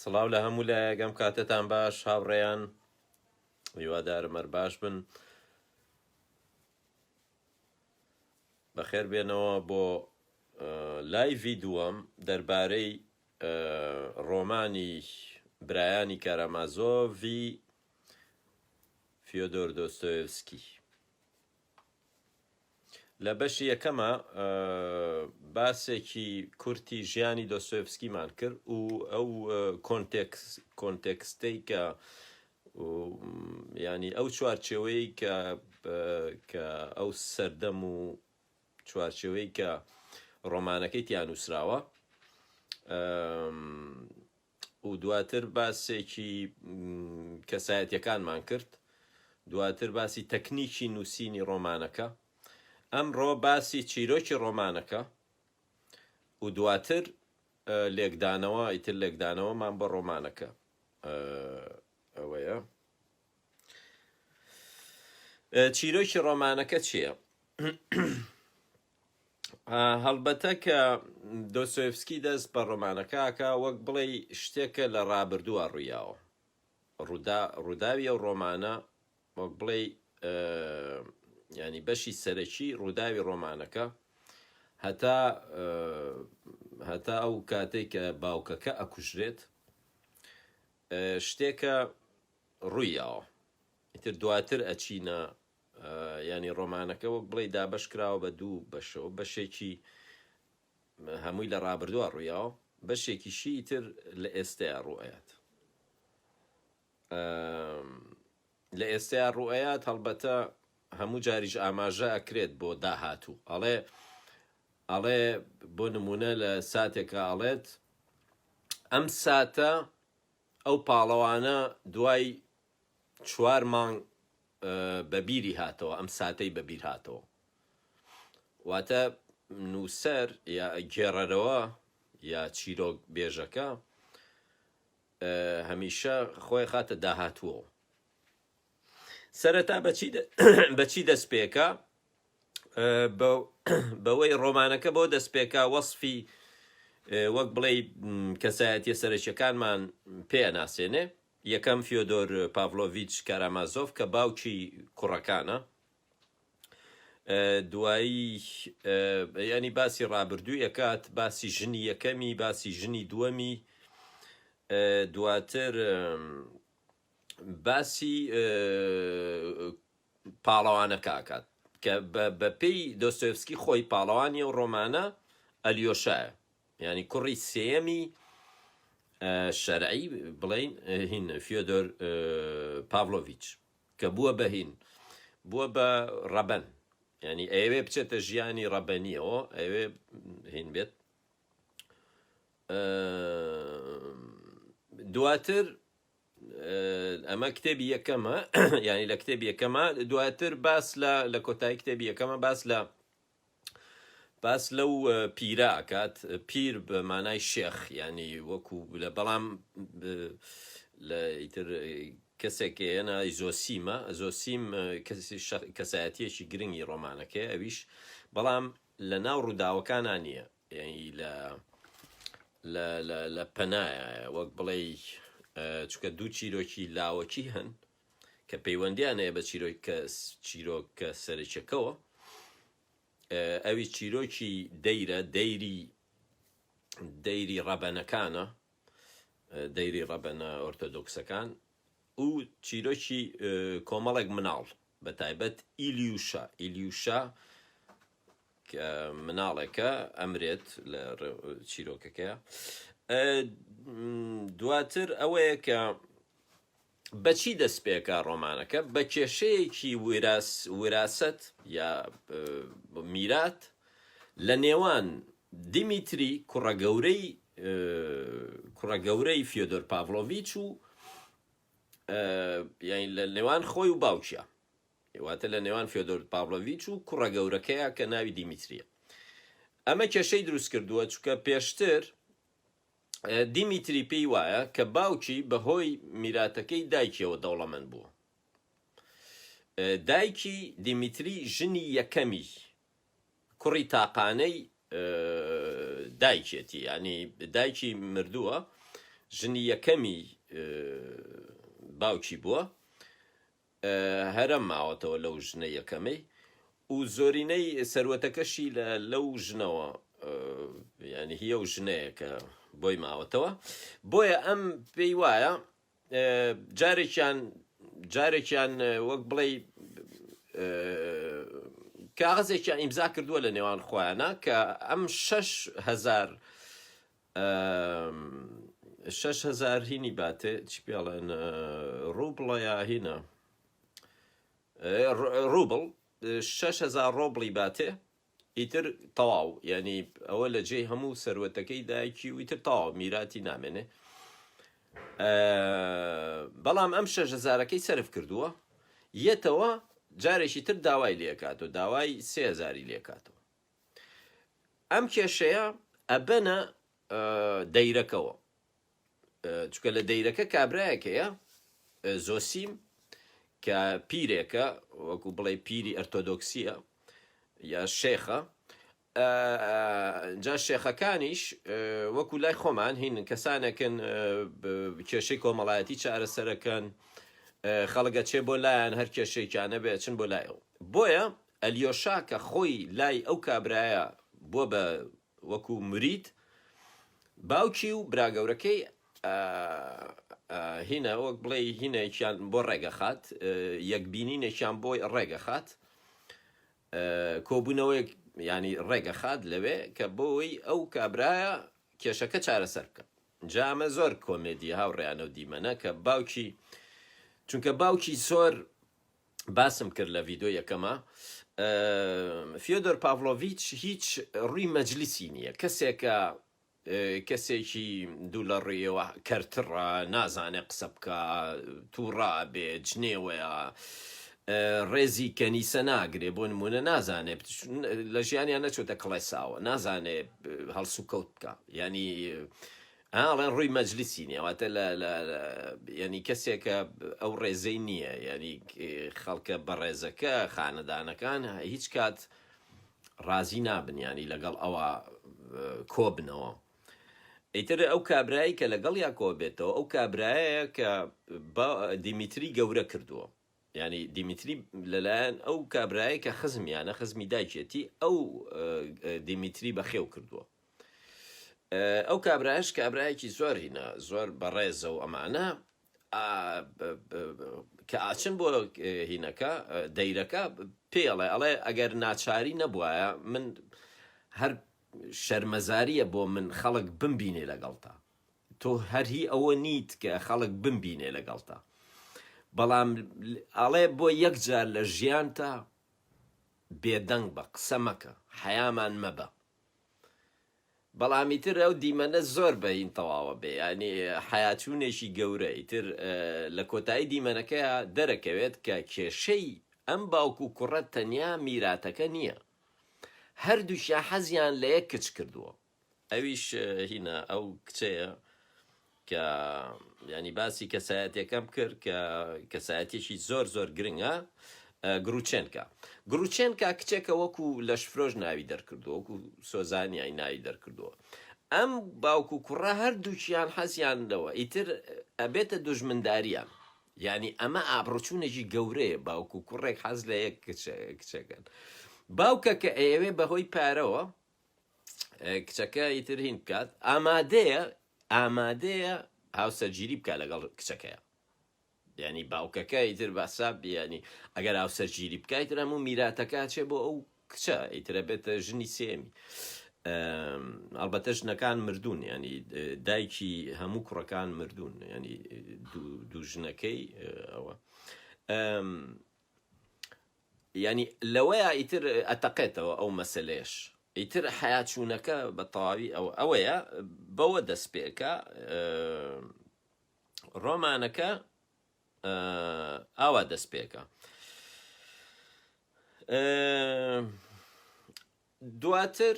سڵاو لە هەموو لایەک ئەم کاتەتان باش هاوڕێیان هیوادارم هەر باش بن بەخێر بێنەوە بۆ لایڤی دووەم دەربارەی ڕۆمانی برایانی کارامازۆڤی فیۆدۆر دۆستۆیەڤسکی. لە بەشی یەکەما باسێکی کورتی ژیانی دۆستۆیەڤسکیمان کرد و ئەو کۆنتێکستەی کە یانی ئەو چوارچێوەی کە کە ئەو سەردەم و چوارچێوەی کە ڕۆمانەکەی تیا نووسراوە و دواتر باسێکی کەسایەتیەکانمان کرد دواتر باسی تەکنیکی نووسینی ڕۆمانەکە ئەمڕۆ باسی چیرۆکی ڕۆمانەکە و دواتر لێکدانەوە ئیتر لێکدانەوەمان بۆ ڕۆمانەکە ئەوەیە چیرۆکی ڕۆمانەکە چییە؟ هەڵبەتە کە دۆستۆیەڤسکی دەست بە ڕۆمانەکە ئەکا وەک بڵێی شتێکە لە ڕابردووە ڕوویاوە. ڕوودا ڕووداوی ئەو ڕۆمانە وەک بڵێی یانی بەشی سەرەکی ڕووداوی ڕۆمانەکە هەتا هەتا ئەو کاتێک کە باوکەکە ئەکوژرێت شتێکە ڕوویاوە ئیتر دواتر ئەچینە یانی ڕۆمانەکە وەک بڵێی دابەش کراوە بە دوو بەشەوە، بەشێکی هەمووی لە ڕابردووە ڕوویاوە، بەشێکیشی ئیتر لە ئێستەیا ڕووئەیات. لە ئێستەیا ڕووئەیات هەڵبەتە هەموو جاریش ئاماژە ئەکرێت بۆ داهاتوو. ئەڵێ ئەڵێ بۆ نموونە لە ساتێکا ئەڵێت ئەم ساتە ئەو پاڵەوانە دوای چوار مانگ بە بیری هاتەوە، ئەم ساتەی بە بیر هاتەوە. واتە نووسەر یا گێڕەرەوە یا چیرۆک بێژەکە هەمیشە خۆی خاتە داهاتووەوە. سەرەتا بەچی دەست پێکا؟ بەوەی ڕۆمانەکە بۆ دەست پێکا وەسفی وەک بڵێ کەسایەتیە سەرەکیەکانمان پێ ئەناسێنێ یەکەم فیۆدۆر پاڤلۆڤیچ کارامازۆڤ کە باوکی کوڕەکانە دوایی ینی باسی ڕابردووی ئەکات باسی ژنی یەکەمی باسی ژنی دووەمی دواتر باسی پاڵەوانەکە ئەکات کە بە پێی دۆستۆیەڤسکی خۆی پاڵەوانی ئەو ڕۆمانە ئەلیۆشایە یانی کوڕی سێیەمی شەرعی بڵین هین فیۆدۆر پاڤلۆڤیچ کە بووە بە هین بووە بە ڕەبەن ینی ئەیەوێ بچێتە ژیانی ڕەبەنیەوە ئەوێ هین بێت دواتر ئەمە کتێبی یەکەمە یانی لە کتێبی یەکەمە دواتر باس لە لە کۆتایی کتێبی یەکەمە باس لە باس لەو پیرە ئەکات پیر بە مانای شێخ ینی وەکو لە بەڵام لە ئیتر کەسێک هێنا زۆسیمە زۆسیم کەسی کەسایەتیەکی گرنگی ڕۆمانەکەی ئەویش بەڵام لە ناو ڕووداوەکانە نییە یانی لە لە لە لە پەنایایە وەک بڵێی چونکە دوو چیرۆکی لاوەکی هەن کە پەیوەندیان هەیە بە چیرۆکە چیرۆکە سەرەکیەکەوە ئەوی چیرۆکی دەیرە دەیری دەیری ڕەبەنەکانە دەیری ڕەبەنە ئۆرتۆدۆکسەکان و چیرۆکی کۆمەڵێک مناڵ بە تایبەت ئیلیوشا ئیلیوشا کە مناڵێکە ئەمرێت لە چیرۆکەکەیە دواتر ئەوەیە کە بەچی دەست پێکا ڕۆمانەکە بە کێشەیەکی وراست یا میرات لە نێوان دیمیتری کوڕە گەورەی کوڕە گەورەی فیۆدۆر پاڤلۆڤیچ و یانی لە نێوان خۆی و باوکیا واتە لە نێوان فیۆدۆر پاڤلۆڤیچ و کوڕە گەورەکەیە کە ناوی دیمیتریە. ئەمە کێشەی دروست کردووە چونکە پێشتر دیمیتری پێی وایە کە باوکی بەهۆی میراتەکەی دایکیەوە دەوڵەمەند بووە. دایکی دیمیتری ژنی یەکەمی کوڕی تاقانەی دایکێتی یانی دایکی مردووە. ژنی یەکەمی باوکی بووە هەرەم ماوەتەوە لەو ژنە یەکەمەی و زۆرینەی سەروەتەکەشی لە لەو ژنەوە یعنی هی ئەو ژنەیە کە بۆی ماوەتەوە بۆیە ئەم پێی وایە جارێکیان جارێکیان وەک بڵێ کاغەزێکیان ئیمزا کردووە لە نێوان خۆیانە کە ئەم 6هزار 6هزار هینی باتێ چی پێڵێن ڕوبڵە یا هینە ڕوبڵ 6هزار ڕۆبڵی باتێ ئیتر تەواو یانی ئەوە لە جێی هەموو سەروەتەکەی دایکی و ئیتر تەواو میراتی نامێنێ بەڵام ئەم شەش هەزارەکەی سەرف کردووە یەتەوە جارێکی تر داوای لێکاتەوە داوای سێ هەزاری لێکاتەوە ئەم کێشەیە ئەبەنە دەیرەکەوە چونکە لە دەیرەکە کابرایەک هەیە زۆسیم کە پیرێکە وەکو بڵێ پیری ئەرتۆدۆکسیە یا شێخە جا شێخەکانیش وەکو لای خۆمان هین کەسانێکن کێشەی کۆمەڵایەتی چارەسەرەکەن خەڵگە چێ بۆ لایەن هەر کێشێکیانە بێ چن بۆ لای ئەو بۆیە ئەلیۆشا کە خۆی لای ئەو کابرایە بووە بە وەکو مرید باوکی و برا گەورەکەی هینە وەک بڵێ هینێکیان بۆ ڕێگەخات یەکبینینێکیان بۆی ڕێگەخات کۆبوونەوەیەک ینی ڕێگەخات لەوێ کە بۆی ئەو کابرایە کێشەکە چارەسەر بکە جامە زۆر کۆمێدی هاوڕیانە و دیمەنە کە باوکی چونکە باوکی زۆر باسم کرد لە ڤیدۆ یەکەما فیۆدۆر پاڤلۆڤیچ هیچ ڕووی مەجلیسی نییە کەسێکە کەسێکی دوو لە ڕوویەوە کەرتڕە نازانێ قسە بکە تووڕە بێ جنێوەیە ڕێزی کەنیسە ناگرێ بۆ نمونە نازانێ لە ژیانیان نەچۆتە کڵێساوە نازانێ هەڵسوکەوت بکە ینی ئا ئەڵێن ڕووی مەجلیسی نیە واتە لە لە یعنی کەسێکە ئەو ڕێزەی نییە یعنی خەڵکە بەڕێزەکە خانەدانەکان هیچ کات ڕازی نابن ینی لەگەڵ ئەوە کۆبنەوە ئیتر ئەو کابرایی کە لەگەڵ یا کۆبێتەوە ئەو کابرایە کە دیمیتری گەورە کردووە یعنی دیمیتری لەلایەن ئەو کابرایە کە خزمیانە خزمی دایکێتی ئەو دیمیتری بەخێو کردووە ئەو کابرایەش کابرایەکی زۆر هینە زۆر بەڕێزە و ئەمانە کە ئاچن بۆ هینەکە دەیرەکە پێڵێ ئەڵێ ئەگەر ناچاری نەبوایە من هەر شەرمەزاریە بۆ من خەڵک بمبینێ لەگەڵتا تۆ هەر هی ئەوە نیت کە خەڵک بمبینێ لەگەڵتا بەڵام ئەڵێ بۆ یەک جار لە ژیانتا بێدەنگ بە قسە مەکە حەیامان مەبە بەڵام ئیتر ئەو دیمەنە زۆر بە هین تەواوە بێ یانی حەیاچوونێکی گەورە ئیتر لە کۆتایی دیمەنەکەیا دەرەکەوێت کە کێشەی ئەم باوک و کوڕە تەنیا میراتەکە نییە هەردووکیان حەزیان لە یەک کچ کردووە ئەویش هینە ئەو کچەیە کە ینی باسی کەسایەتەکەم کرد کە کەسایەتێکی زۆر زۆر گرنگە گروچێنکا گروچێنکا کچێکە وەکو لەشفرۆش ناوی دەرکردووە وەکو سۆزانیای ناوی دەرکردووە ئەم باوک و کوڕە هەردووکیان حەزیان لەوە ئیتر ئەبێتە دوژمنداریان یعنی ئەمە ئابڕوچوونێکی گەورەیە باوک و کوڕێک حەز لە یەک کچەکەن باوکە کە ئەیەوێ بەهۆی پارەوە کچەکە ئیتر هین بکات ئامادەیە ئامادەیە هاوسەرگیری بکات لەگەڵ کچەکەیە یعنی باوکەکە ئیتر باسا بیانی ئەگەر هاوسەرگیری بکات ئیتر هەموو میراتەکە چێ بۆ ئەو کچە ئیترە بێتە ژنی سێمی ئەلبەتە ژنەکان مردوون ینی دایکی هەموو کوڕەکان مردوون ینی دوو ژنەکەی ئەوە یانی لەوەیا ئیتر ئەتەقێتەوە ئەو مەسەلەیەش ئیتر حەیاچوونەکە بە تەواوی ئەو ئەوەیە بەوە دەست پێکا ڕۆمانەکە ئاوا دەست پێکە دواتر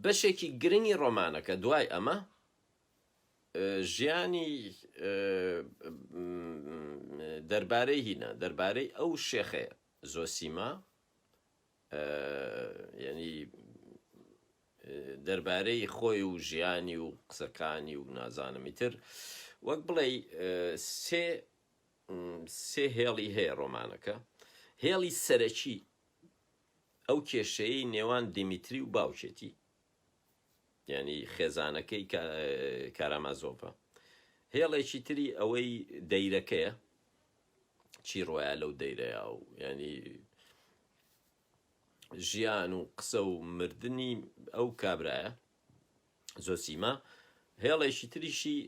بەشێکی گرنگی ڕۆمانەکە دوای ئەمە ژیانی دەربارەی هینە دەربارەی ئەو شێخەیە زۆسیما یعنی. دەربارەی خۆی و ژیانی و قسەکانی و نازانم ئیتر وەک بڵێی سێ سێ هێڵی هەیە ڕۆمانەکە هێڵی سەرەکی ئەو کێشەیەی نێوان دیمیتری و باوکێتی یعنی خێزانەکەی کارامازۆڤە هێڵێکی تری ئەوەی دەیرەکەیە چی ڕۆیا لەو دەیرەیە و ینی ژیان و قسە و مردنی ئەو کابرایە زۆسیما هێڵێکی تریشی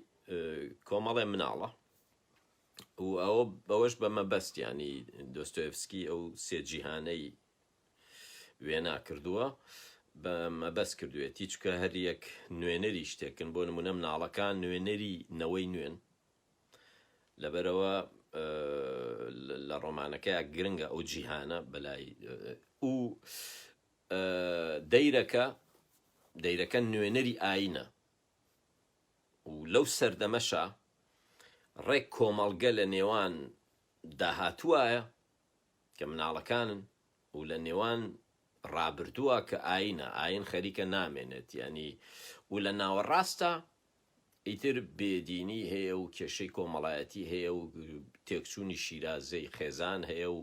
کۆمەڵێ مناڵە و ئەوە بەوەش بە مەبەست ینی دۆستۆیفسکی ئەو سێ جیهانەی وێنا کردووە بە مەبەست کردوێتی چکە هەریەک نوێنەری شتێکن بۆ نمونە مناڵەکان نوێنەری نەوەی نوێن لەبەرئەوە لە ڕۆمانەکەیا گرنگە ئەو جیهانە بەلای و دەیرەکە دەیرەکە نوێنەری ئاینە و لەو سەردەمەشا ڕێک کۆمەڵگە لە نێوان داهاتوایە کە مناڵەکانن و لە نێوان ڕابردووە کە ئاینە ئاین خەریکە نامێنێت ینی و لە ناوەڕاستە ئیتر بێدینی هەیە و کێشەی کۆمەڵایەتی هەیە و تێکچوونی شیرازەی خێزان هەیە و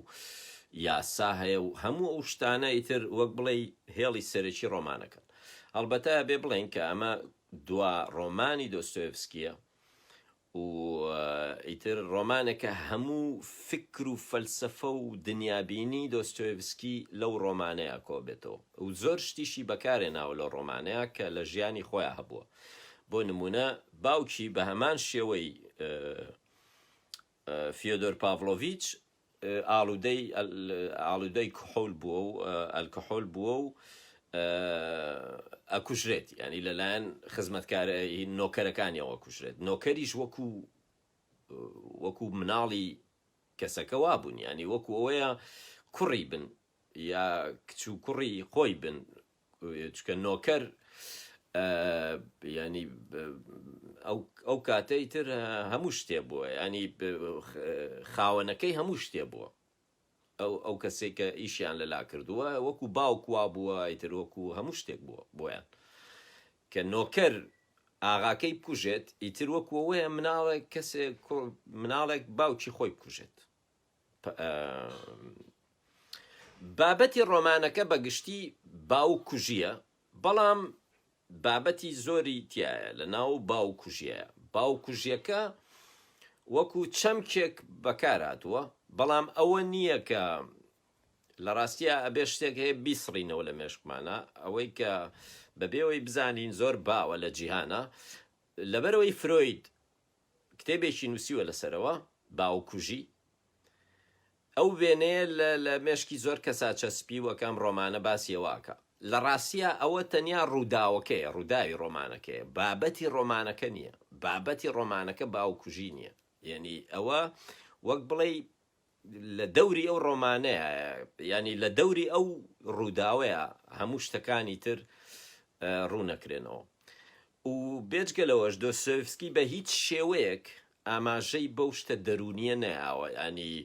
یاسا هەیە و هەموو ئەو شتانە ئیتر وەک بڵێی هێڵی سەرەکی ڕۆمانەکەن. هەڵبەتە ئەبێ بڵێین کە ئەمە دوا ڕۆمانی دۆستۆیەڤسکییە و ئیتر ڕۆمانێکە هەموو فیکر و فەلسەفە و دنیابینی دۆستۆیەڤسکی لەو ڕۆمانەیا کۆبێتەوە و زۆر شتیشی بەکارهێناوە لەو ڕۆمانەیا کە لە ژیانی خۆیا هەبووە. بۆ نموونە باوکی بە هەمان شێوەی فیۆدۆر پاڤلۆڤیچ ئاڵوودەی ئاڵوودەی کحول بووە و ئەلکحۆل بووە و ئەکوژرێت ینی لەلایەن خزمەتکار نۆکەرەکانیەوە ئەکوژرێت نۆکەریش وەکو وەکو مناڵی کەسەکە وابوون ینی وەکو ئەوەیە کوڕی بن یا کچ و کوڕی خۆی بن چکە نۆکەر ینی ئەو کاتەی تر هەموو شتێ بووە ینی خاوەنەکەی هەموو شتێ بووە ئەو ئەو کەسێک کە ئیشیان لەلا کردووە وەکو باوک وا بووە ئیتر وەکو هەموو شتێک بووە بۆیان کە نۆکەر ئاغاکەی بکوژێت ئیتر وەکو ئەوەیە مناڵێک کەسێک مناڵێک باوکی خۆی بکوژێت بابەتی ڕۆمانەکە بە گشتی باوک کوژییە، بەڵام بابەتی زۆری تیایە لە ناو باوک کوژییە. باوک کوژییەکە وەکو چەمکێک بەکار هاتووە، بەڵام ئەوە نییە کە لە ڕاستیا ئەبێ شتێک هەیە بیسڕینەوە لە مێشکمانا، ئەوەی کە بەبێ ئەوەی بزانین زۆر باوە لە جیهانا، لەبەرئەوەی فرۆید کتێبێکی نووسیوە لەسەرەوە، باوککوژی، ئەو وێنەیە لە لە مێشکی زۆر کەسا چەسپیوە کە ئەم ڕۆمانە باسی ئەوە ئەکا. لە ڕاستیا ئەوە تەنیا ڕووداوەکەیە، ڕووداوی ڕۆمانەکەیە، بابەتی ڕۆمانەکە نییە. بابەتی ڕۆمانەکە باوککوژی نییە. یەنی ئەوە وەک بڵێی لە دەوری ئەو ڕۆمانەیە، یانی لە دەوری ئەو ڕووداوەیە هەموو شتەکانی تر ڕوونەکرێنەوە. و بێجگە لەوەش دۆستۆیەڤسکی بە هیچ شێوەیەک ئاماژەی بەو شتە دەروونییە نەیاوە، یانی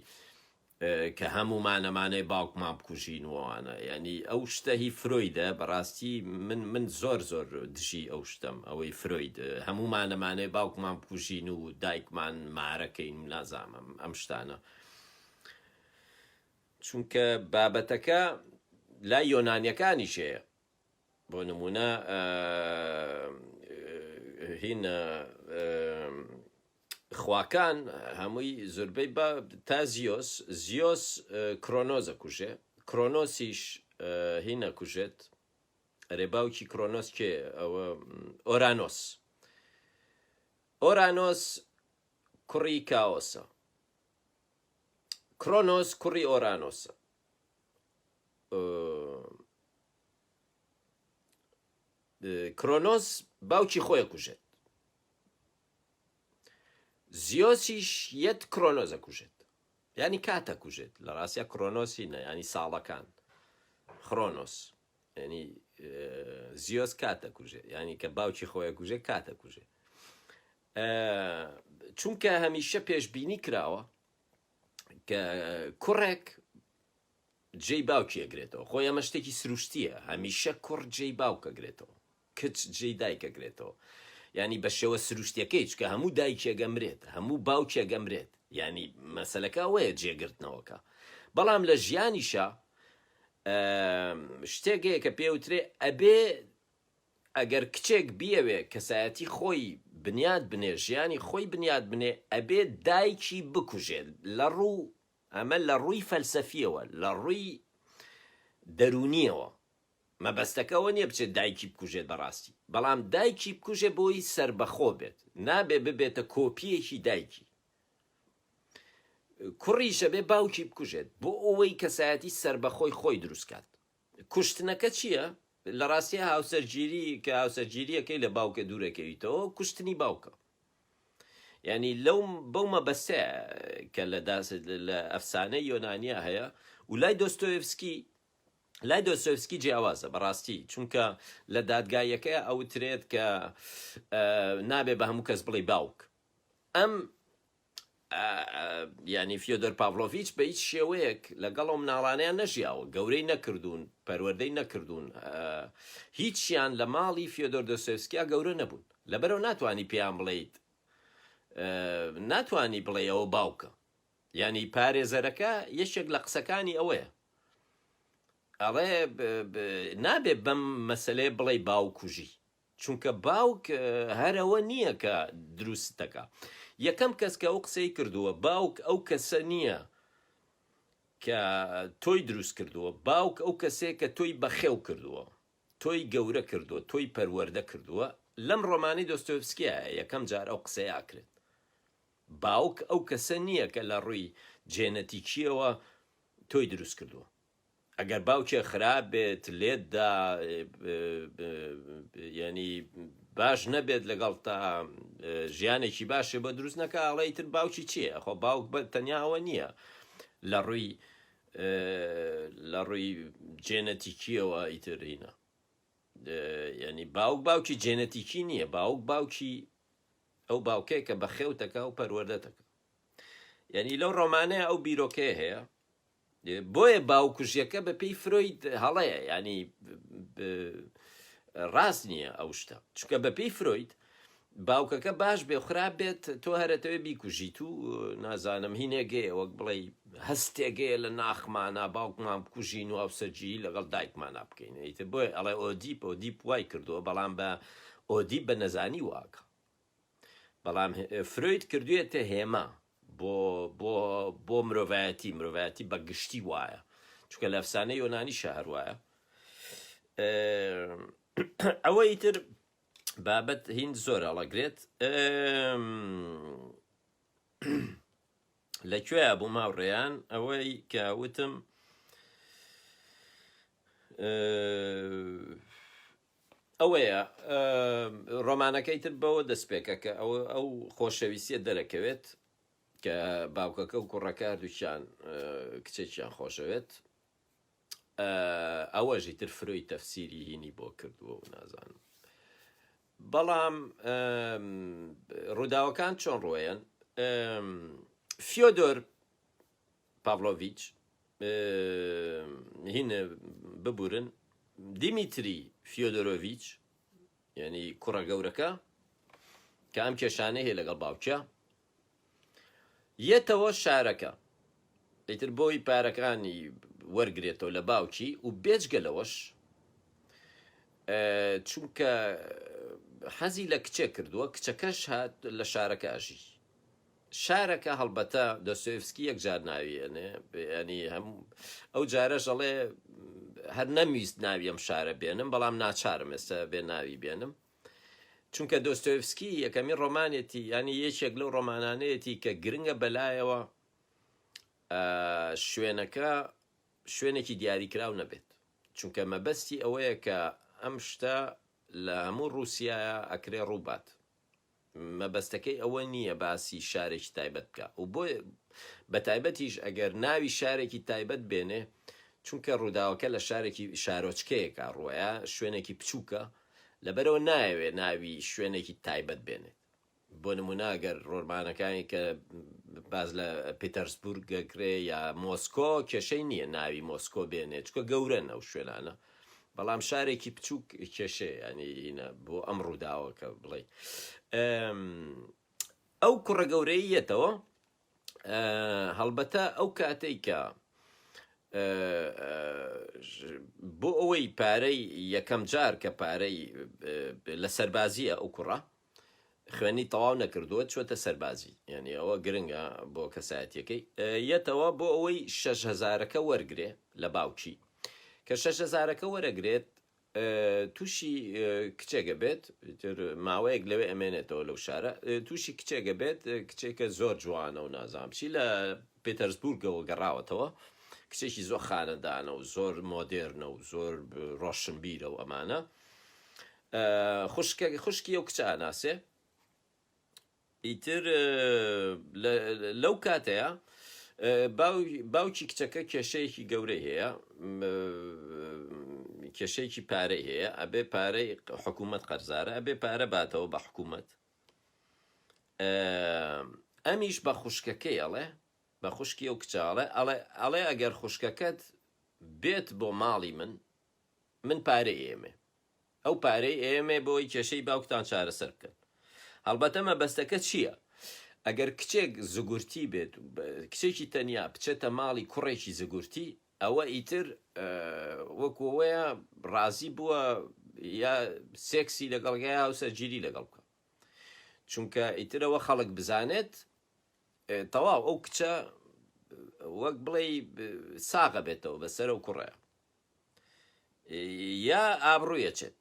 کە هەموومان ئەمانەی باوکمان بکوژین و ئەوانە، یانی ئەو شتە هی فرۆیدە، بەڕاستی من من زۆر زۆر دژی ئەو شتەم، ئەوەی فرۆید هەموومان ئەمانەی باوکمان بکوژین و دایکمان مارە کەین و نازانم ئەم شتانە، چونکە بابەتەکە لای یۆنانیەکانیش هەیە. بۆ نمونە هین خواکان هەمووی زوربەی بە تا زیۆس زیۆس کرۆنۆز ئەکوژێ کرۆنۆسیش هین ئەکوژێت ئەرێ باوکی کرۆنۆس کێ ئەوە ئۆرانۆس ئۆرانۆس کوڕی کاۆسە کرۆنۆس کوڕی ئۆرانۆسە کرۆنۆس باوکی خۆی ئەکوژێت زیۆسیش یەت کرۆنۆس ئەکوژێت ینی کات ئەکوژێت لە ڕاستیا کرۆنۆسی نە ینی ساڵەکان خرۆنۆس ینی زیۆس کات ئەکوژێت ینی کە باوکی خۆی ئەکوژێت کات ئەکوژێت چونکە هەمیشە پێشبینی کراوە کە کوڕێک جێی باوکی ئەگرێتەوە خۆی ئەمە شتێکی سروشتیە هەمیشە کوڕ جێی باوک ئەگرێتەوە. کچ جێی دایک ئەگرێتەوە یانی بە شێوە سروشتیەکەی چونکە هەموو دایکێک ئەمرێت هەموو باوکێک ئەمرێت یانی مەسەلەکە ئەوەیە جێگرتنەوەکە بەڵام لە ژیانیشا شتێک هەیە کە پێوترێ ئەبێ ئەگەر کچێک بیەوێ کەسایەتی خۆی بنیات بنێ ژیانی خۆی بنیات بنێ ئەبێ دایکی بکوژێت لە ڕوو ئەمە لە ڕووی فەلسەفیەوە لە ڕووی دەروونیەوە مەبەستەکە ئەوە نیە بچێت دایکی بکوژێت بەڕاستی بەڵام دایکی بکوژێ بۆی سەربەخۆ بێت نابێ ببێتە کۆپیەکی دایکی کوڕیش ئەبێ باوکی بکوژێت بۆ ئەوەی کەسایەتی سەربەخۆی خۆی دروست کات کوشتنەکە چییە؟ لە ڕاستیا هاوسەرگیری کە هاوسەرگیریەکەی لە باوکە دوورەکەویتەوە کوشتنی باوکە یعنی لەو بەو مەبەستە کە لە داس لە ئەفسانەی یۆنانیا هەیە و لای دۆستۆیفسکی لای دۆستۆیفسکی جیاوازە بەڕاستی چونکە لە دادگاییەکەی ئەوترێت کە نابێ بە هەموو کەس بڵێ باوک ئەم یانی فیۆدۆر پاڤلۆڤیچ بە هیچ شێوەیەک لەگەڵ ئەو مناڵانەیان نەژیاوە، گەورەی نەکردوون، پەروەردەی نەکردوون، هیچیان لە ماڵی فیۆدۆر دۆستۆیڤسکیا گەورە نەبوون. لەبەرئەوە ناتوانی پێیان بڵێیت، ناتوانی بڵێی ئەوە باوکە. یانی پارێزەرەکە یەکێک لە قسەکانی ئەوەیە. ئەڵێ نابێ بەم مەسەلەیە بڵێی باوککوژی. چونکە باوک هەر ئەوە نییە کە دروستت دەکا. یەکەم کەس کە ئەو قسەی کردووە، باوک ئەو کەسە نییە کە تۆی دروست کردووە، باوک ئەو کەسەیە کە تۆی بەخێو کردووە، تۆی گەورە کردووە، تۆی پەروەردە کردووە. لەم ڕۆمانەی دۆستۆیڤسکیایە یەکەم جار ئەو قسەیە ئەکرێت. باوک ئەو کەسە نییە کە لە ڕووی جێنەتیکییەوە تۆی دروست کردووە. ئەگەر باوکێ خراپ بێت لێت دا یعنی باش نەبێت لەگەڵ تا ژیانێکی باشێ بە دروست نەکا ئەڵێ ئیتر باوکی چییە خۆ باوک بە تەنیا ئەوە نییە لە ڕووی لە ڕووی جێنەتیکیەوە ئیتر هینە یعنی باوک باوکی جێنەتیکی نییە باوک باوکی ئەو باوکەیە کە بەخێوتەکە و پەروەردەتەکە یعنی لەو ڕۆمانەیە ئەو بیرۆکەیە هەیە بۆیە باوکوژیەکە بە پێی فرۆید هەڵەیە یانی ڕاست نییە ئەو شتە چونکە بە پێی فرۆید باوکەکە باش بێ خراپ بێت تۆ هەرەتەوێ بیکوژیت و نازانم هینێگەیە وەک بڵێ هەستێگەیە لە ناخمانە باوکمان بکوژین و هاوسەرگیری لەگەڵ دایکمانە بکەین ئیتر بۆیە ئەڵێ ئۆدیپ ئۆدیپ وای کردووە بەڵام بە ئۆدیپ بە نەزانی واکە بەڵام فرۆید کردوێتە هێما بۆ بۆ بۆ مرۆڤایەتی مرۆڤایەتی بە گشتی وایە چونکە لە ئەفسانەی یۆنانیشا هەر وایە ئەوە ئیتر بابەت هیند زۆر هەڵەگرێت لە کوێ بووم هاوڕێیان ئەوەی کە وتم ئەوەیە ڕۆمانەکەی تر بەوە دەست پێکە کە ئەو ئەو خۆشەویستیە دەرەکەوێت کە باوکەکە و کوڕەکە هەردووکیان کچێکیان خۆشەوێت ئەوەژی تر فرۆی تەفسیری هینی بۆ کردووە و نازانم بەڵام ڕووداوەکان چۆن ڕۆیەن فیۆدۆر پاڤلۆڤیچ، هین ببورن دیمیتری فیۆدۆرۆڤیچ یعنی کوڕە گەورەکە کە ئەم کێشانەی هەیە لەگەڵ باوکیا یەتەوە شارەکە ئیتر بۆی پارەکانی وەرگرێتەوە لە باوکی و بێجگە لەوەش چونکە حەزی لە کچێک کردووە کچەکەش هات لە شارەکە ئەژی شارەکە هەڵبەتە دۆستۆیفسکی یەک جار ناوی ئەنێ یانی هەم ئەو جارەش ئەڵێ هەر نەمویست ناوی ئەم شارە بێنم بەڵام ناچارم ئێستا بێ ناوی بێنم چونکە دۆستۆیفسکی یەکەمی ڕۆمانێتی ینی یەکێک لەو ڕۆمانانەیەتی کە گرنگە بەلایەوە شوێنەکە شوێنێکی دیاریکراو نەبێت چونکە مەبەستی ئەوەیە کە ئەم شتە لە هەموو ڕووسایە ئەکرێ ڕووبات مەبەستەکەی ئەوە نییە باسی شارێکی تایبەت بکا و بۆ بەتایبەتیش ئەگەر ناوی شارێکی تایبەت بێنێ چونکە ڕووداوەکە لە شارێکی شارۆچکەیەکا ڕووەیە شوێنێکی بچووکە لەبەرەوە نایەوێ ناوی شوێنێکی تایبەت بێنێت بۆ نمونە ئەگەر ڕۆمانەکانی کە باز لە پیتەرسبورگ گەکرێ یا مۆسکۆ کێشەی نییە ناوی مۆسکۆ بێنێ چکە گەورەن ئەو شوێنانە. بەڵام شارێکی بچووک کێشەیە ینی هینە بۆ ئەم ڕووداوە کە بڵێ ئەو کوڕە گەورەی یەتەوە هەڵبەتە ئەو کاتەی کە بۆ ئەوەی پارەی یەکەم جار کە پارەی لە سەربازیە ئەو کوڕە خوێنی تەواو نەکردووە چۆتە سەربازی یعنی ئەوە گرنگە بۆ کەسایەتیەکەی یەتەوە بۆ ئەوەی شەش هەزارەکە وەرگێ لە باوکی کە شەش هەزارەکە وەرەگرێت تووشی کچێکە بێت تر ماوەیەک لەوێ ئەمێنێتەوە لەو شارە تووشی کچێکە بێت کچێکە زۆر جوانە و نازانم چی لە پێتەرزبورگەوە گەڕاوەتەوە کچێکی زۆر خانەدانە و زۆر مۆدێرنە و زۆر ڕۆشنبیرە و ئەمانە خوشکە خوشکی ئەو کچە ئەناسێ ئیتر لەو کاتەیە باوکی کچەکە کێشەیەکی گەورەی هەیە کێشەیەکی پارەی هەیە ئەبێ پارەی حکوومەت قەرزارە ئەبێ پارە باتەوە بە حکوومەت ئەمیش بە خوشکەکەی ئەڵێ بە خوشکی ئەو کچاڵێ ئەڵێ ئەڵێ ئەگەر خوشکەکەت بێت بۆ ماڵی من من پارەی ئێمێ ئەو پارەی ئێمێ بۆی کێشەی باوکتان چارەسەر بکەن. هەڵبەتە مەبەستەکە چییە؟ ئەگەر کچێک زگورتی بێت و کچێکی تەنیا بچێتە ماڵی کوڕێکی زگورتی ئەوە ئیتر وەکو ئەوەیە ڕازی بووە یا سێکسی لەگەڵ یا هاوسەرگیری لەگەڵ بکە چونکە ئیترەوە خەڵک بزانێت تەواو ئەو کچە وەک بڵێ ساغە بێتەوە بەسەر ئەو کوڕەیە یا ئابڕووی ئەچێت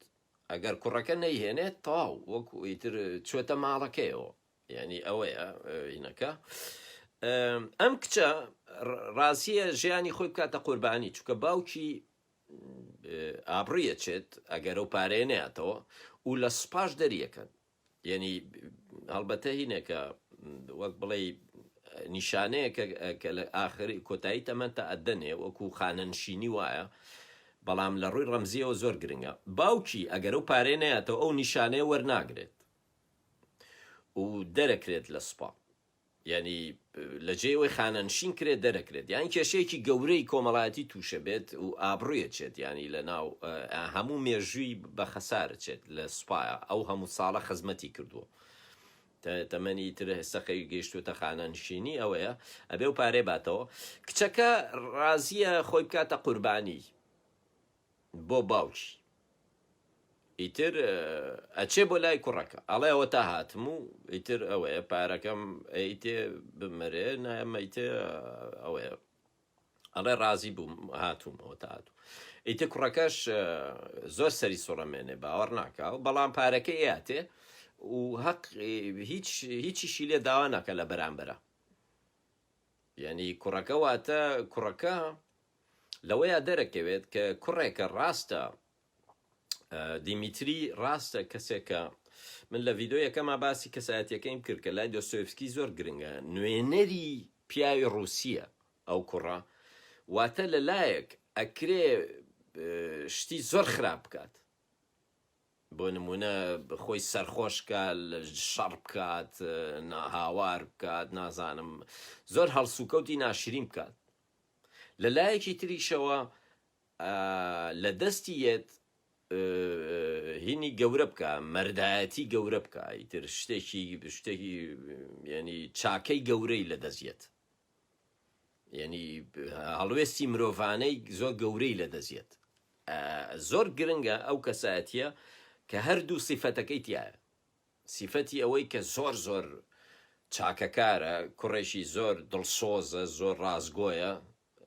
ئەگەر کوڕەکە نەیهێنێت تەواو وەکو ئیتر چۆتە ماڵەکەیەوە یعنی ئەوەیە هینەکە ئەم کچە ڕاستیە ژیانی خۆی بکاتە قوربانی چونکە باوکی ئابڕووی ئەچێت ئەگەر ئەو پارەیە نەیاتەوە و لە سوپاش دەریەکەن یەنی هەڵبەتە هینێکە وەک بڵێی نیشانەیە کە لە ئاخری کۆتایی تەمەنتا ئەدەنێ وەکو خانەنشینی وایە بەڵام لە ڕووی ڕەمزیەوە زۆر گرنگە باوکی ئەگەر ئەو پارەیە نەیاتەوە ئەو نیشانەیە وەرناگرێت و دەرەکرێت لە سوپا یانی لە جێی ئەوەی خانەنشین کرێت دەرەکرێت یان کێشەیەکی گەورەی کۆمەڵایەتی تووشە بێت و ئابڕوویە چێت یانی لە ناو هەموو مێژووی بە خەسارە چێت لە سوپایە ئەو هەموو ساڵە خزمەتی کردووە تەمەنی تر سەقەی گەیشتوتە خانەنشینی ئەوەیە ئەبێ و پارێ باتەوە کچەکە ڕازیە خۆی بکاتە قوربانی بۆ باوکی ئیتر ئەچێ بۆ لای کوڕەکە ئەڵێ ئەوە تا هاتم و ئیتر ئەوەیە پارەکەم ئەیتێ بمەرێ نایەمەیتێ ئەوەیە ئەڵێ ڕازی بووم هاتووم ئەوە تا هاتوو ئیتر کوڕەکەش زۆر سەری سوڕەمێنێ باوەڕ ناکا و بەڵام پارەکەی ئەیاتێ و هەق هیچ هیچیشی لێ داوا ناکە لە بەرامبەرە یعنی کوڕەکە واتە کوڕەکە لەوەیا دەرەکەوێت کە کوڕێکە ڕاستە دیمیتری ڕاستە کەسێکە من لە ڤیدۆ یەکەما باسی کەسایەتیەکەیم کرد کە لای دۆستۆیفسکی زۆر گرنگە نوێنەری پیاوی ڕووسیە ئەو کوڕە واتە لە لایەک ئەکرێ شتی زۆر خراپ بکات بۆ نمونە خۆی سەرخۆش کا شەڕ بکات هاوار بکات نازانم زۆر هەڵسوکەوتی ناشرین بکات لە لایەکی تریشەوە لە دەستی یەت هینی گەورە بکە مەردایەتی گەورە بکە ئیتر شتێکی شتێکی یعنی چاکەی گەورەی لە دەست یەت یعنی هەڵوێستی مرۆڤانەی زۆر گەورەی لە دەست یەت زۆر گرنگە ئەو کەسایەتیە کە هەردوو سیفەتەکەی تایە سیفەتی ئەوەی کە زۆر زۆر چاکەکارە، کوڕێکی زۆر دڵسۆزە، زۆر ڕاستگۆیە،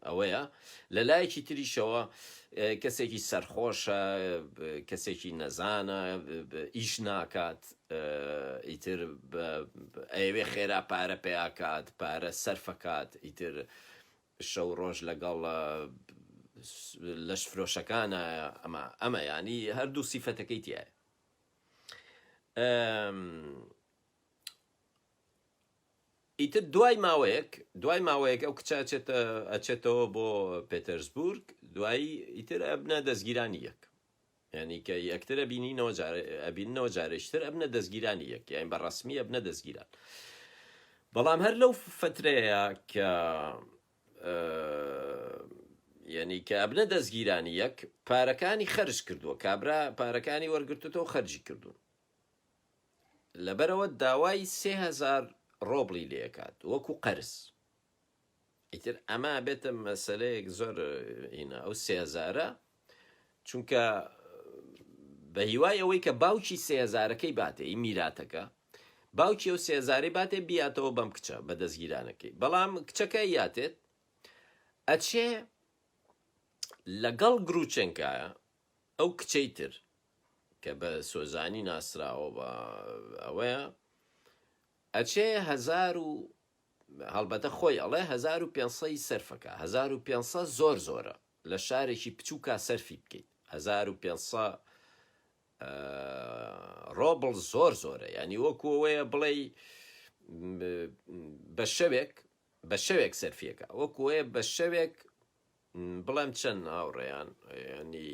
ئەوەیە، لە لایەکی تریشەوە کەسێکی سەرخۆشە، کەسێکی نەزانە، ئیش ناکات، ئیتر ئەیەوێ خێرا پارە پەیا کات، پارە سەرفەکات، ئیتر شەو ڕۆژ لەگەڵ لەشفرۆشەکانە، ئەمە ئەمە یانی هەردوو سیفەتەکەی تیایە. ئیتر دوای ماوەیەک دوای ماوەیەک ئەو کچە ئەچێتە ئەچێتەوە بۆ پێتەرزبورگ دوایی ئیتر ئەبنە دەستگیرانی یەک یعنی کە یەکتر ئەبینینەوە جارێ ئەبیننەوە جارێکتر ئەبنە دەستگیرانی یەک یان بە ڕەسمی ئەبنە دەستگیران بەڵام هەر لەو فترەیە کە. یعنی کە ئەبنە دەستگیرانی یەک پارەکانی خەرج کردووە کابرا پارەکانی وەرگرتوتەوە خەرجی کردوون لەبەرەوە داوای 3000 ڕۆبڵی لێکات وەکو قەرز ئیتر ئەمە ئەبێتە مەسەلەیەک زۆر هینە ئەو سێزارە چونکە بە هیوای ئەوەی کە باوکی سێزارەکەی باتێ ئی میراتەکە باوکی ئەو سێزارەی باتێ بیاتەوە بەم کچە بە دەستگیرانەکەی بەڵام کچەکە یاتێت ئەچێ لەگەڵ گروچێنکایە ئەو کچەی تر کە بە سۆزانی ناسراوە بە ئەوەیە ئەچێ هەزار و هەڵبەتە خۆی ئەڵێ 1500 ی سەرفەکا 1500 زۆر زۆرە لە شارێکی بچووکا سەرفی بکەیت 1500 ڕۆبڵ زۆر زۆرە یعنی وەکو ئەوەیە بڵێی بە شەوێک بە شەوێک سەرفیەکە وەکو ئەوەیە بە شەوێک بڵێم چەند هاوڕێیان ینی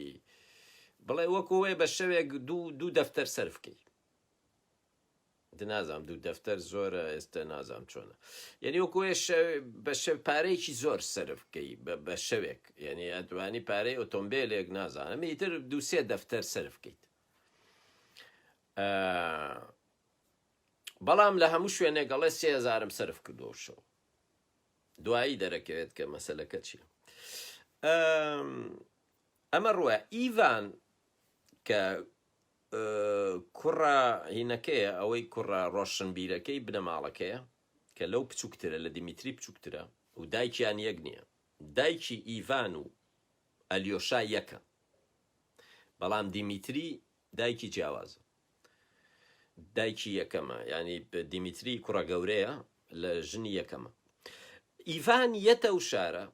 بڵێ وەکو ئەوەیە بە شەوێک دوو دوو دەفتەر سەرف بکەیت نازانم دوو دەفتەر زۆرە ئێستا نازانم چۆنە یعنی وەکو بە شەو پارەیەکی زۆر سەرف بکەی بە شەوێک یعنی ئەتوانی پارەی ئۆتۆمبیلێک نازانم ئیتر دوو سێ دەفتەر سەرف بکەیت بەڵام لە هەموو شوێنێک ئەڵێ سێزارم سەرف کردو شەو دوایی دەرەکەوێت کە مەسەلەکە چییە ئەمە ڕوە ئیڤان کە کوڕە هینەکەیە، ئەوەی کوڕە ڕۆشنبیرەکەی بنەماڵەکەیە، کە لەو بچووکترە، لە دیمیتری بچووکترە و دایکیان یەک نییە. دایکی ئیڤان و ئەلیۆشا یەکە، بەڵام دیمیتری دایکی جیاوازە. دایکی یەکەمە، یانی دیمیتری کوڕە گەورەیە لە ژنی یەکەمە. ئیڤان یەتە و شارە،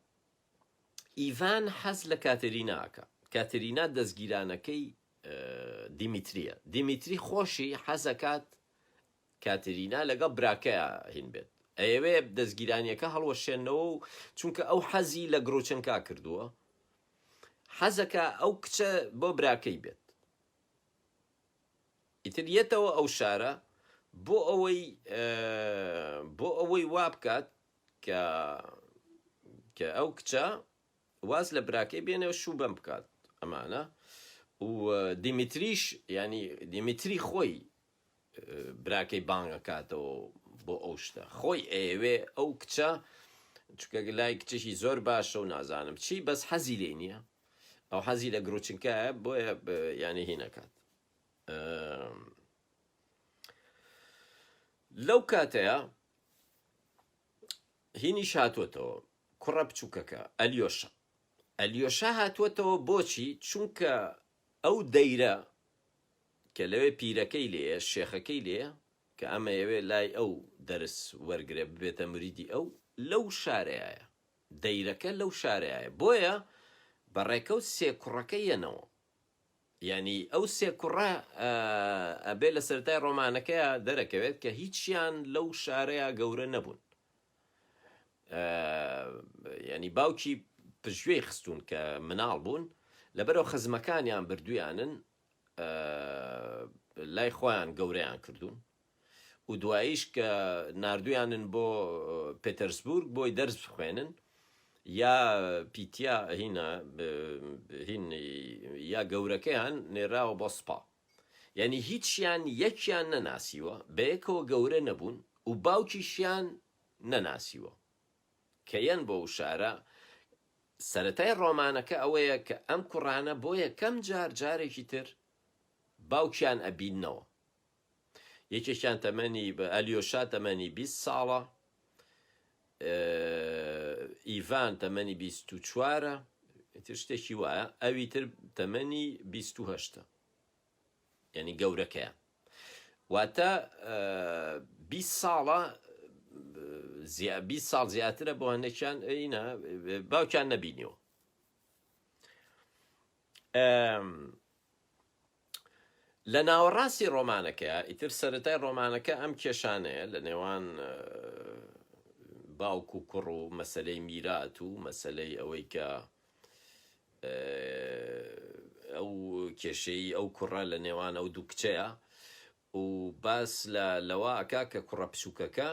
ئیڤان حەز لە کاترینا ئەکا. کاترینا دەستگیرانەکەی دیمیتریە. دیمیتری خۆشی حەزەکات کاترینا لەگەڵ براکەیا هین بێت. ئەیەوێ دەستگیرانیەکە هەڵوەشێنەوە و چونکە ئەو حەزی لە گرۆچنکا کردووە حەزەکا ئەو کچە بۆ براکەی بێت. ئیتر یەتەوە ئەو شارە بۆ ئەوەی بۆ ئەوەی وا بکات کە کە ئەو کچە واز لە براکەی بێنێ و شوو بەم بکات ئەمانە و دیمیتریش ینی دیمیتری خۆی براکەی بانگەکاتەوە بۆ ئەو شتە خۆی ئەیەوێ ئەو کچە چونکە لای کچێکی زۆر باشە و نازانم چی بەس حەزی لێ نییە ئەو حەزی لە گرۆچنکایە بۆیە ینی هینەکات لەو کاتەیە هینیش هاتووەتەوە، کوڕە بچووکەکە، ئەلیۆشا. ئەلیۆشا هاتووەتەوە بۆچی؟ چونکە ئەو دەیرە کە لەوێ پیرەکەی لێیە، شێخەکەی لێیە، کە ئەمەیەوێ لای ئەو دەرس وەرگرێ، ببێتە مریدی ئەو، لەو شارەیایە. دەیرەکە لەو شارەیایە. بۆیە بە ڕێکەوت سێ کوڕەکە یەنەوە. یانی ئەو سێ کوڕە ئەبێ لە سەرەتای ڕۆمانەکەیا دەرەکەوێت کە هیچیان لەو شارەیا گەورە نەبوون. یانی باوکی پشتگوێی خستوون کە مناڵ بوون، لەبەرئەوە خزمەکانیان بردوویانن لای خۆیان گەورەیان کردوون. و دواییش کە ناردویانن بۆ پێتەرسبورگ بۆی دەرس بخوێنن یا پیتیا هینە هین یا گەورەکەیان نێراوە بۆ سوپا یعنی هیچیان یەکیان نەناسیوە بەیەکەوە گەورە نەبوون و باوکیشیان نەناسیوە کە یەن بۆ شارە سەرەتای ڕۆمانەکە ئەوەیە کە ئەم کوڕانە بۆ یەکەم جار جارێکی تر باوکیان ئەبیننەوە یەکێکیان تەمەنی ئەلیۆشا تەمەنی 20 ساڵە ئیڤان تەمەنی 24ە ئیتر شتێکی وایە ئەوی تر تەمەنی 28ە یعنی گەورەکەیە واتە 20 ساڵە 20 ساڵ زیاترە بۆ هەندێکیان ئینا باوکیان نەبینیەوە لە ناوەڕاستی ڕۆمانەکەیا، ئیتر سەرەتای ڕۆمانەکە ئەم کێشانەیە لە نێوان باوک و کوڕ و مەسەلەی میرات و مەسەلەی ئەوەی کە ئەو کێشەی ئەو کوڕە لە نێوان ئەو دوو کچەیە و باس لە لەوە ئەکا کە کوڕە بچووکەکە.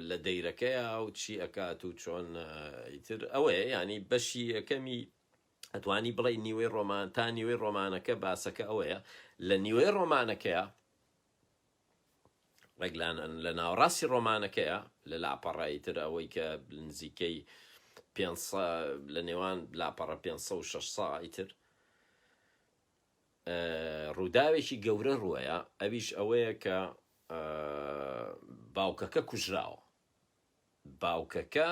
لە دەیرەکەیا و چی ئەکات و چۆن ئیتر ئەوەیە یانی بەشی یەکەمی ئەتوانی بڵێ نیوەی ڕۆمان تا نیوەی ڕۆمانەکە باسەکە ئەوەیە لە نیوەی ڕۆمانەکەیە ڕێک لە ناوەڕاستی ڕۆمانەکەیە لە لاپەڕە ئیتر ئەوەی کە نزیکەی 500 لە نێوان لاپەڕە 500 و 600 ئیتر ڕووداوێکی گەورە ڕووەیە ئەویش ئەوەیە کە باوکەکە کوژراوە باوکەکە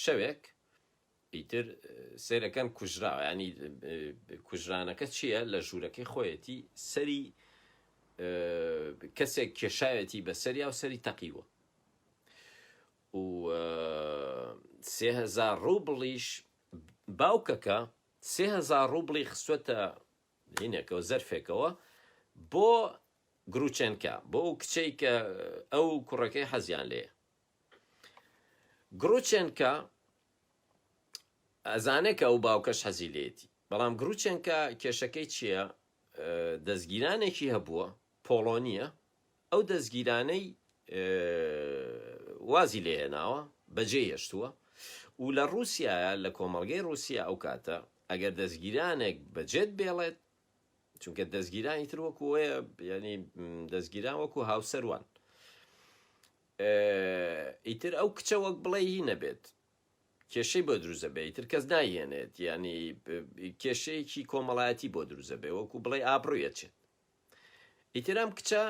شەوێک ئیتر سەیرەکەن کوژراوە ینی کوژرانەکە چییە لە ژوورەکەی خۆیەتی سەری کەسێک کێشاوێتی بە سەریا و سەری تەقیوە و سێهزار ڕوبڵیش باوکەکە 3000 ڕوبڵی خستوەتە هینێکەوە زەرفێکەوە بۆ گروچێنکا بۆ ئەو کچەی کە ئەو کوڕەکەی حەزیان لێیە گروچێنکا ئەزانێ کە ئەو باوکەش حەزی لێیەتی بەڵام گروچێنکا کێشەکەی چییە دەستگیرانێکی هەبووە پۆڵۆنیە ئەو دەستگیرانەی وازی لێهێناوە بەجێ هێشتووە و لە ڕووسایە لە کۆمەڵگەی ڕووسیا ئەو کاتە ئەگەر دەستگیرانێک بەجێت بێڵێت چونکە دەستگیرانی تر وەکو وەیە ینی دەستگیران وەکو هاوسەروان ئیتر ئەو کچە وەک بڵێ هی نەبێت کێشەی بۆ دروزە بێ ئیتر کەس نایهێنێت ینی کێشەیەکی کۆمەڵایەتی بۆ دروزە بێ وەکو بڵێ ئابڕوویە چێت ئیتر ئەم کچە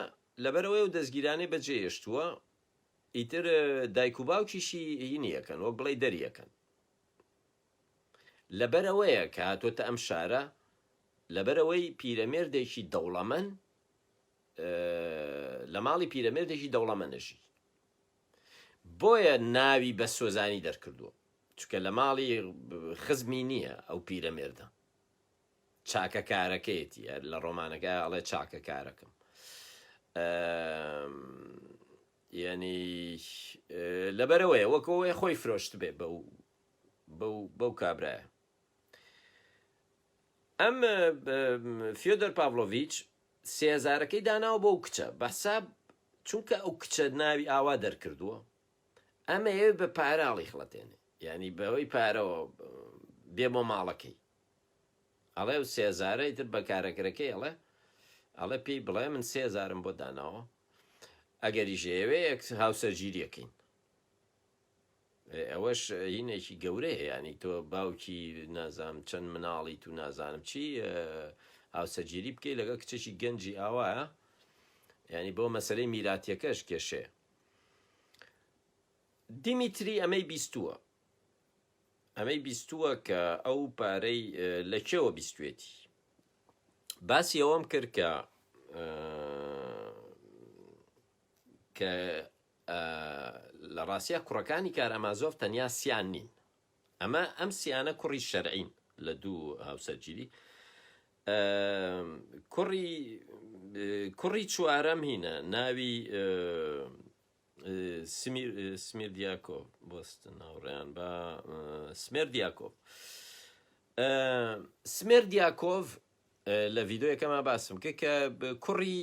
لەبەرەوەی و دەستگیرانەی بەجێهێشتووە ئیتر دایک و باوکیشی هینیەکەن وەک بڵێ دەریەکەن لەبەرئەوەیە کە هاتۆتە ئەم شارە، لەبەرئەوەی پیرەمێردێکی دەوڵەمەن لە ماڵی پیرەمێردێکی دەوڵەمەن ئەژی. بۆیە ناوی بە سۆزانی دەرکردووە. چونکە لە ماڵی خزمی نییە ئەو پیرەمێردە. چاکەکارەکەیەتی، هەر لە ڕۆمانەکە ئەڵێ چاکەکارەکەم. یعنی لەبەرەوەیە وەکەوەی خۆی فرۆشتبێ بەو بەو بەو کابرایە. ئەم فیۆدۆر پاڤلۆڤیچ سێ هەزارەکەی داناوە بۆ ئەو کچە بە حساب چونکە ئەو کچە ناوی ئاوا دەرکردووە ئەمەیەوێ بە پارە هەڵیخڵەتێنێ یعنی بەهۆی پارەوە بێ بۆ ماڵەکەی ئەڵێ و سێ هەزارە ئیتر بە کارەکەرەکەی ئەڵێ ئەڵێ پێی بڵێ من سێ هەزارم بۆ داناوە ئەگەریش ئەیەوێ هاوسەرگیریەکەین ئەوەش هینێکی گەورەیە یانی تۆ باوکی نازانم چەند مناڵیت و نازانم چی هاوسەرگیری بکەی لەگەڵ کچێکی گەنجی ئاوایە ینی بۆ مەسلەی میراتیەکەش کێشەیە دیمیتری ئەمەی بیستووە ئەمەی بیستووە کە ئەو پارەی لە کێوە بیستوێتی باسی ئەوەم کرد کە کە لە ڕاستیا کوڕەکانی کارامازۆف تەنیا سیان نین ئەمە ئەم سیانە کوڕی شەرعین لە دوو هاوسەرگیری کوڕی کوڕی چوارەم هینە ناوی سمیردیاکۆڤ بۆستن هاوڕێیان بە سمێردیاکۆڤ سمێردیاکۆڤ لە ڤیدۆیەکەما باسم کرد کە کوڕی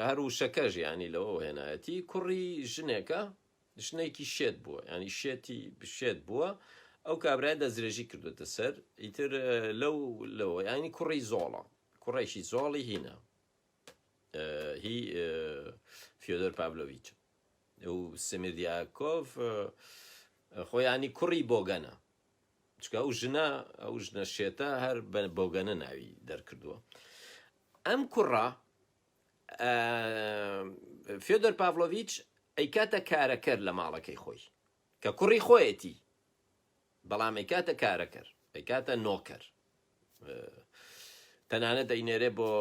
هەر وشەکەش ینی لەوە هێنایەتی کوڕی ژنێکە ژنێکی شێت بووە ینی شێتی شێت بووە ئەو کابرای دەستدرێژی کردوتە سەر ئیتر لەو لەوە ینی کوڕی زۆڵە کوڕێکی زۆڵی هینە هی فیۆدۆر پاڤلۆڤیچ و سمیردیاکۆڤ خۆیانی کوڕی بۆگەنە چونکە ئەو ژنە ئەو ژنە شێتە هەر بە بۆگەنە ناوی دەرکردووە ئەم کوڕە فیۆدۆر پاڤلۆڤیچ ئەیکاتە کارەکەر لە ماڵەکەی خۆی کە کوڕی خۆیەتی بەڵام ئەیکاتە کارەکەر ئەیکاتە نۆکەر تەنانەت ئەینێرێ بۆ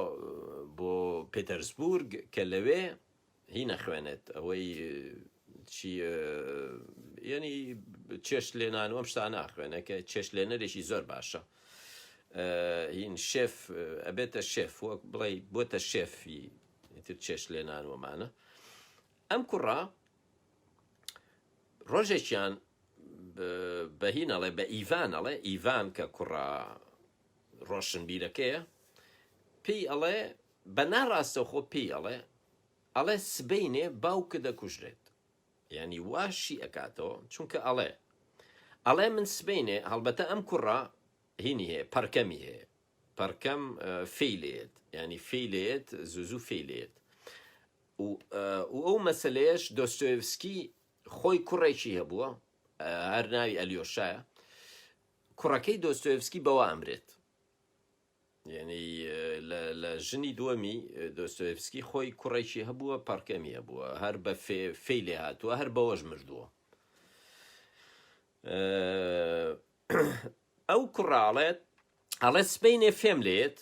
بۆ پێتەرسبورگ کە لەوێ هی نەخوێنێت ئەوەی چی یعنی چێشت لێنان و ئەم شتانە ئەخوێنێ کە چێشت لێنەرێکی زۆر باشە هین شێف ئەبێتە شێف وەک بڵێ بۆتە شێفی تر چێشت لێنان وەمانە ئەم کوڕە ڕۆژێکیان بە هین ئەڵێ بە ئیڤان ئەڵێ ئیڤان کە کوڕە ڕۆشنبیرەکەیە پێی ئەڵێ بە ناڕاستەوخۆ پێی ئەڵێ ئەڵێ سبەینێ باوکت دەکوژرێت. یعنی وا شی ئەکاتەوە چونکە ئەڵێ ئەڵێ من سبەینێ هەڵبەتە ئەم کوڕە هینی هەیە پەرکەمی هەیە پەرکەم فێی لێت ینی فێی لێت زوو زوو فێی لێت و ئەو مەسلەیەش دۆستۆیڤسکی خۆی کوڕێکی هەبووە هەر ناوی ئەلیۆشایە کوڕەکەی دۆستۆیڤسکی بەوە ئەمرێت یعنی لە ژنی دووەمی دۆستۆیڤسکی خۆی کوڕێکی هەبووە پەڕکەمی هەبووە هەر بە فێی لێ هاتووە هەر بەوەش مردووە ئەو کوڕە ئەڵێت ئەڵێ سبەینێ فێم لێت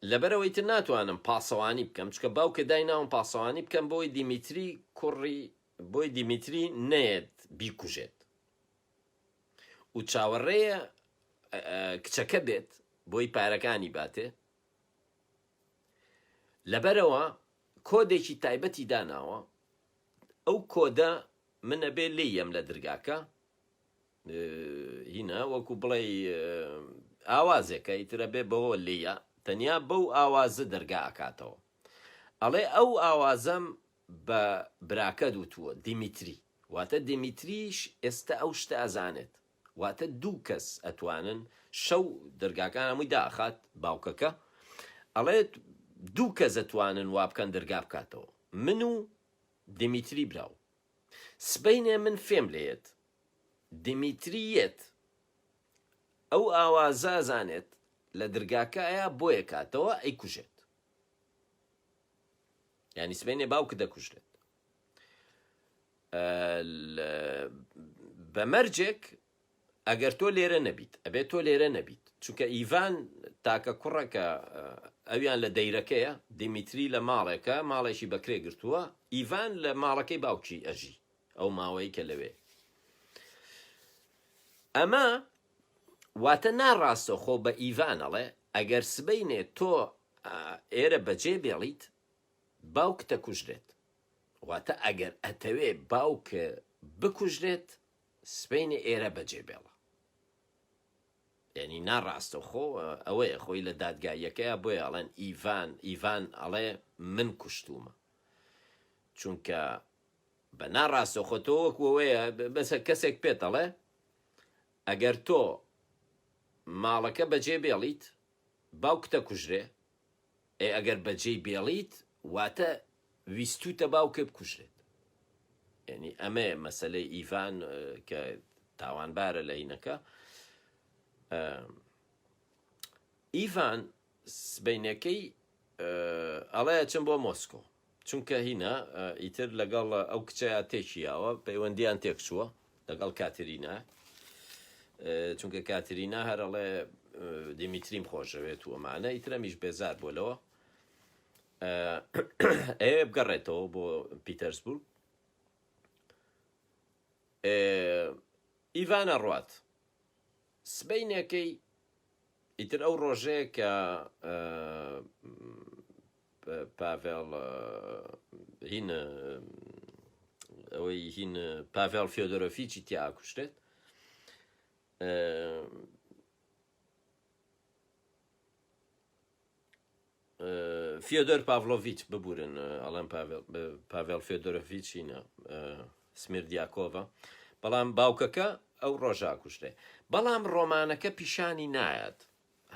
لەبەرەوەی تر ناتوانم پاسەوانی بکەم چکە باوکە دایناوم پاسەوانی بکەم بۆی دیمیتری کوڕی بۆی دیمیتری نەیەت بیکوژێت و چاوەڕێیە کچەکە بێت بۆی پارەکانی باتێ لەبەرەوە کۆدێکی تایبەتی داناوە ئەو کۆدە من ئەبێ لێی یەم لە درگاکە هینا وەکو بڵێ ئاوازێکە ئیتر ئەبێ بەوە لێیە تەنیا بەو ئاوازە دەرگا ئەکاتەوە ئەڵێ ئەو ئاوازەم بە براکەت وتووە دیمیتری واتە دیمیتریش ئێستا ئەو شتە ئەزانێت واتە دوو کەس ئەتوانن شەو دەرگاکان هەمووی داخات باوکەکە ئەڵێت دوو کەس ئەتوانن وا بکەن دەرگا بکاتەوە من و دیمیتری براو سبەینێ من فێم لێیەت دیمیتری یەت ئەو ئاوازە ئەزانێت لە درگاکەیا بۆیە کاتەوە ئەیکوژێت یانی سبەینێ باوکت دەکوژرێت بە مەرجێک ئەگەر تۆ لێرە نەبیت ئەبێت تۆ لێرە نەبیت چونکە ئیڤان تاکە کوڕە کە ئەویان لە دەیرەکەیە دیمیتری لە ماڵێکە ماڵێکی بەکرێ گرتووە ئیڤان لە ماڵەکەی باوکی ئەژی ئەو ماوەی کە لەوێ ئەمە واتە ناڕاستە خۆ بە ئیڤان ئەڵێ ئەگەر سبەینێ تۆ ئێرە بەجێ بێڵیت باوکتە کوژرێت واتە ئەگەر ئەتەوێ باوک بکوژرێت سبەینێ ئێرە بەجێ بێڵە یعنی ناڕاستەوخۆ ئەوەیە خۆی لە دادگاییەکەیە بۆیە ئەڵێن ئیڤان ئیڤان ئەڵێ من کوشتومە چونکە بە ناڕاستەوخۆ تۆ وەکو ئەوەیە بەسە کەسێک پێت ئەڵێ ئەگەر تۆ ماڵەکە بەجێ بێڵیت باوکتە کوژرێ ئێ ئەگەر بەجێی بێڵیت واتە ویستوتە باوکێ بکوژرێت یعنی ئەمەیە مەسەلەی ئیڤان کە تاوانبارە لە هینەکە ئیڤان سبەینەکەی ئەڵێ ئەچم بۆ مۆسکۆ چونکە هینا ئیتر لەگەڵ ئەو کچەیا تێکی یاوە پەیوەندیان تێکچووە لەگەڵ کاترینا چونکە کاترینا هەر ئەڵێ دیمیتریم خۆشەوێت و ئەمانە ئیتر ئەمیش بێزار بۆ لەوە ئەیەوێ بگەڕێتەوە بۆ پیتەرسبورگ ئیڤان ئەڕوات سبەینێکەی ئیتر ئەو ڕۆژەیە کە پاڤێڵ هین ئەوەی هین پاڤێڵ فیۆدۆرۆفیچی تیا ئەکوشتێت فیۆدۆر پاڤلۆڤیچ ببورن ئەڵێم پاڤێڵ فیۆدۆرۆڤیچ هینە سمیردیاکۆڤە بەڵام باوکەکە ئەو ڕۆژە کوشتێ بەڵام ڕۆمانەکە پیشانی نایات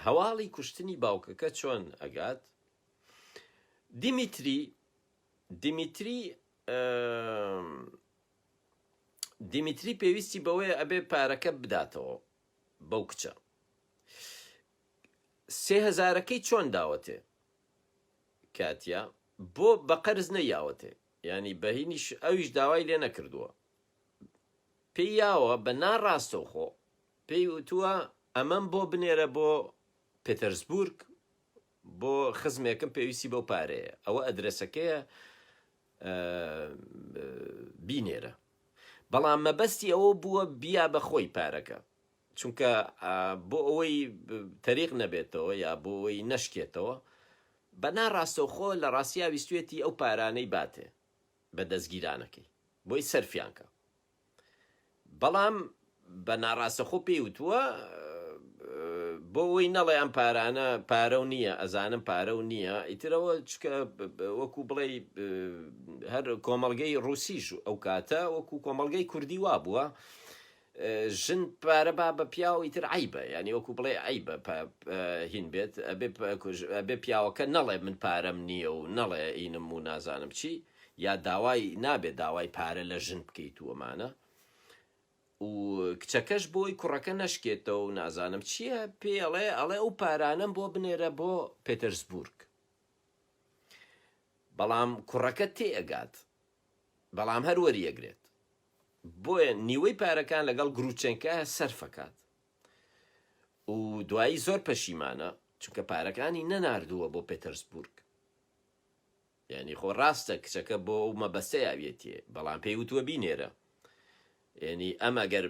هەواڵی کوشتنی باوکەکە چۆن ئەگات دیمیتری دیمیتری دیمیتری پێویستی بەوەیە ئەبێ پارەکە بداتەوە بەو کچە سێ هەزارەکەی چۆن داوەتێ کاتیا بۆ بە قەرز نەیاوەتێ یانی بە هینیش ئەویش داوای لێ نەکردووە پێی یاوە بە ناڕاستەوخۆ پێی وتووە ئەمەم بۆ بنێرە بۆ پێتەرسبورگ بۆ خزمێکم پێویستی بەو پارەیە ئەوە ئەدرەسەکەیە بینێرە بەڵام مەبەستی ئەوە بووە بیا بە خۆی پارەکە چونکە بۆ ئەوەی تەریق نەبێتەوە یا بۆ ئەوەی نەشکێتەوە بە ناڕاستەوخۆ لە ڕاستیا ویستوێتی ئەو پارانەی باتێ بە دەستگیرانەکەی بۆی سەرفیان کە بەڵام بە ناڕاستەخۆ پێی وتووە. بۆ ئەوەی نەڵێ ئەم پارانە پارەو نییە ئەزانم پارەو نییە ئیترەوە چکە وەکو بڵێ هەر کۆمەڵگەی ڕوسیش ئەو کاتە وەکو کۆمەڵگەی کوردی وا بووە ژن پارە با بە پیاو ئیتر عیبە یعنی وەکو بڵێ عیبە هین بێت ئەبێ پیاوەکە نەڵێ من پارەم نییە و نەڵێ ئینم و نازانم چی یا داوای نابێت داوای پارە لە ژن بکەیت و ئەمانە و کچەکەش بۆی کوڕەکە نەشکێتەوە و نازانم چییە پێی ئەڵێ ئەڵێ ئەو پارانەم بۆ بنێرە بۆ پێتەرسبورگ بەڵام کوڕەکە تێئەگات بەڵام هەر وەریەگرێت بۆیە نیوەی پارەکان لەگەڵ گروچێنکە سەرفەکات و دوایی زۆر پەشیمانە چونکە پارەکانی نەناردووە بۆ پێتەرسبورگ یانی خۆ ڕاستە کچەکە بۆ ئەو مەبەستە یاویەتیێ بەڵام پێی وتووە بینێرە یعنی ئەم ئەگەر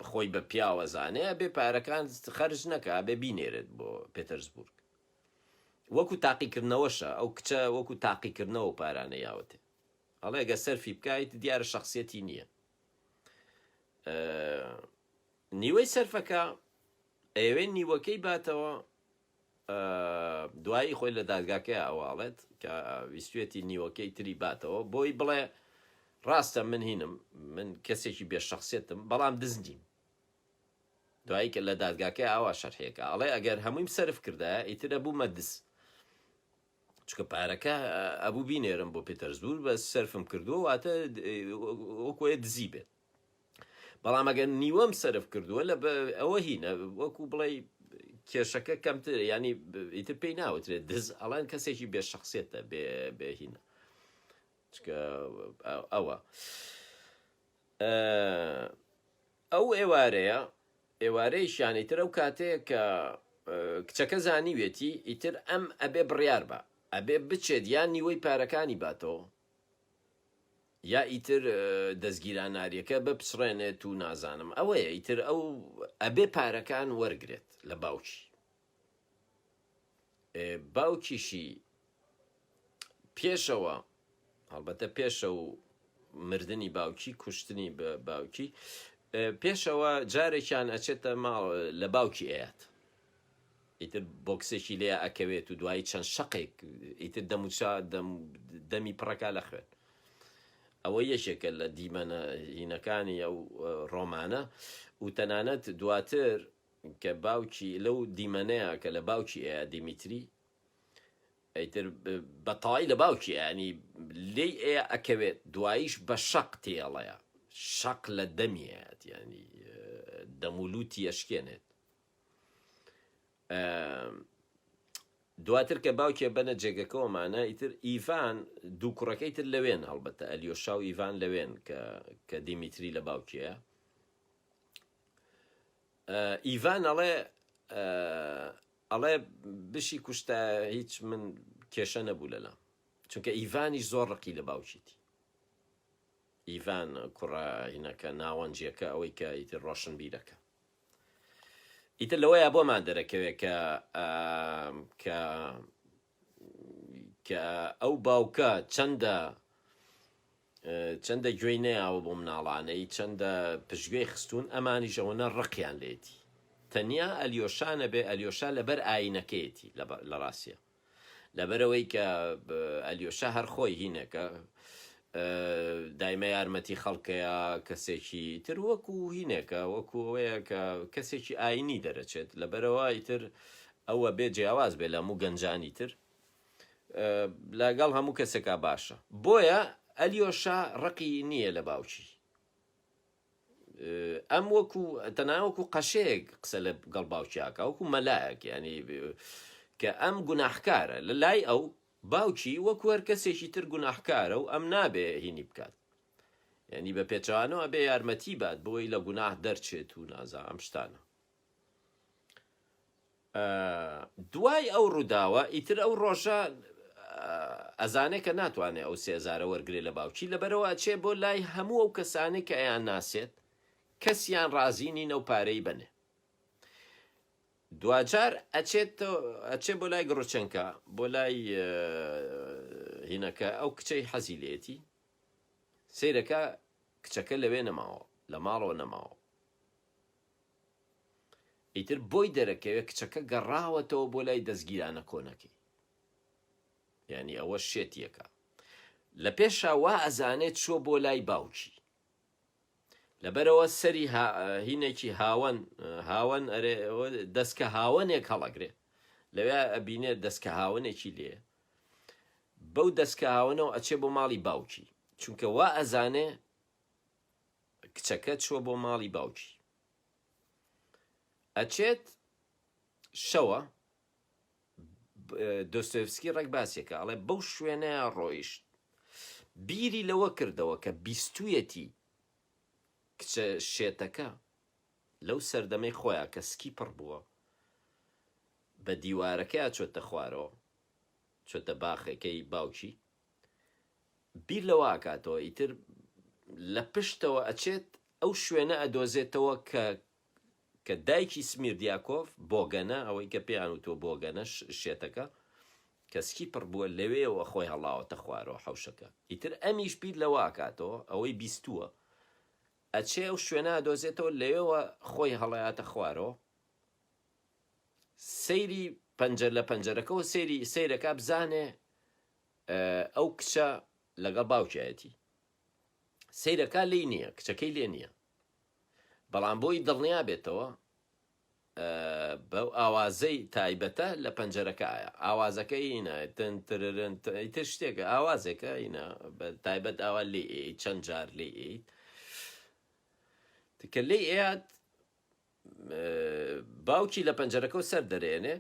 خۆی بە پیاوە زانێ ئەبێ پارەکان خەرج نەکا ئەبێ بینێرێت بۆ پێتەرسبورگ وەکو تاقیکردنەوەشە ئەو کچە وەکو تاقیکردنەوە پارانە یاوەتێ ئەڵێ گە سەرفی بکایت دیارە شخصیەتی نییە نیوەی سەرفەکە ئەیەوێ نیوەکەی باتەوە دوایی خۆی لە دادگاکەیا ئەوە ئەڵێت کە ویستوێتی نیوەکەی تری باتەوە بۆی بڵێ ڕاستە من هینم من کەسێکی بێ شخصێتم بەڵام دز نیم دوایی کە لە دادگاکەی ئاوا شەرحێکە ئەڵێ ئەگەر هەموویم سەرف کردایە ئیتر ئەبوومە دز چونکە پارەکە ئەبوو بینێرم بۆ پێتەرزبوور بە سەرفم کردووە واتە وەکوە دزی بێت بەڵام ئەگەر نیوەم سەرف کردووە لە ئەوە هینە وەکو بڵێ کێشەکە کەمتر ینی ئیتر پێی ناوترێت دز ئەڵەن کەسێکی بێ شخصێتە بێ بێهینە چکە ئەوە ئەو ئێوارەیە ئێوارەیشیان ئیتر ئەو کاتەیە کە کچەکە زانیوێتی ئیتر ئەم ئەبێ بڕیار بە ئەبێ بچێت یان نیوەی پارەکانی باتەوە یا ئیتر دەستگیراناریەکە بپچڕێنێت و نازانم ئەوەیە ئیتر ئەو ئەبێ پارەکان وەرگرێت لە باوکی باوکیشی پێشەوە هەڵبەتە پێشە و مردنی باوکی کوشتنی بە باوکی پێشەوە جارێکیان ئەچێتە ماڵ لە باوکی ئەیات ئیتر بۆکسێکی لێ ئەکەوێت و دوایی چەند شەقێک ئیتر دەموچا دەم دەمی پڕەکا لە خوێن ئەوە یەکێکە لە دیمەنە هینەکانی ئەو ڕۆمانە و تەنانەت دواتر کە باوکی لەو دیمەنەیە کە لە باوکی ئەیا دیمیتری ئیتر بە تەواوی لە باوکی ینی لێی ئەیا ئەکەوێت دواییش بە شەق تێڵەیە شەق لە دەمی ئەیات ینی دەمولوتی ئەشکێنێت دواتر کە باوکێ بەنە جێگەکەوەمانە ئیتر ئیڤان دوو کوڕەکەی تر لەوێن هەڵبەتە ئەلیۆشا و ئیڤان لەوێن کە کە دیمیتری لە باوکیە ئیڤان ئەڵێ ئەڵێ بشی کوشتە هیچ من کێشە نەبوو لەلام چونکە ئیڤانیش زۆر ڕقی لە باوکیتی ئیڤان کوڕە هینەکە ناوەنجیەکە ئەوەی کە ئیتر ڕۆشنبیرەکە ئیتر لەوەیا بۆمان دەرەکەوێ کە کە کە ئەو باوکە چەندە چەندە گوێی نەیاوە بۆ مناڵانەی چەندە پشتگوێی خستوون ئەمانیش ئەوەنە ڕقیان لێتی تەنیا ئەلیۆشا نەبێ ئەلیۆشا لەبەر ئاینەکەیەتی لە ڕاستە لەبەرئەوەی کە ئەلیۆشا هەر خۆی هینێکە دایمە یارمەتی خەڵکەیە کەسێکی تر وەکو هینێکە وەکو ئەوەیە کە کەسێکی ئاینی دەرەچێت لەبەرەوە ئیتر ئەوە بێ جیاواز بێ لە هەموو گەنجانی تر لەگەڵ هەموو کەسێکا باشە بۆیە ئەلیۆشا ڕقی نییە لە باوکی ئەم وەکو تەنها وەکو قەشەیەک قسە لە گەڵ باوکیاکە وەکو مەلایەک ینی کە ئەم گوناحکارە لە لای ئەو باوکی وەکو هەر کەسێکی تر گوناحکارە و ئەم نابێ هینی بکات ینی بە پێچەوانەوە بێ یارمەتی بات بۆی لە گوناح دەرچێت و نازا ئەم شتانە دوای ئەو ڕووداوە ئیتر ئەو ڕۆژە ئەزانێ کە ناتوانێ ئەو سێزارە وەرگێ لە باوکی لەبەرەوە ئەچێ بۆ لای هەموو ئەو کەسانەی کە ئەیان ناسێت کەسیان ڕازی نین ئەو پارەی بەنێ دواجار ئەچێت ئەچێ بۆ لای گڕچەنکە بۆ لای هینەکە ئەو کچەی حەزی لێتی سەیرەکە کچەکە لەوێ نەماوە لە ماڵەوە نەماوە. ئیتر بۆی دەرەکەوێ کچەکە گەڕاوەتەوە بۆ لای دەستگیرانە کۆنەکەی. یانی ئەوە شێتیەکە. لە پێشا وا ئەزانێ چووە بۆ لای باوکی. لەبەرئەوە سەری هینێکی هاوەن هاوەن ئەرێ دەسکە هاوەنێک هەڵەگرێ لەوێ ئەبینێ دەسکە هاوەنێکی لێ بەو دەسکە هاوەنەوە ئەچێ بۆ ماڵی باوکی چونکە وا ئەزانێ کچەکە چووە بۆ ماڵی باوکی ئەچێت شەوە دۆستۆیەڤسکی ڕێک باسیەکە ئەڵێ بەو شوێنەیا ڕۆیشت بیری لەوە کردەوە کە بیستویەتی کچە شێتەکە لەو سەردەمەی خۆیا کە سکی پڕ بووە بە دیوارەکەیا چۆتە خوارەوە چۆتە باخەکەی باوکی بیر لەوە ئەکاتەوە ئیتر لە پشتەوە ئەچێت ئەو شوێنە ئەدۆزێتەوە کە کە دایکی سمیردیاکۆف، بۆگەنە، ئەوەی کە پێیان وتووە بۆگەنە، شێتەکە، کە سکی پڕ بووە، لەوێوە خۆی هەڵاوەتە خوارەوە حەوشەکە. ئیتر ئەمیش بیر لەوە ئەکاتەوە، ئەوەی بیستووە، ئەچێ ئەو شوێنە ئەدۆزێتەوە، لەوێوە خۆی هەڵەیاتە خوارەوە، سەیری پەنجەر لە پەنجەرەکەوە سەیری سەیرەکا بزانێ ئەو کچە لەگەڵ باوکیایەتی. سەیرەکا لێی نییە، کچەکەی لێ نییە. بەڵام بۆی دڵنیا بێتەوە بەو ئاوازەی تایبەتە لە پەنجەرەکە ئایا ئاوازەکە ئینە تن تررن ئیتر شتێکە ئاوازێکە ئینە بە تایبەت ئاوا لێ ئێی چەند جار لێ ئێیت کە لێی ئەیات باوکی لە پەنجەرەکەەوە سەر دەرێنێ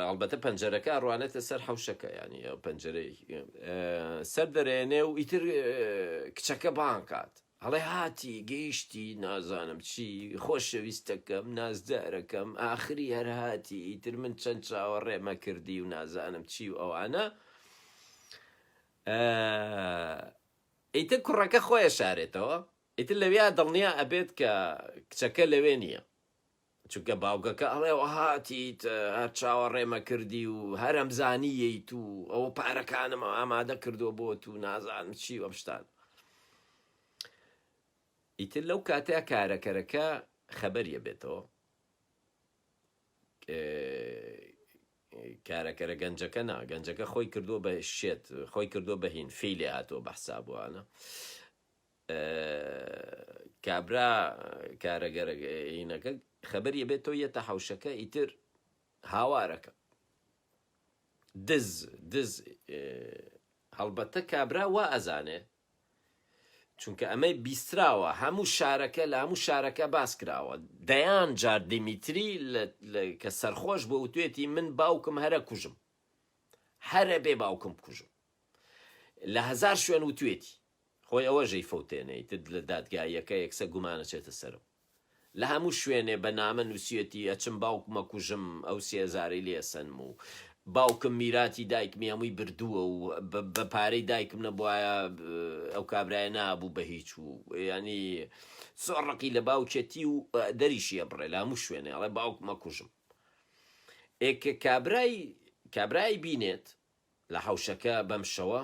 ئەڵبەتە پەنجەرەکە ئەڕوانێتە سەر حەوشەکە یانی ئەو پەنجەرەی سەر دەرێنێ و ئیتر کچەکە بانکات هەڵێ هاتی گەیشتی نازانم چی خۆشەویستەکەم نازدارەکەم ئاخری هەر هاتی ئیتر من چەند چاوەڕێمە کردی و نازانم چی و ئەوانە ئیتر کوڕەکە خۆیە شارێتەوە ئیتر لەویا دڵنیا ئەبێت کە کچەکە لەوێ نییە چونکە باوکەکە ئەڵێ هاتیت هەر چاوەڕێمە کردی و هەرم زانی یەیت و ئەوە پارەکانم ئامادە کردووە بۆت و نازانم چی و ئەم شتان ئیتر لەو کاتەیە کارەکەرەکە خەبەریە بێتەوە کارەکەرە گەنجەکە نا گەنجەکە خۆی کردووە بە شێت خۆی کردووە بە هین فی لێ هاتووە بە حسابوانە کابرا کارەگەرەینەکە خەبەری بێتەوە یەتە حەوشەکە ئیتر هاوارەکە دز دز هەڵبەتە کابرا وا ئەزانێ چونکە ئەمەی بیستراوە هەموو شارەکە لە هەموو شارەکە باس کراوە دەیان جار دیمیتری کە سەرخۆش بۆ وتوێتی من باوکم هەرە کوژم هەرە بێ باوکم بکوژم لە هەزار شوێن وتوێتی خۆی ئەوەش ئەیفەوتێنێ ئیتر لە دادگاییەکە یەکسەر گومان ئەچێتە سەرم لە هەموو شوێنێ بە نامە نووسیەتی ئەچم باوکم ئەکوژم ئەو سێزارەی لێ ئەسەنم و باوکم میراتی دایکمی هەمووی بردووە و بە پارەی دایکم نەبوایە ئەو کابرایە نابوو بە هیچ و ینی زۆر ڕقی لە باوکێتی و دەریشی ئەبڕێ لە هەموو شوێنێ ئەڵێ باوکم ئەکوژم ئێ کە کابرای کابرای بینێت لە حەوشەکە بەم شەوە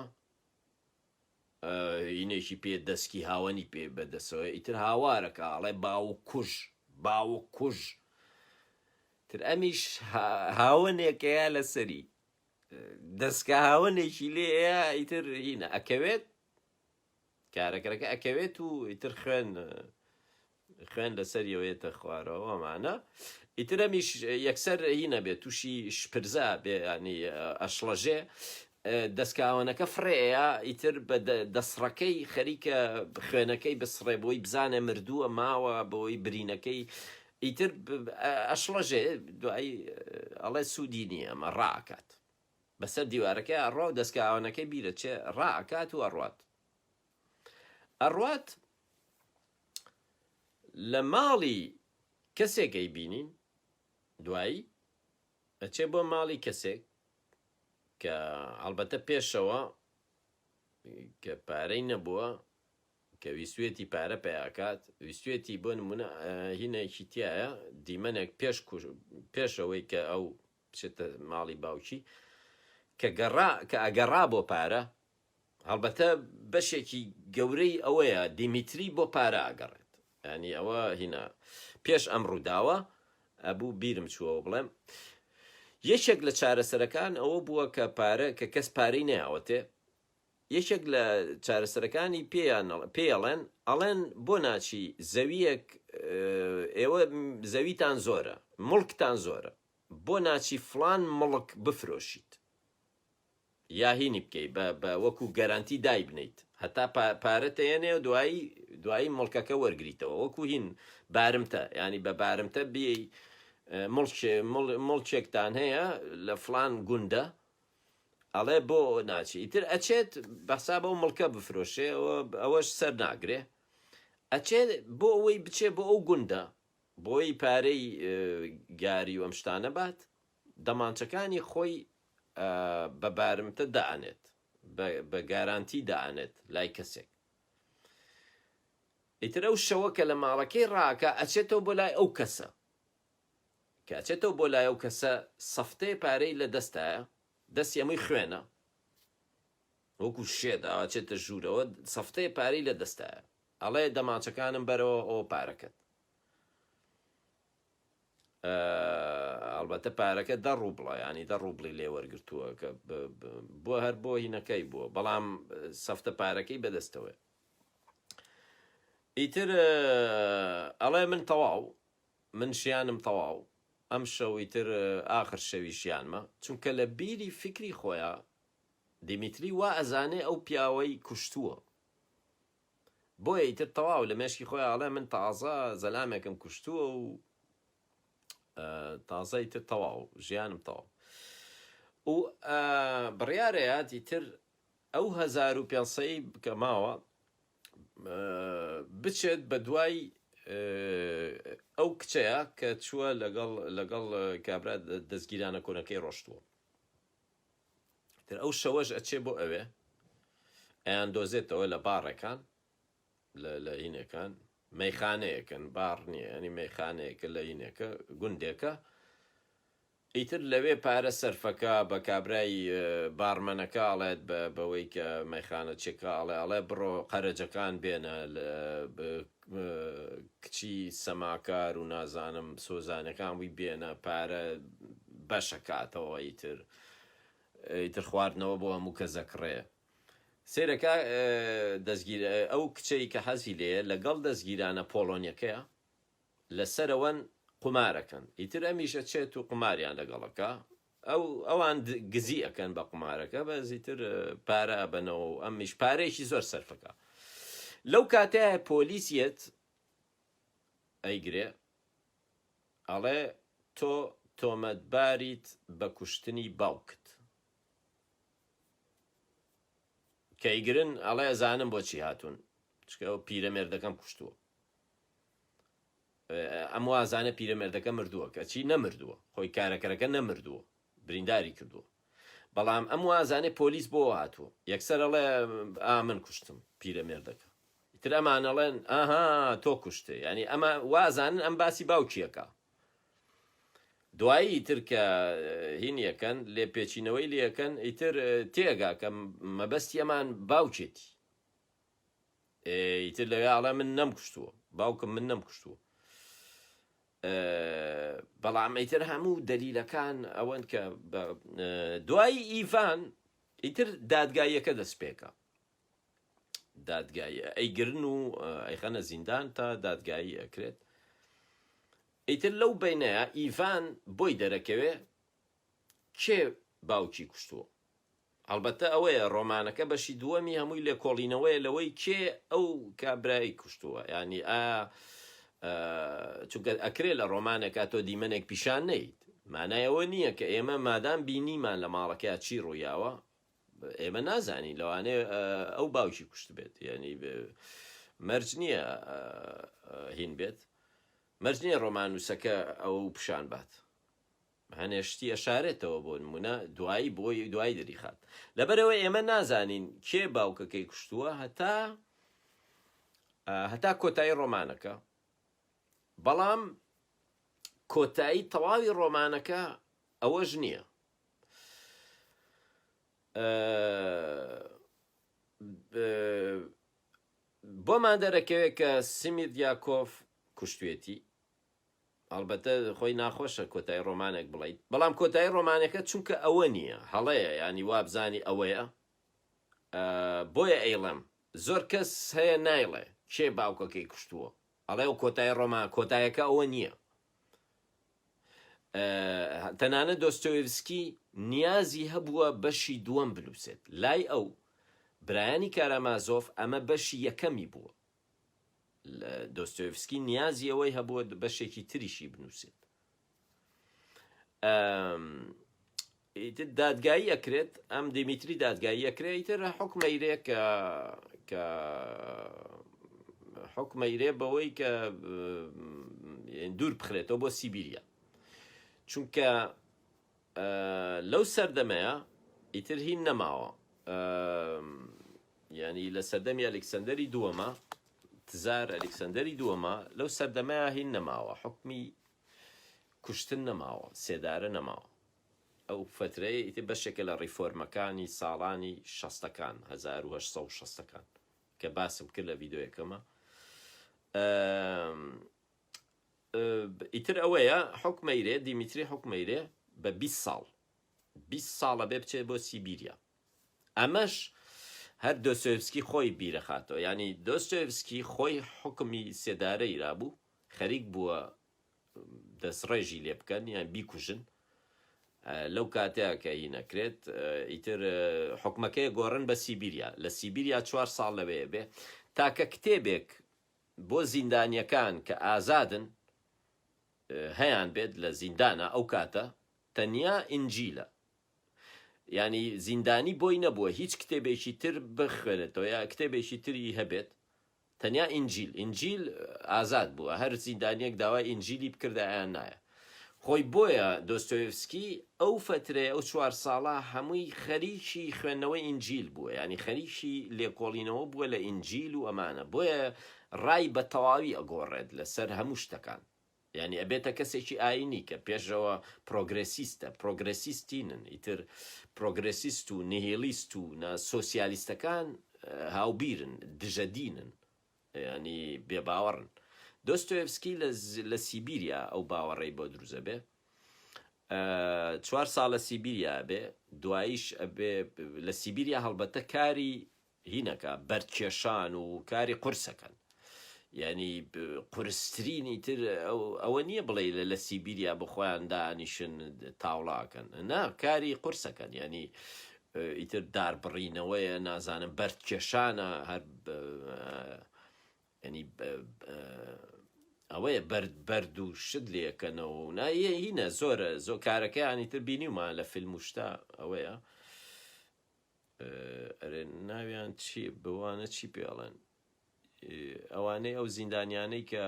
هینێکی پێ دەسکی هاوەنی پێ بەدەسەوە ئیتر هاوارەکە ئەڵێ باوک کوژ باوک کوژ تر ئەمیش هاوەنێکەیە لەسەری دەسکە هاوەنێکی لێیە ئیتر هینە ئەکەوێت کارەکەرەکە ئەکەوێت و ئیتر خوێن خوێن لەسەریەوە یەتە خوارەوە ئەمانە ئیتر ئەمیش یەکسەر هی نەبێت تووشی شپرزە بێ ینی ئەشڵەژێ دەستکاوەنەکە فڕێیە ئیتر بە دەسڕەکەی خەریکە خوێنەکەی بسڕێ بۆی بزانێ مردووە ماوە بۆی برینەکەی ئیتر ئەشڵەژێ دوایی ئەڵێ سوودی نییە ئەمە ڕاکات بەسەر دیوارەکەی ئەڕوا و دەستکاوەنەکەی بیرەچێ ڕائەکات و ئەڕوات ئەڕوات لە ماڵی کەسێک ئەیبینین دوایی ئەچێ بۆ ماڵی کەسێک کە هەڵبەتە پێشەوە کە پارەی نەبووە کە ویستوێتی پارە پیاکات ویستوێتی بۆ نمونە هینێکی تایە دیمەنێک پێش پێشەوەی کە ئەو بچێتە ماڵی باوکی کە گەڕا کە ئەگەڕا بۆ پارە هەڵبەتە بەشێکی گەورەی ئەوەیە دیمیتری بۆ پارە ئەگەڕێت ینی ئەوە هینا پێش ئەم ڕووداوە. ئەبوو بیرم چووەوە بڵێم یەکێک لە چارەسەرەکان ئەوە بووە کە پارە کە کەس پارەی نەیاوەتێ یەکێک لە چارەسەرەکانی پێیان پێیەڵێن ئەڵێن بۆ ناچی زەویەک ئێوە زەویتان زۆرە مڵکتان زۆرە بۆ ناچی فڵان مڵک بفرۆشیت یا هینی بکەی بە بە وەکو گەرانتی دایبنیت هەتا پارە تەیەنێ و دوایی دوایی مڵکەکە وەرگریتەوە وەکو هین بارمتە ینی بە بارمتە بی مڵکێکتان هەیە لە فلان گوندە ئەڵێ بۆ ناچی ئیتر ئەچێت بەحساب ئەو مڵکە بفرۆشێ ئەوەش سەر ناگرێ ئەچێت بۆ ئەوەی بچێ بۆ ئەو گوندە بۆی پارەی گاری و ئەم شتانە بات دەمانچەکانی خۆی بە بارمتە دائەنێت بە گارانتی دائەنێت لای کەسێک ئیتر ئەو شەوە کە لە ماڵەکەی ڕاکە ئەچێتەوە بۆ لای ئەو کەسە کە ئەچێتەوە بۆ لای ئەو کەسە سەفتەیە پارەی لە دەستایە دەستی هەمووی خوێنە وەکو شێت ئاچێتە ژوورەوە سەفتەیە پارەی لە دەستایە ئەڵێ دەمانچەکانم بەرەوە ئەوە پارەکەت ئەڵبەتە پارەکە دە ڕوبڵە ینی دە ڕوبڵی لێ وەرگتووە کە بۆ هەر بۆ هینەکەی بووە بەڵام سەفتە پارەکەی بەدەستەوەی ئیتر ئەڵێ من تەواو من ژیانم تەواو ئەم شەو ئیتر ئاخر شەوی ژیانمە چونکە لە بیری فیکری خۆیا دیمیتری وا ئەزانێ ئەو پیاوەی کوشتووە بۆیە ئیتر تەواو لە مێشکی خۆیا ئەڵێ من تازە زەلامێکم کوشتووە و تازە ئیتر تەواو ژیانم تەواو و بڕیارەیات ئیتر ئەو 1500 کە ماوە بچێت بە دوای ئەو کچەیە کە چووە لەگەڵ لەگەڵ کابرا دەستگیرانە کۆنەکەی ڕۆشتووە تر ئەو شەوەش ئەچێ بۆ ئەوێ ئەیان دۆزێتەوە لە باڕێکان لە هینەکان مەیخانەیەکن باڕ نییە ینی مەیخانەیەکە لە هینێکە گوندێکە ئیتر لەوێ پارە سەرفەکا بە کابرای باڕمەنەکە ئەڵێت بە بەوەی کە مەیخانە چێکە ئەڵێ ئەڵێ بڕۆ قەرەجەکان بێنە کچی سەماکار و نازانم سۆزانەکان وی بێنە پارە بەشەکاتەوە ئیتر ئیتر خواردنەوە بۆ هەموو کەس ئەکڕێ سەیرەکە دەستگیر ئەو کچەی کە حەزی لێیە لەگەڵ دەستگیرانە پۆڵۆنیەکەیە لەسەرەوەن قومارەکەن ئیتر ئەمیش ئەچێت و قوماریان لەگەڵ ئەکا ئەو ئەوان گزی ئەکەن بە قومارەکە بەس ئیتر پارە ئەبەنەوە و ئەمیش پارەیەکی زۆر سەرفەکە لەو کاتەیە پۆلیس یەت ئەیگرێ ئەڵێ تۆ تۆمەتباریت بە کوشتنی باوکت کە ئەیگرن ئەڵێ ئەزانم بۆچی هاتوون چکە ئەو پیرەمێردەکەم کوشتووە ئەم وازانە پیرەمێردەکە مردووە کەچی نەمردووە خۆی کارەکەرەکە نەمردووە برینداری کردووە بەڵام ئەم وازانێ پۆلیس بۆ هاتووە یەکسەر ئەڵێ ئا من کوشتم پیرەمێردەکە ئیتر ئەمان ئەڵێن ئاها تۆ کوشتێ ینی ئەمە وازانن ئەم باسی باوکیەکە دوایی ئیتر کە هین یەکەن لێپێچینەوەی لەکەن ئیتر تێگا کە مەبەستی ئەمان باوکێتی ئیتر لەوێ ئەڵێ من نەمکوشتووە باوکم من نەمکوشتووە بەڵام ئیتر هەموو دەلیلەکان ئەوەن کە دوایی ئیڤان ئیتر دادگاییەکە دەست پێکە دادگایی ئەیگرن و ئەیخەنە زیندان تا دادگایی ئەکرێت ئیتر لەو بینەیە ئیڤان بۆی دەرەکەوێ کێ باوکی کوشتووە هەڵبەتە ئەوەیە ڕۆمانەکە بەشی دووەمی هەمووی لێکۆڵینەوەیە لەوەی کێ ئەو کابرای کوشتووە یانی ئایا چونکە ئەکرێ لە ڕۆمانێکا تۆ دیمەنێک پیشان نەیت مانای ئەوە نییە کە ئێمە مادام بینیمان لە ماڵەکەیا چی ڕوویاوە ئێمە نازانین لەوانەیە ئەو باوکی کوشت بێت یعنی مەرج نییە هین بێت مەرج نییە ڕۆمانووسەکە ئەو پیشان بات هەنێ شتی ئەشارێتەوە بۆ نمونە دوایی بۆی دوایی دەریخات لەبەرەوە ئێمە نازانین کێ باوکەکەی کوشتووە هەتا هەتا کۆتایی ڕۆمانەکە بەڵام کۆتایی تەواوی ڕۆمانەکە ئەوەش نییە بۆمان دەرەکەوێت کە سیمیردیاکۆف کوشتوێتی. هەڵبەتە خۆی ناخۆشە کۆتایی ڕۆمانێک بڵیت بەڵام کۆتایی ڕۆمانەکە چونکە ئەوە نییە هەڵەیە ینی وابزانی ئەوەیە بۆیە ئەیڵێم زۆر کەس هەیە نایڵێ کێ باوکەکەی کوشتووە ئەڵێ و کۆتایی ڕۆمان کۆتایەکە ئەوە نییە تەنانەت دۆستۆیڤسکی نیازی هەبووە بەشی دووەم بنووسێت لای ئەو برایانی کارامازۆف ئەمە بەشی یەکەمی بووە دۆستۆیڤسکی نیازی ئەوەی هەبووە بەشێکی تریشی بنووسێت ئیتر دادگایی ئەکرێت ئەم دیمیتری دادگایی ئەکرێ ئیتر حکومەیرێ کە کە حکومەیرێ بەوەی کە دوور بخرێتەوە بۆ سیبیریا چونکە لەو سەردەمەیە ئیتر هین نەماوە ینی لە سەردەمی ئەلکسەندەری دووەمە تزار ئەلکسەندەری دووەمە لەو سەردەمەیە هین نەماوە حکمی کوشتن نەماوە سێدارە نەماوە ئەو فەترەیە ئیتر بەشێکە لە ڕیفۆرمەکانی ساڵانی شەستەکان، 1860 ەکان، کە باسم کرد لە ڤیدۆیەکەما. ئیتر ئەوەیە حوکمەیرێ، دیمیتری حوکمەیرێ بە 20 ساڵ. 20 ساڵە بێ بچێت بۆ سیبیریا. ئەمەش هەر دۆستۆیڤسکی خۆی بیرەخاتەوە. یانی دۆستۆیڤسکی خۆی حوکمی سێدارەی رابوو، خەریک بووە دەستڕێژی لێ بکەن یان بیکوژن لەو کاتەیە کە هی نەکرێت ئیتر حکومەکەی گۆڕن بە سیبیریا لە سیبیریا چوار ساڵ لەوێ بێ تاکە کتێبێک بۆ زیندانیەکان کە ئازادن هەیان بێت لە زیندانە ئەو کاتە تەنیا ئینجیلە ینی زیندانی بۆی نەبووە هیچ کتێبێکی تر بخوێنێتەوە یا کتێبێکی تری هەبێت تەنیا ئینجیل ئینجیل ئازاد بووە هەر زیندانیەک داوای ئینجیلی بکردایە نایە خۆی بۆیە دۆستۆیەڤسکی ئەو فەترەیە ئەو چوار ساڵە هەمووی خەریکی خوێندنەوەی ئینجیل بووە یانی خەریکی لێکۆڵینەوە بووە لە ئینجیل و ئەمانە بۆیە ڕای بە تەواوی ئەگۆڕێت لەسەر هەموو شتەکان یانی ئەبێتە کەسێکی ئاینی کە پێشەوە پرۆگرێسیستە، پرۆگرێسیستینن، ئیتر پرۆگرێسیست و نیهیڵیست و نا سۆسیالیستەکان هاوبیرن، دژە دینن، یانی بێباوەڕن. دۆستۆیەڤسکی لە لە سیبیریا ئەو باوەڕەی بۆ دروست ئەبێ. چوار ساڵ لە سیبیریا ئەبێ، دواییش ئەبێ لە سیبیریا هەڵبەتە کاری هینەکە بەرد کێشان و کاری قورسەکەن یعنی قورسترینی تر ئەوە نییە بڵێ لە لە سیبیریا بە خۆیان دانیشن تاوڵاکەن نا کاری قورسەکەن یعنی ئیتر دار بڕینەوەیە نازانم بەرد کێشانە هەر ینی ئەوەیە بەرد بەرد و شت لەکەنەوە و نا هینە زۆرە زۆ کارەکەیانی تر بینیومان لە فیلم و شتا ئەوەیە ئەرێ ناویان چی بەوانە چی پێڵێن ئەوانەی ئەو زیندانیانەی کە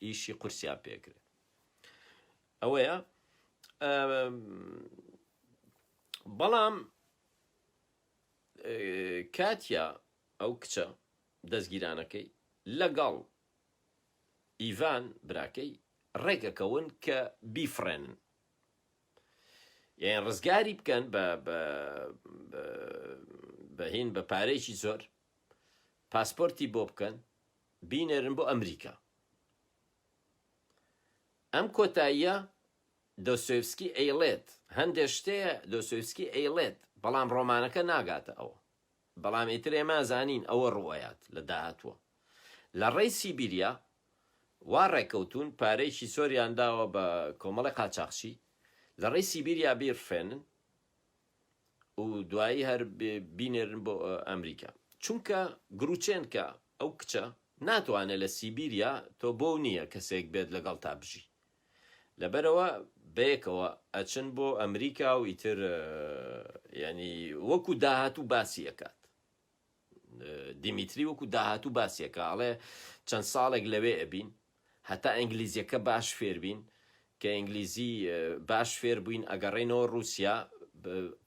ئیشی قورسیان پێکرێت ئەوەیە بەڵام کاتیا ئەو کچە دەستگیرانەکەی لەگەڵ ئیڤان براکەی ڕێکەکەون کە بیفڕێنن یان ڕزگاری بکەن بە بە بە هین بە پارەیەکی زۆر پاسپۆرتی بۆ بکەن بینێرن بۆ ئەمریکا ئەم کۆتاییە دۆستۆیڤسکی ئەیڵێت هەندێ شتەیە دۆستۆیڤسکی ئەیڵێت بەڵام ڕۆمانەکە ناگاتە ئەوە بەڵام ئیتر ئێمە ئەزانین ئەوە ڕوئەیات لە داهاتووە لە ڕێی سیبیریا وا ڕێکەوتوون پارەیەکی زۆریان داوە بە کۆمەڵی قاچاخچی لە ڕێی سیبیریا بیڕفێنن و دوایی هەر بینێرن بۆ ئەمریکا چونکە گروچێنکە ئەو کچە ناتوانێت لە سیبیریا تۆ بۆ نییە کەسێک بێت لەگەڵ تا بژی لەبەرەوە بەیەکەوە ئەچن بۆ ئەمریکا و ئیتر ینی وەکو داهاتوو باسی ئەکات دیمیتری وەکو داهاتوو باسی ئەکا ئەڵێ چەند ساڵێک لەوێ ئەبین هەتا ئینگلیزیەکە باش فێربین کە ئینگلیزی باش فێر بووین ئەگەڕێینەوە ڕووسیا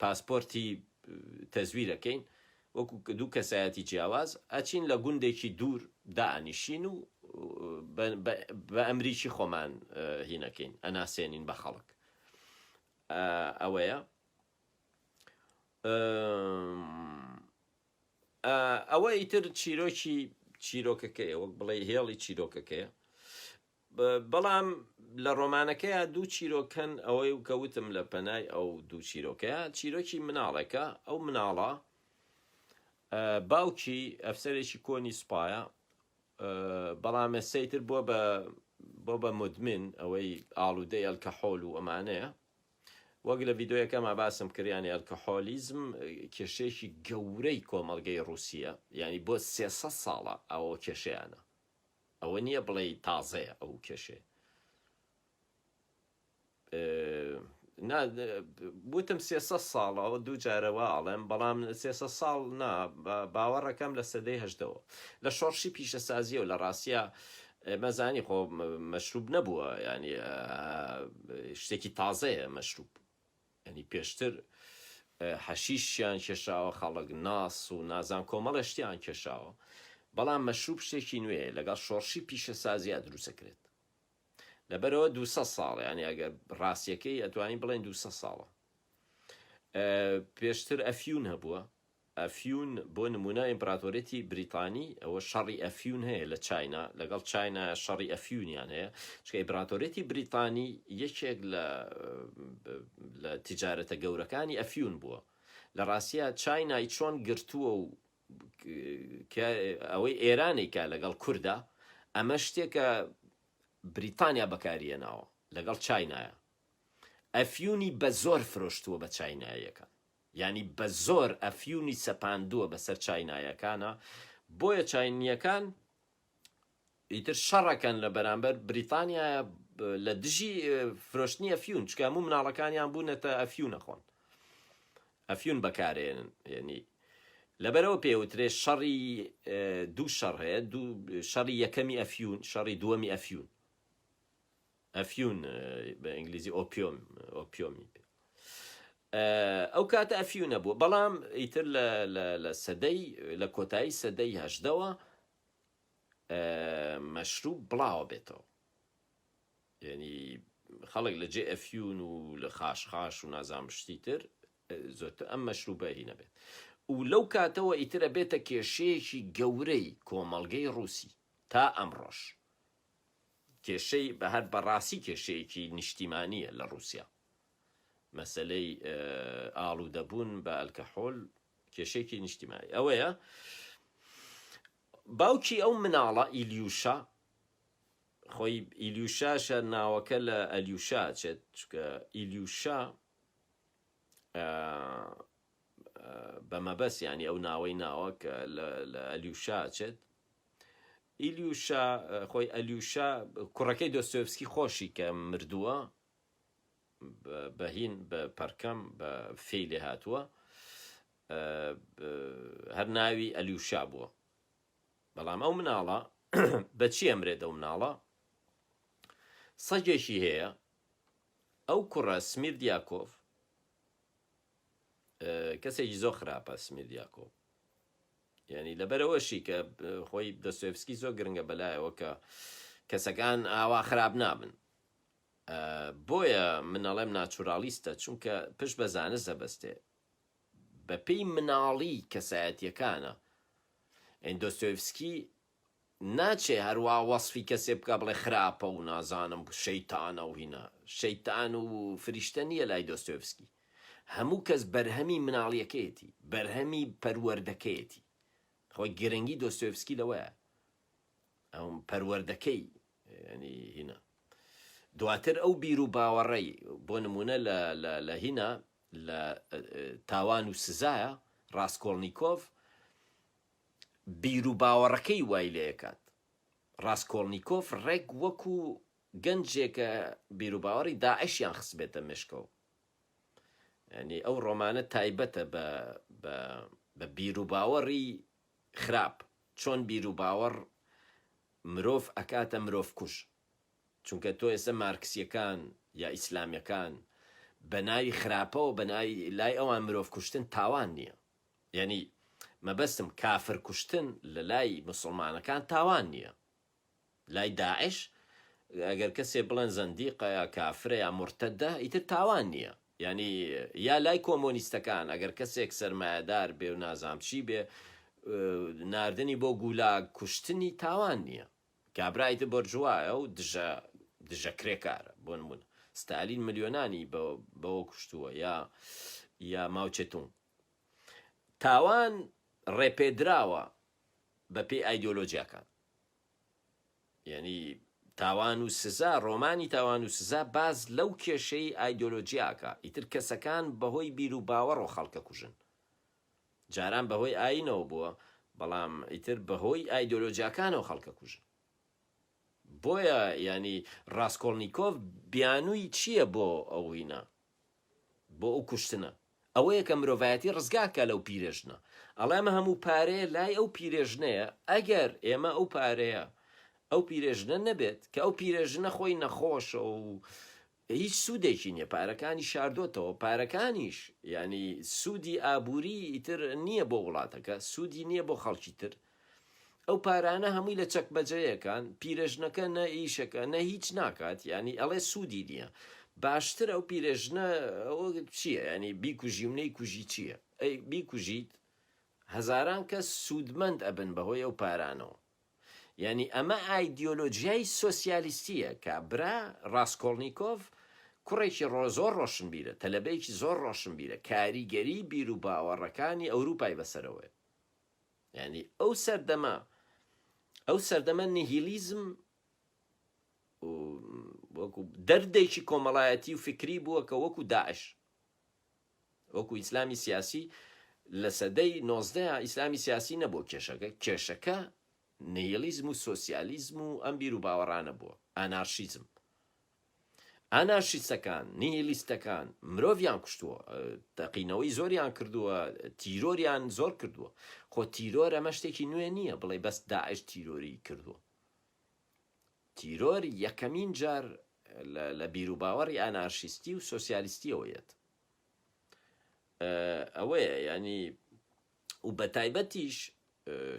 پاسپۆرتی تەزویرەکەین وەکو دوو کەسایەتی جیاواز ئەچین لە گوندێکی دوور دائەنیشین و بە ئەمریکی خۆمان هینەکەین ئەناسێنین بە خەڵک ئەوەیە ئەوە ئیتر چیرۆکی چیرۆکەکەیە وەک بڵێ هێڵی چیرۆکەکەیە. بەڵام لە ڕۆمانەکەیا دوو چیرۆک هەن ئەوەی کە وتم لە پەنای ئەو دوو چیرۆکەیە چیرۆکی مناڵێکە ئەو مناڵە باوکی ئەفسەرێکی کۆنی سوپایە بەڵام ئێستەیتر بووە بە بۆ بە مدمن ئەوەی ئاڵوودەی ئەلکەحۆل و ئەمانەیە وەک لە ڤیدۆیەکەما باسم کرد یانی ئەلکەحۆلیزم کێشەیەکی گەورەی کۆمەڵگەی ڕووسیە یانی بۆ 300 ساڵە ئەوە کێشەیانە ئەوە نییە بڵێی تازەیە ئەو کێشەیە نا وتم 300 ساڵ ئەوە دوو جارە وا ئەڵێم بەڵام 300 ساڵ نا باوەڕەکەم لە سەدەی هەژدەوە لە شۆڕشی پیشەسازیەوە لە ڕاستیا ئێمە زانی خۆ مەشروب نەبووە ینی شتێکی تازەیە مەشروب ینی پێشتر حەشیشیان کێشاوە خەڵک ناس و نازان کۆمەڵێ شتیان کێشاوە بەڵام مەشروب شتێکی نوێ لەگەڵ شۆڕشی پیشەسازیا دروستەکرێت لەبەرەوە 200 ساڵ ینی ئەگەر ڕاستیەکەی ئەتوانین بڵێن 200 ساڵە پێشتر ئەفیون هەبووە ئەفیون بۆ نموونە ئیمپراتۆریەتی بریتانی ئەوە شەڕی ئەفیون هەیە لە چاینا لەگەڵ چاینا شەڕی ئەفیونیان هەیە چونکە ئیمپراتۆریەتی بریتانی یەکێک لە لە تیجارەتە گەورەکانی ئەفیون بووە لە ڕاستیا چاینای چۆن گرتووە و کە ئەوەی ئێرانێکە لەگەڵ کوردا ئەمە شتێکە بریتانیا بەکاریێناوە لەگەڵ چاینایە ئەفیونی بە زۆر فرۆشتووە بە چایناییەکان یانی بە زۆر ئەفیونی سەپاندووە بەسەر چاینایەکانا بۆیە چاینیەکان ئیتر شەڕەکەن لە بەرامبەر بریتانیا لە دژی فرۆشتنی ئەفیون چکە هەموو مناڵەکانیان بوونەتە ئەفیون ئەخۆن ئەفیون بەکارێنن یعنی لەبەرەوە پێوترێ شەڕی دوو شەڕ هەیە دوو شەڕی یەکەمی ئەفیون شەڕی دووەمی ئەفیون ئەفیون بە ئینگلیزی opium opium ی پێ ئەو کاتە ئەفیون نەبوو بەڵام ئیتر لە سەدەی لە کۆتایی سەدەی هەژدەوە مەشروب بڵاوە بێتەوە یعنی خەڵک لە جێ ئەفیون و لە خاشخاش و نازام شتی تر زۆرتر ئەم مەشروبە هی نەبێت و لەو کاتەوە ئیترە بێتە کێشەیەکی گەورەی کۆمەڵگەی ڕووسی تا ئەمڕۆش کێشەی بە هەر بەڕاستی کێشەیەکی نیشتیمانییە لە ڕووسیا. مەسەلەی ئاڵوودەبوون بە ئەلکەحۆل کێشەیەکی نیشتیمانی ئەوەیە. باوکی ئەو مناڵە ئیلیوشا خۆی ئیلیوشاشە ناوەکە لە ئەلیوشا چێت چکە ئیلیوشا بە مەبەست ینی ئەو ناوەی ناوە کە لە ئەلیوشا چێت ئیلیوشا خۆی ئەلیوشا کوڕەکەی دۆستۆیەڤسکی خۆشی کە مردووە بە هین بە پەرکەم بە فێی لێ هاتووە هەر ناوی ئەلیوشا بووە بەڵام ئەو مناڵە بەچی ئەمرێت ئەو مناڵە سەگێکی هەیە ئەو کوڕە سمیردیاکۆف کەسێکی زۆر خراپە سمیردیاکۆف یانی لەبەرئەوەشی کە خۆی دۆستۆیەڤسکی زۆر گرنگە بەلایەوە کە کەسەکان ئاوا خراپ نابن بۆیە من ئەڵێم ناچورالیستە چونکە پشت بە زانست دەبەستێ بەپێی مناڵی کەسایەتیەکانە ئەین دۆستۆیەڤسکی ناچێ هەروا وەسفی کەسێ بکا بڵێ خراپە و نازانم شەیتانە و هینا. شەیتان و فریشتە نییە لای دۆستۆیەڤسکی. هەموو کەس بەرهەمی مناڵییەکەیەتی، بەرهەمی پەروەردەکەیەتی. خۆی گرنگی دۆستۆیەڤسکی لەوەیە. ئەو پەروەردەکەی یانی هینا. دواتر ئەو بیر و باوەڕەی بۆ نموونە لە لە لە هینا لە تاوان و سزایە ڕاسکۆڵنیکۆڤ بیروباوەڕەکەی وای لێکات. ڕاسکۆڵنیکۆف ڕێک وەکو گەنجێکە بیروباوەڕی داعشیان خستبێتە مێشکەوە. یانی ئەو ڕۆمانە تایبەتە بە بە بە بیروباوەڕی خراپ، چۆن بیروباوەڕ مرۆڤ ئەکاتە مرۆڤکوژ. چونکە تۆ ئێستا مارکسیەکان یا ئیسلامیەکان بە ناوی خراپەوە بە ناوی لای ئەوان مرۆڤ کوشتن تاوان نییە. یانی مەبەستم کافر کوشتن لە لای موسڵمانەکان تاوان نیە لای داعش ئەگەر کەسێ بڵێن زەندیقە یا کافرە یا مورتەدە ئیتر تاوان نیە یانی یا لای کۆمۆنیستەکان ئەگەر کەسێک سەرمایەدار بێ و نازام چی بێ ناردنی بۆ گولاگ کوشتنی تاوان نیە. کابرا ئیتر بۆرجوایە و دژە دژە کرێکارە بۆ نمونە ستالین ملیۆنانی بەوە کوشتووە یا یا ماوچێتونگ تاوان ڕێپێدراوە بە پێی ئایدۆلۆجیاکان یعنی تاوان و سزا ڕۆمانی تاوان و سزا باز لەو کێشەی ئایدۆلۆجیاکە ئیتر کەسەکان بەهۆی بیر و باوەڕۆ خەڵکە کوژن جاران بەهۆی ئاینەوە بووە بەڵام ئیتر بەهۆی ئایدۆلۆجیاکانەوە خەڵکە کوژن بۆیە یانی ڕاسکۆڵنیکۆڤ بیانووی چییە بۆ ئەو هینە بۆ ئەو کوشتنە ئەوەیە کە مرۆڤایەتی ڕزگار کا لەو پیرێژنە ئەڵێ ئەمە هەموو پارەیە لای ئەو پیرێژنەیە ئەگەر ئێمە ئەو پارەیە ئەو پیرێژنە نەبێت کە ئەو پیرێژنە خۆی نەخۆشە و هیچ سوودێکی نییە پارەکانی شاردۆتەوە پارەکانیش یعنی سوودی ئابووری ئیتر نییە بۆ وڵاتەکە سوودی نییە بۆ خەڵکی تر ئەو پارانە هەمووی لە چەکمەجەیەکان پیرەژنەکە نە ئیشەکە نە هیچ ناکات یعنی ئەڵێ سوودی نییە باشتر ئەو پیرێژنە ئەوە چییە ینی بیکوژی و نەیکوژی چییە ئەی بیکوژیت هەزاران کەس سوودمەند ئەبن بەهۆی ئەو پارانەوە یانی ئەمە ئایدیۆلۆجیای سۆسیالیستییە، کابرا ڕاسکۆڵنیکۆڤ کوڕێکی ڕۆ زۆر ڕۆشنبیرە، تەلەبەیەکی زۆر ڕۆشنبیرە، کاریگەری بیروباوەڕەکانی ئەوروپای بەسەرەوەیە. یانی ئەو سەردەمە، ئەو سەردەمە نیهیلیزم وەکو دەردێکی کۆمەڵایەتی و فکری بووە کە وەکو داعش، وەکو ئیسلامی سیاسی لە سەدەی نۆزدەیا ئیسلامی سیاسی نەبووە کێشەکە، کێشەکە نیهیلیزم و سۆسیالیزم و ئەم بیروباوەڕانە بووە، ئانارشیزم. ئانارشیستەکان، نیهیلیستەکان مرۆڤیان کوشتووە، تەقینەوەی زۆریان کردووە، تیرۆریان زۆر کردووە. خۆ تیرۆر ئەمە شتێکی نوێ نییە بڵێ بەس داعش تیرۆری کردووە. تیرۆر یەکەمین جار لە بیروباوەڕی ئانارشیستی و سۆسیالیستیەوە یەت. ئەوەیە یانی و بە تایبەتیش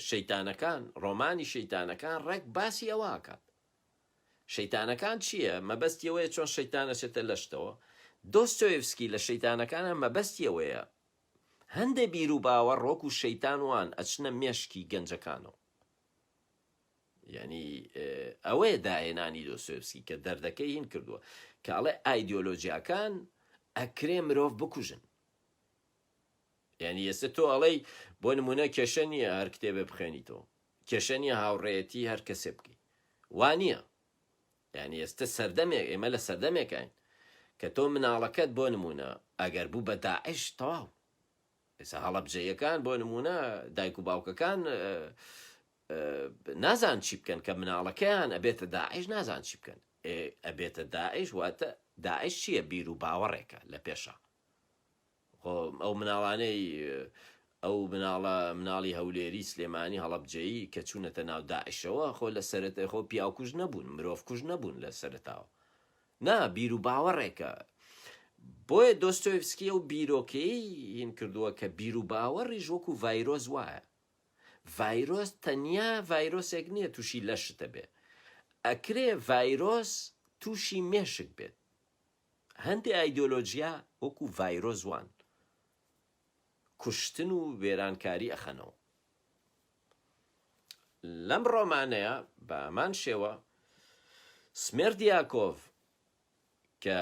شەیتانەکان ڕۆمانی شەیتانەکان ڕێک باسی ئەوە ئەکات شەیتانەکان چییە مەبەستی ئەوەیە چۆن شەیتان ئەچێتە لەشتەوە دۆستۆیڤسکی لە شەیتانەکانە مەبەستی ئەوەیە هەندێ بیر و باوەڕ وەکو شەیتان وان ئەچنە مێشکی گەنجەکانەوە یانی ئەوەیە داهێنانی دۆستۆیەڤسکی کە دەردەکەی هین کردووە کە ئەڵێ ئایدیۆلۆجیاکان ئەکرێ مرۆڤ بکوژن یعنی ئێستا تۆ ئەڵێی بۆ نمونە کێشە نییە هەر کتێبێ بخوێنیتەوە کێشە نییە هاوڕێیەتی هەر کەسێ بکەی وا نییە یعنی ئێستا سەردەمێک ئێمە لە سەردەمێکین کە تۆ مناڵەکەت بۆ نمونە ئەگەر بوو بە داعش تەواو ئێستا هەڵەبجەیەکان بۆ نمونە دایک و باوکەکان نازان چی بکەن کە مناڵەکەیان ئەبێتە داعش نازان چی بکەن ئەبێتە داعش واتە داعش چییە بیر و باوەڕێکە لە پێشە خۆ ئەو مناڵانەی ئەو مناڵە مناڵی هەولێری سلێمانی هەڵەبجەیی کە چوونەتە ناو داعشەوە خۆ لە سەرەتە خۆ پیاوکوژ نەبوون مرۆڤکوژ نەبوون لە سەرەتاوە نا بیر و باوەڕێکە بۆیە دۆستۆیڤسکی ئەو بیرۆکەی هین کردووە کە بیر و باوەڕیش وەکو ڤایرۆس وایە ڤایرۆس تەنیا ڤایرۆسێک نییە تووشی لەشت ئەبێ ئەکرێ ڤایرۆس تووشی مێشک بێت هەندێ ئایدۆلۆجیا وەکو ڤایرۆس وان کوشتن و وێرانکاری ئەخەنەوە لەم ڕۆمانەیە بە هەمان شێوە سمێردیاکۆڤ کە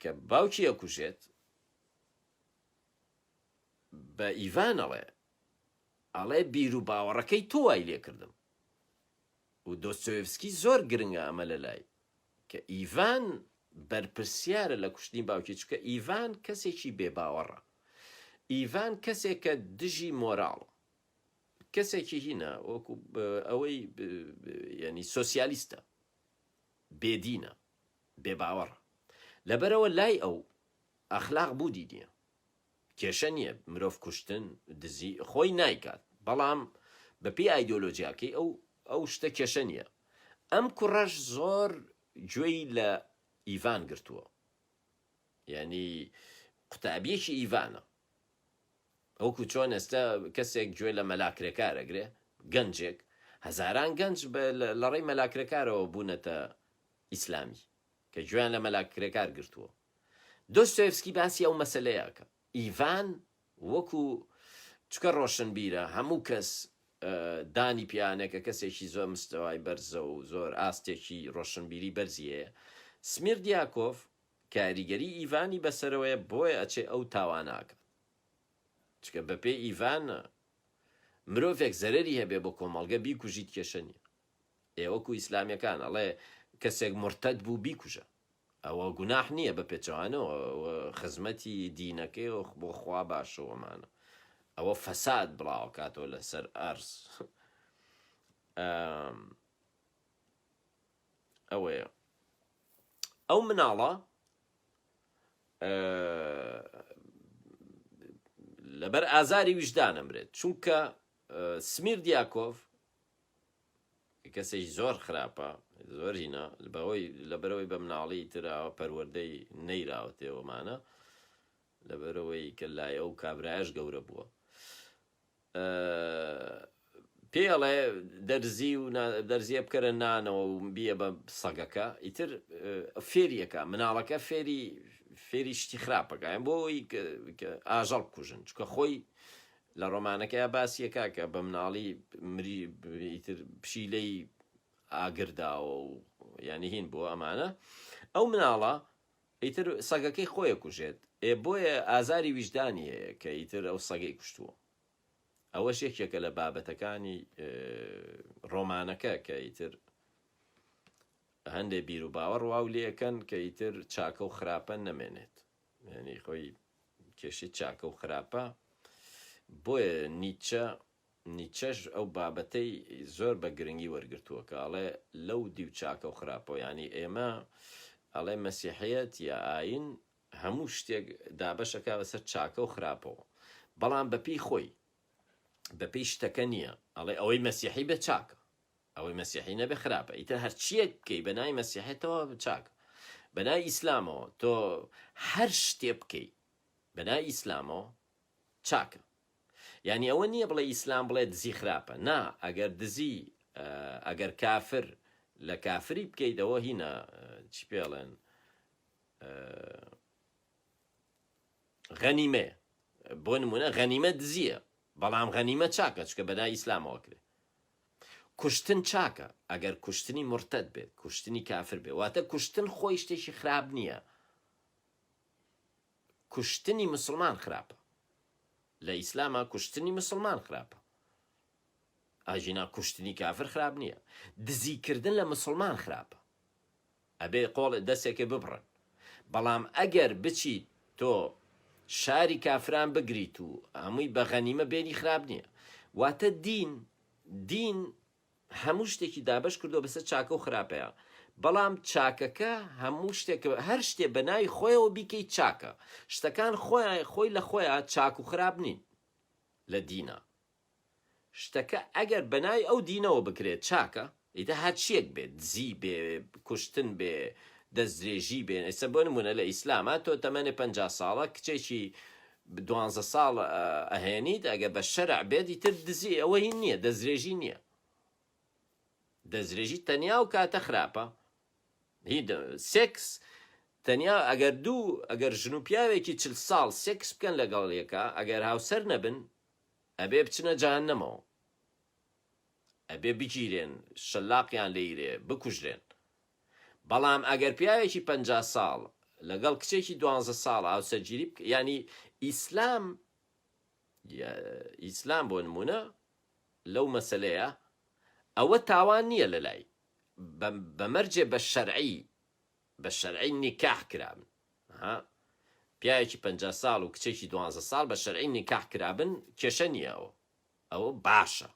کە باوکی ئەکوژێت بە ئیڤان ئەڵێ ئەڵێ بیر و باوەڕەکەی تۆ وای لێ کردم و دۆستۆیەڤسکی زۆر گرنگە ئەمە لە لای کە ئیڤان بەرپرسیارە لە کوشتنی باوکی چونکە ئیڤان کەسێکی بێ باوەڕە ئیڤان کەسێکە دژی مۆراڵ کەسێکی هینە وەکو ئەوەی یعنی سۆسیالیستە بێدینە بێ باوەڕە لەبەرەوە لای ئەو ئەخلاق بودی نییە کێشە نییە مرۆڤ کوشتن دزی خۆی نایکات بەڵام بەپێی ئایدۆلۆجیاکەی ئەو ئەو شتە کێشە نییە ئەم کوڕەش زۆر گوێی لە ئیڤان گرتووە یعنی قوتابیەکی ئیڤانە وەکو چۆن ئێستا کەسێک گوێ لە مەلا کرێکار ئەگرێ گەنجێک هەزاران گەنج لە ڕێی مەلا کرێکارەوە بوونەتە ئیسلامی کە گوێیان لە مەلا کرێکار گرتووە دۆستۆیەڤسکی باسی ئەو مەسەلەیە ئەکا. ئیڤان وەکو چونکە ڕۆشنبیرە هەموو کەس. دانی پیانێ کە کەسێکی زۆر مستەوای بەرزە و زۆر ئاستێکی ڕۆشنبیری بەرزی هەیە. سمیردیاکۆف کاریگەری ئیڤانی بەسەرەوەیە بۆیە ئەچێ ئەو تاوانە ئەکات. چونکە بەپێی ئیڤان مرۆڤێک زەرەری هەبێ بۆ کۆمەڵگە بیکوژیت کێشە نیە. ئێ وەکو ئیسلامیەکان ئەڵێ کەسێک مورتەد بوو بیکوژە. ئەوە گوناح نیە بە پێچەوانەوە ئەوە خزمەتی دینەکەی و بۆ خوا باشە و ئەمانە. ئەوە فەساد بڵاوەکاتەوە لەسەر ئەرز. ئەوەیە ئەو مناڵە لەبەر ئازاری ویژدان ئەمرێت چونکە سمیر دیاکۆڤ کەسێکی زۆر خراپە زۆر هینا بەهۆی لەبەرەوەی بە مناڵی تراوە پەروەردەی نەیراوەتێوەمانە لەبەرەوەی کە لای ئەو کابرایش گەورە بووە پێی ئەڵێ دەرزی و دەرزیە بکەرە نانەوە و بیە بە سەگەکە ئیتر فێریەکە مناڵەکە فێری فێری شتی خراپەکە بۆ ئەوەی ئاژەڵ بکوژن چکە خۆی لە ڕۆمانەکەی باسیەکە کە بە مناڵی مری ئیتر پشیلەی ئاگرداوە و یعنی هین بۆ ئەمانە ئەو مناڵە ئیتر سەگەکەی خۆی ئەکوژێت ئێ بۆیە ئازاری ویژدانی هەیە کە ئیتر ئەو سەگەی کوشتووە ئەوەش یەکێکە لە بابەتەکانی ڕۆمانەکە کە ئیتر هەندێک بیر و باوەڕ واو لێکەن کە ئیتر چاکە و خراپە نەمێنێت یعنی خۆی کێشەی چاکە و خراپە بۆیە نیچە نیچەش ئەو بابەتەی زۆر بە گرنگی وەرگرتووە کە ئەڵێ لەو دیو چاکە و خراپەوە یانی ئێمە ئەڵێ مەسیحیەت یا ئاین هەموو شتێک دابەشەکا بەسەر چاکە و خراپەوە بەڵام بەپێی خۆی بەپێی شتەکە نییە ئەڵێ ئەوەی مەسیحی بێ چاکە ئەوەی مەسیحی نەبێ خراپە ئیتر هەرچیەک بکەی بە ناوی مەسیحێتەوە چاکە بە ناوی ئیسلامەوە تۆ هەر شتێ بکەی بە ناوی ئیسلامەوە چاکە یانی ئەوە نییە بڵێ ئیسلام بڵێ دزی خراپە نا ئەگەر دزی ئەگەر کافر لە کافری بکەیت ئەوە هینە چی پێڵێن غەنیمەیە بۆ نمونە غەنیمە دزیە بەڵام غەنیمە چاکە چکە بەنای ئیسلامەوە کرێ کوشتن چاکە ئەگەر کوشتنی مرتد بێت کوشتنی کافر بێ واتە کوشتن خۆی شتێکی خراپ نییە کوشتنی مسلمان خراپە لە ئیسلاما کوشتنی مسوڵمان خراپە ئاژینا کوشتنی کافر خراپ نییە دزی کردن لە مسوڵمان خراپە ئەبێ قۆڵ دەسێکێ ببڕن بەڵام ئەگەر بچیت تۆ شاری کافران بگریت و هەمووی بە غەنیمە بێنی خراپ نییە واتە دین دین هەموو شتێکی دابەش کردووە بەسەر چاکە و خراپەیا بەڵام چاکەکە هەموو شتێک هەر شتێ بە ناوی خۆیەوە بیکەی چاکە شتەکان خۆیان خۆی لە خۆیان چاک و خراپ نین لە دینا شتەکە ئەگەر بە ناوی ئەو دینەوە بکرێت چاکە ئیتر هەرچیەک بێت دزی بێ کوشتن بێ دەستدرێژی بێ ئێستا بۆ نمونە لە ئیسلاما تۆ تەمەنێ 50 ساڵە کچێکی دوانزە ساڵ ئەهێنیت ئەگەر بە شەرع بێت ئیتر دزی ئەوە هین نییە دەستدرێژی نییە دەستدرێژی تەنیا و کاتە خراپە هی سێکس تەنیا ئەگەر دوو ئەگەر ژن و پیاوێکی چل ساڵ سێکس بکەن لەگەڵ یەکە ئەگەر هاوسەر نەبن ئەبێ بچنە جەهەنەمەوە ئەبێ بگیرێن شەلاقیان لێیرێ بکوژرێن بەڵام ئەگەر پیاوێکی 50 ساڵ لەگەڵ کچێکی دوانزە ساڵ هاوسەرگیری بکە یانی ئیسلام ئیسلام بۆ نمونە لەو مەسەلەیە ئەوە تاوان نییە لەلای بە مەرجێ بە شەرعی بە شەرعی نیکاح کرابن ها پیاوێکی 50 ساڵ و کچێکی دوانزە ساڵ بە شەرعی نیکاح کرابن کێشە نییە ئەوە ئەوە باشە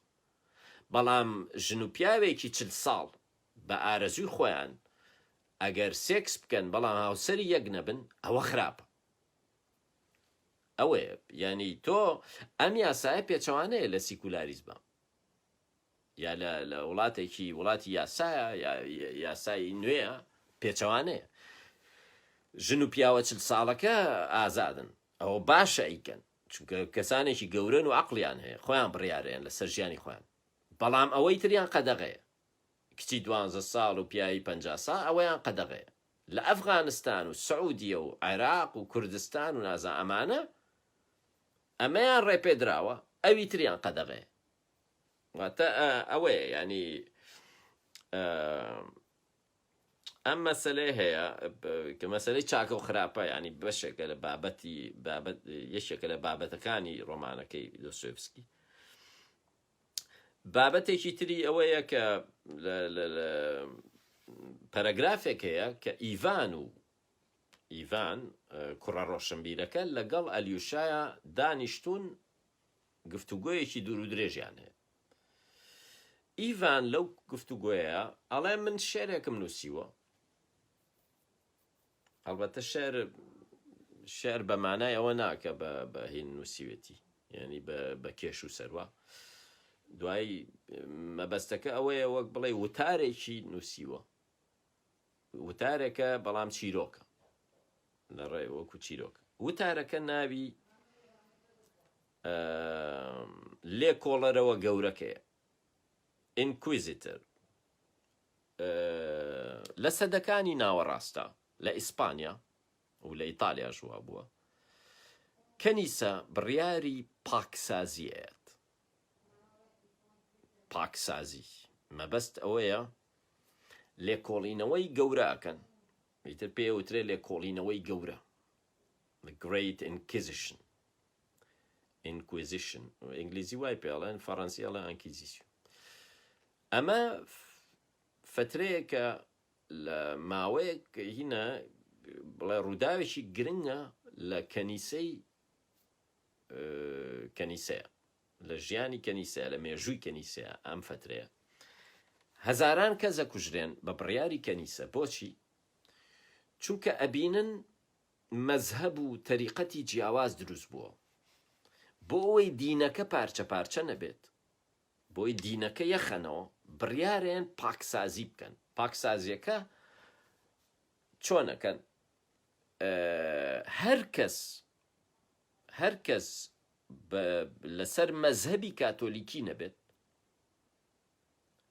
بەڵام ژن و پیاوێکی چل ساڵ بە ئارەزووی خۆیان ئەگەر سێکس بکەن بەڵام هاوسەری یەک نەبن ئەوە خراپە ئەوەیە یانی تۆ ئەم یاسایە پێچەوانەیە لە سیکولاریزمە یا لە لە وڵاتێکی وڵاتی یاسایە یا یاسای نوێیە پێچەوانەیە ژن و پیاوە چل ساڵەکە ئازادن ئەوە باشە ئەیکەن چونکە کەسانێکی گەورەن و عەقڵیان هەیە خۆیان بڕیارەیەن لەسەر ژیانی خۆیان بەڵام ئەوەی تریان قەدەغەیە کچی دوانزە ساڵ و پیاوی 50 ساڵ ئەوەیان قەدەغەیە لە ئەفغانستان و سعودیە و عێراق و کوردستان و نازانم ئەمانە ئەمەیان ڕێپێدراوە ئەوی تریان قەدەغەیە. واتە ئەوەیە ینی ئەم مەسلەی هەیە کە مەسلەی چاکە و خراپە ینی بەشێکە لە بابەتی بابەت یەکێکە لە بابەتەکانی ڕۆمانەکەی دۆستۆیفسکی بابەتێکی تری ئەوەیە کە پەرەگرافێک هەیە کە ئیڤان و ئیڤان کوڕە ڕۆشنبیرەکە لەگەڵ ئەلیوشایا دانیشتوون گفتوگۆیەکی دوور و درێژیان هەیە. ئیڤان لەو گفتوگۆیە ئەڵێ من شعرێکم نووسیوە، ئەڵبەتە شعر شعر بە مانای ئەوە ناکە بە بە هین نووسیوێتی یعنی بە بە کێش و سەروا دوای مەبەستەکە ئەوەیە وەک بڵێ وتارێکی نووسیوە وتارێکە بەڵام چیرۆکە لە ڕێ وەکو چیرۆکە وتارەکە ناوی لێکۆڵەرەوە گەورەکەیە Inquisitor لە سەدەکانی ناوەڕاستە لە ئیسپانیا و لە ئیتالیاش وا بووە کەنیسە بڕیاری پاکسازی ئەیات پاکسازی مەبەست ئەوەیە لێکۆڵینەوەی گەورە ئەکەن ئیتر پێ وترێ لێکۆڵینەوەی گەورە The Great Inquisition Inquisition ئینگلیزی وای پێڵێن فەڕەنسی ئەڵێ Inquisition ئەمە فترەیەکە لە ماوەیەک هینە بڵێ ڕووداوێکی گرنگە لە کەنیسەی کەنیسەیە لە ژیانی کەنیسەیە لە مێژووی کەنیسەیە ئەم فترەیە هەزاران کەس ئەکوژرێن بە بڕیاری کەنیسە بۆچی چونکە ئەبینن مەزهەب و تەریقەتی جیاواز دروست بووە بۆ ئەوەی دینەکە پارچە پارچە نەبێت بۆی دینەکە یەخەنەوە بڕیارێن پاکسازی بکەن پاکسازیەکە چۆنەکەن هەر کەس هەر کەس لەسەر مەزهەبی کاتۆلیکی نەبێت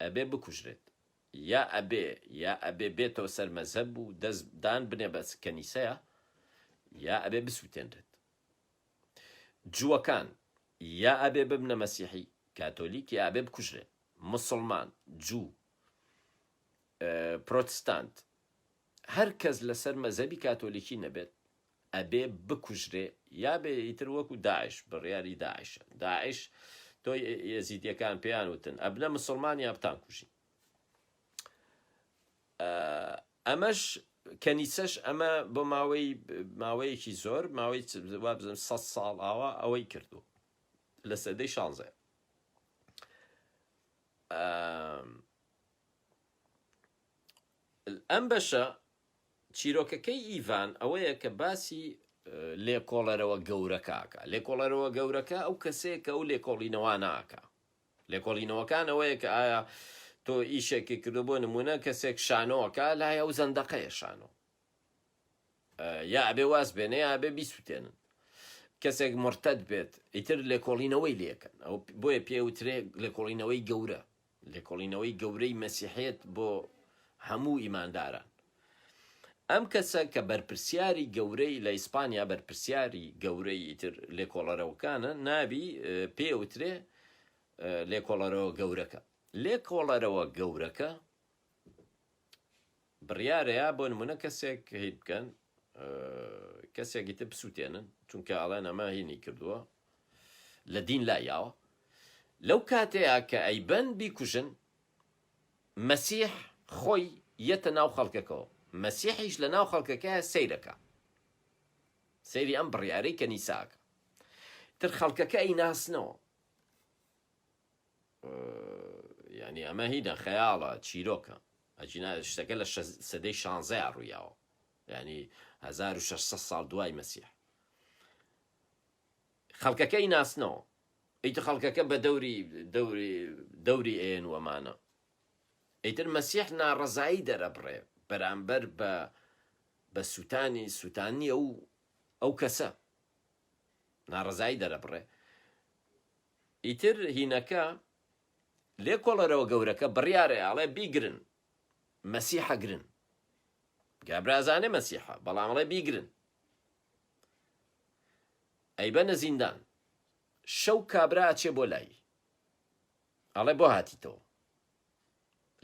ئەبێ بکوژرێت یا ئەبێ یا ئەبێ بێتەوە سەر مەزهەب و دەست دان بنێ بە کەنیسەیە یا ئەبێ بسووتێنرێت. جووەکان یا ئەبێ ببنە مەسیحی کاتۆلیک یا ئەبێ بکوژرێن. موسڵمان، جوو، پرۆتستانت هەر کەس لەسەر مەزهەبی کاتۆلیکی نەبێت ئەبێ بکوژرێ یا بێ ئیتر وەکو داعش بڕیاری داعشە داعش تۆ یەزیدیەکان پێیان وتن ئەبنە مسلمان یا بتان کوژین ئەمەش کەنیسەش ئەمە بۆ ماوەی ماوەیەکی زۆر ماوەی وابزم سە ساڵ ئاوا ئەوەی کردو لە سەدەی شانزە ئەم بەشە چیرۆکەکەی ئیڤان ئەوەیە کە باسی لێکۆڵەرەوە گەورەکە ئەکا. لێکۆڵەرەوە گەورەکە ئەو کەسەیە کە ئەو لێکۆڵینەوانە ئەکا. لێکۆڵینەوەکان ئەوەیە کە ئایا تۆ ئیشێکی کردو بۆ نمونە کەسێک شانۆ ئەکا لای ئەو زەندەقەیە شانۆ یا ئەبێ واز بێنێ یا ئەبێ بیسوتێنن. کەسێک مرتد بێت ئیتر لێکۆڵینەوەی لێکەن ئەو بۆیە پێوترێ لێکۆڵینەوەی گەورە. لێکۆڵینەوەی گەورەی مەسیحیەت بۆ هەموو ئیمانداران. ئەم کەسە کە بەرپرسیاری گەورەی لە ئیسپانیا بەرپرسیاری گەورەی ئیتر لێکۆڵەرەوەکانە ناوی پێ وترێ لێکۆڵەرەوە گەورەکە. لێکۆڵەرەوە گەورەکە بڕیارەیە بۆ نمونە کەسێک هیت بکەن کەسێکی تر بسووتێنن چونکە ئەڵێن ئەمە هینی کردووە لە دین لایاوە لەو کاتەیە کە ئەیبەن بیکوژن مەسیح خۆی یەتە ناو خەڵکەکەوە مەسیحیش لە ناو خەڵکەکە سەیرەکە سەیری ئەم بڕیارەی کەنیساکە تر خەڵکەکە ئەیناسنەوە یانی ئەمە هینە خەیاڵە چیرۆکە ئەگینا شتەکە لە سەدەی شانزەیا ڕوویاوە یانی 1600 ساڵ دوای مەسیح خەڵکەکەی ناسنەوە ئیتر خەڵکەکە بە دەوری دەوری دەوری ئێن وەمانە ئیتر مەسیح ناڕەزایی دەرەبڕێ بەرامبەر بە بە سووتانی سووتانی ئەو ئەو کەسە ناڕەزایی دەرەبڕێ ئیتر هینەکە لێکۆڵەرەوە گەورەکە بڕیارەیا ئەڵێ بیگرن مەسیحە گرن گابرا ئەزانێ مەسیحە بەڵام ئەڵێ بیگرن ئەیبەنە زیندان شەو کابرا ئەچێ بۆ لای. ئەڵێ بۆ هاتیتەوە؟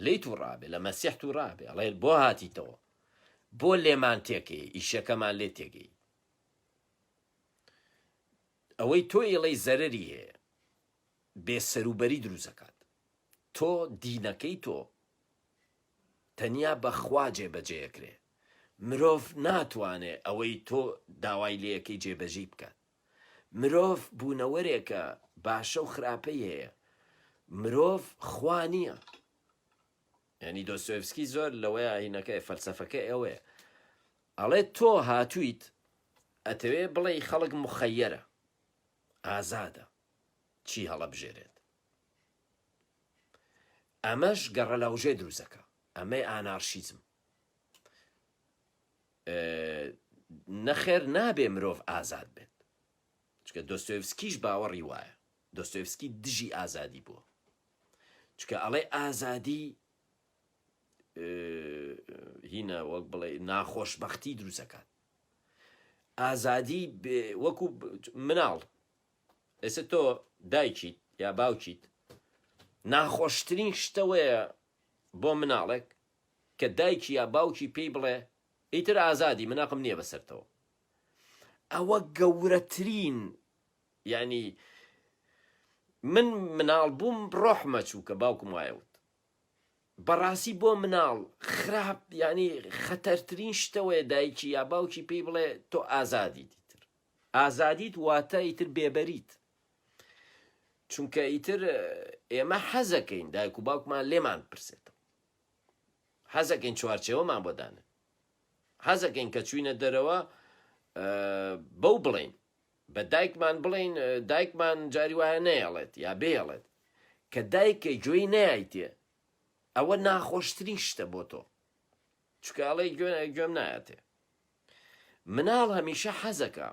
لێی توڕابێ، لە مەسیح توڕابێ، ئەڵێ بۆ هاتیتەوە؟ بۆ لێمان تێکەی، ئیشەکەمان لێ تێگەی؟ ئەوەی تۆ ئیڵێی زەرەری هەیە، بێ سەروبەری دروست ئەکات. تۆ دینەکەی تۆ تەنیا بە خوا جێبەجێ ئەکرێ. مرۆڤ ناتوانێ ئەوەی تۆ داوای لێ ئەکەی جێبەجێی بکات. مرۆڤ بوونەوەرێکە باشە و خراپەی هەیە. مرۆڤ خوا نییە. یانی دۆستۆیەڤسکی زۆر لەوەیە هینەکەی فەلسەفەکەی ئەوەیە. ئەڵێ تۆ هاتوویت ئەتەوێ بڵێی خەڵک موخەیەرە، ئازادە چی هەڵەبژێرێت. ئەمەش گەڕەلاوژێ دروست ئەکا. ئەمەی ئانارشیزم. نەخێر نابێ مرۆڤ ئازاد بێت. چونکە دۆستۆیەڤسکیش باوەڕی وایە. دۆستۆیەڤسکی دژی ئازادی بووە. چونکە ئەڵێ ئازادی هینە وەک بڵێ ناخۆشبەختی دروست ئەکات. ئازادی وەکو مناڵ ئێستا تۆ دایکیت یا باوکیت ناخۆشترین شتەوەیە بۆ مناڵێک کە دایکی یا باوکی پێی بڵێ ئیتر ئازادی من ئەقم نییە بەسەرتەوە ئەوە گەورەترین یعنی من مناڵ بووم ڕۆحمە چوو کە باوکم وایە وت بەڕاستی بۆ مناڵ خراپ یعنی خەتەرترین شتەوەیە دایکی یا باوکی پێی بڵێ تۆ ئازادیت ئیتر ئازادیت واتە ئیتر بێبەریت چونکە ئیتر ئێمە حەزەکەین دایک و باوکمان لێمان پرسێتەوە حەزەکەین چوارچێوەمان بۆ دانێن حەزەکەین کە چوینە دەرەوە بەو بڵین بە دایکمان بڵین دایکمان جاری وایە نەیەڵێت یا بێڵێت کە دایکە گوێی نایتێ ئەوە ناخۆشترین شتە بۆ تۆ چونکە ئەڵێ گوێم نایەتێ مناڵ هەمیشە حەزەکا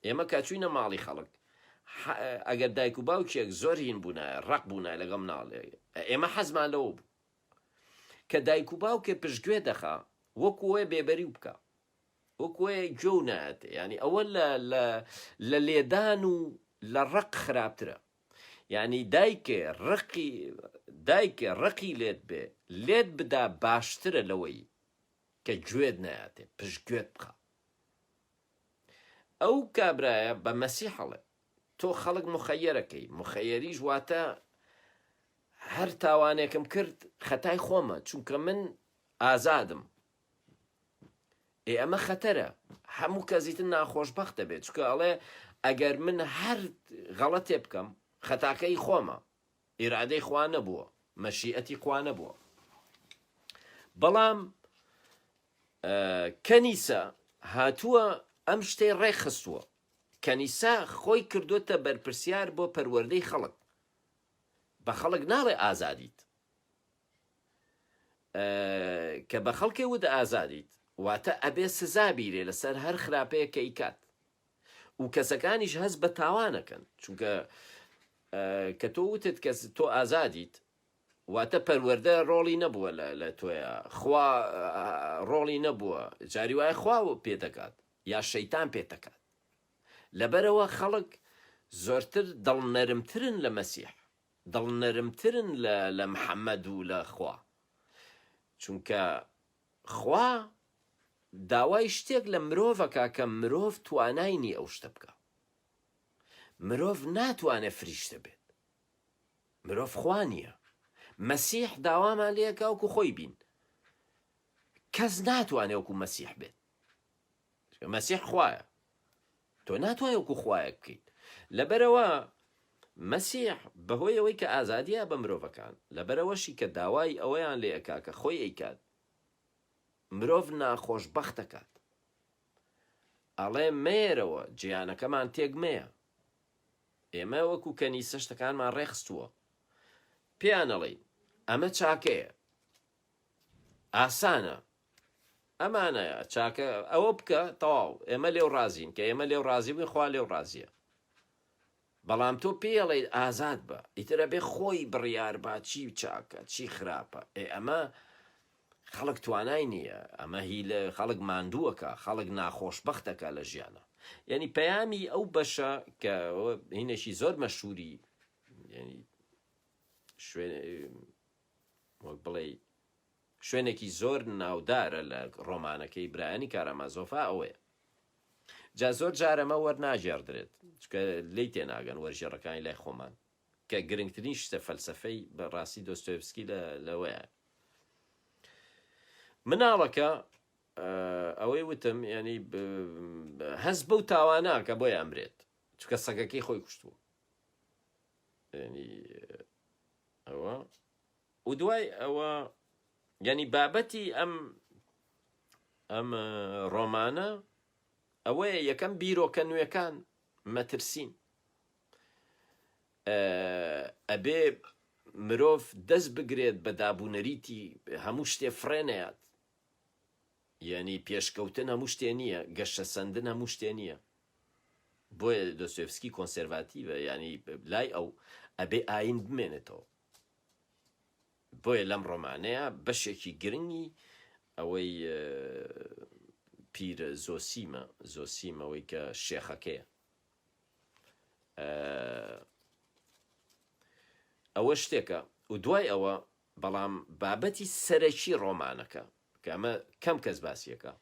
ئێمە کە چوینە ماڵی خەڵک ئەگەر دایک و باوکێک زۆر هین بوونایە ڕق بوونایە لەگەڵ مناڵ ئێمە حەزمان لەوە بوو کە دایک و باوکێ پشتگوێ دەخا وەکو ئەوەیە بێبەری و بکە وەکو ئەوەیە گوێ و نایەتێ یعنی ئەوە لە لە لە لێدان و لە ڕق خراپترە یعنی دایکێ ڕقی دایکێ ڕقی لێت بێ لێت بدا باشترە لەوەی کە گوێت نایاتێ پشت گوێت بخا ئەو کابرایە بە مەسیح ئەڵێ تۆ خەڵک مخەیەرەکەی مخەیەریش واتە هەر تاوانێکم کرد خەتای خۆمە چونکە من ئازادم ئێ ئەمە خەتەرە هەموو کەسیتر ناخۆشبەخت دەبێت چونکە ئەڵێ ئەگەر من هەر غەڵەتێ بکەم خەتاکەی خۆمە ئیرادەی خوا نەبووە، مەشیئەتی خوا نەبووە. بەڵام کەنیسە هاتووە ئەم شتەی ڕێکخستووە. کەنیسە خۆی کردووەتە بەرپرسیار بۆ پەروەردەی خەڵک. بە خەڵک ناڵێ ئازادیت. کە بە خەڵکێ وت ئازادیت، واتە ئەبێ سزا بیرێ لەسەر هەر خراپەیەک کە ئیکات. و کەسەکانیش هەست بە تاوانەکەن چونکە کە تۆ وتت کەس تۆ ئازادیت واتە پەروەردە ڕۆڵی نەبووە لە تۆیە خوا ڕۆڵی نەبووە جاری وایە خوا پێ دەکات یا شەیتان پێ دەکات لەبەرەوە خەڵک زۆرتر دڵنەرمترن لە مەسیح دڵنەرمترن لە محەممەد و لە خوا چونکە خوا داوای شتێک لە مرۆڤ ئەکا کە مرۆڤ توانای نیە ئەو شتە بکا. مرۆڤ ناتوانێ فریشتە بێت. مرۆڤ خوا نیە. مەسیح داوامان لێ ئەکا وەکو خۆی بین. کەس ناتوانێ وەکو مەسیح بێت. مەسیح خوایە. تۆ ناتوانێت وەکو خوایەک بکەیت. لەبەرئەوە مەسیح بەهۆی ئەوەی کە ئازادیە بە مرۆڤەکان، لەبەرئەوەشی کە داوای ئەوەیان لێ ئەکا کە خۆی ئەیکات، مرۆڤ ناخۆشبەخت ئەکات. ئەڵێ مەیەرەوە جیهانەکەمان تێک مەیە. ئێمە وەکو کەنیسە شتەکانمان ڕێکخستووە. پێیان ئەڵێین ئەمە چاکەیە. ئاسانە. ئەمانە چاکە ئەوە بکە تەواو ئێمە لێو ڕازین کە ئێمە لێو ڕازی بووین خوا لێو ڕازیە. بەڵام تۆ پێی ئەڵێیت ئازاد بە ئیتر ئەبێ خۆی بڕیار با چی چاکە چی خراپە ئێ ئەمە خەڵک توانای نییە ئەمە هی لە خەڵک ماندووەکە خەڵک ناخۆشبەختەکە لە ژیانە یعنی پەیامی ئەو بەشە کە هینێکی زۆر مەشهوری یعنی. شوێن وەک بڵێ شوێنێکی زۆر ناودارە لە ڕۆمانەکەی برایانی کارامازۆفا ئەوەیە. جا زۆر جار ئەمە وەرناگێڕدرێت چونکە لێی تێناگەن وەرگێڕەکانی لای خۆمان کە گرنگترین شتە فەلسەفەی بە ڕاستی دۆستۆیەڤسکی لە لەوەیە مناڵەکە ئەوەی وتم ینی هەست بەو تاوانە کە بۆی ئەمرێت چونکە سەگەکەی خۆی کوشتووە ینی ئەوە و دوای ئەوە یعنی بابەتی ئەم ئەم ڕۆمانە ئەوەیە یەکەم بیرۆکە نوێکان مەترسین ئەبێ مرۆڤ دەست بگرێت بە دابونەریتی هەموو شتێ فڕێنەیات یعنی پێشکەوتن هەموو شتێ نییە گەشەسەندن هەموو شتێ نییە بۆیە دۆستۆیەڤسکی کۆنسێرڤاتیڤە یانی لای ئەو ئەبێ ئاین بمێنێتەوە بۆیە لەم ڕۆمانەیە بەشێکی گرنگی ئەوەی پیر زۆسیمە زۆسیمەوەی کە شێخەکەیە ئەوە شتێکە و دوای ئەوە بەڵام بابەتی سەرەکی ڕۆمانەکە کە ئەمە کەم کەس باسیەکە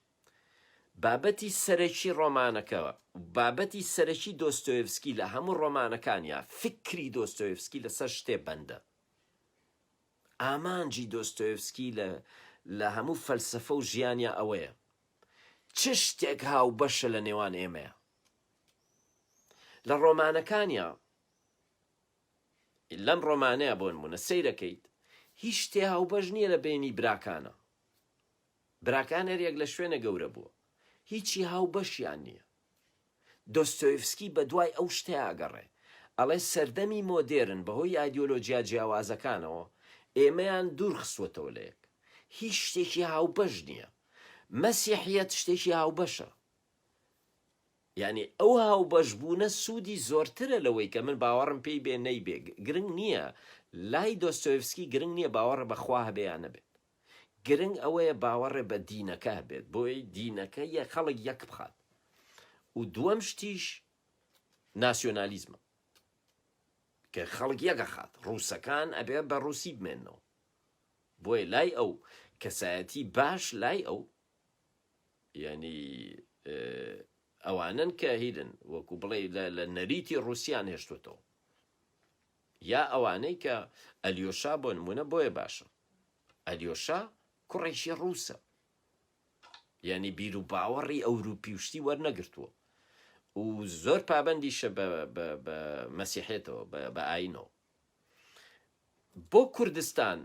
بابەتی سەرەکی ڕۆمانەکە و بابەتی سەرەکی دۆستۆیەڤسکی لە هەموو ڕۆمانەکانیا فیکری دۆستۆیەڤسکی لەسەر شتێ بەندە. ئامانجی دۆستۆیەڤسکی لە لە هەموو فەلسەفە و ژیانیا ئەوەیە چ شتێک هاوبەشە لە نێوان ئێمەیا. لە ڕۆمانەکانیا لەم ڕۆمانەیا بۆ نموونە سەیرەکەیت هیچ شتێ هاوبەش نییە لە بەینی براکانا. براکان هەریەک لە شوێنە گەورە بووە. هیچی هاوبەشیان نییە. دۆستۆیفسکی بە دوای ئەو شتەیا ئەگەڕێ. ئەڵێ سەردەمی مۆدێرن بە هۆی ئایدیۆلۆجیا جیاوازەکانەوە ئێمەیان دوور خستووەتەوە لە یەک. هیچ شتێکی هاوبەش نییە. مەسیحیەت شتێکی هاوبەشە. یانی ئەو هاوبەش بوونە سوودی زۆرترە لەوەی کە من باوەڕم پێی بێ نەیبێ. گرنگ نییە. لای دۆستۆیفسکی گرنگ نییە باوەڕ بە خوا هەبێ یا نەبێت. گرنگ ئەوەیە باوەڕێ بە دینەکە هەبێت بۆی دینەکە یە خەڵک یەک بخات و دووەم شتیش ناسیۆنالیزمە کە خەڵک یەکەخات ڕووسەکان ئەبێ بە ڕووسی بمێنەوە بۆیە لای ئەو کەسایەتی باش لای ئەو یعنی ئەوانن کە هیرن وەکو بڵێ لە نەریتی ڕوسیان هێشتوتەوە یا ئەوانەی کە ئەلیۆشا بۆ نمونە بۆیە باشە ئەلیۆشا کوڕێکی ڕووسە یعنی بیر و باوەڕی ئەوروپی و شتی وەرنەگرتووە و زۆر پابندیشە بە مەسیحێتەوە بە ئاینەوە بۆ کوردستان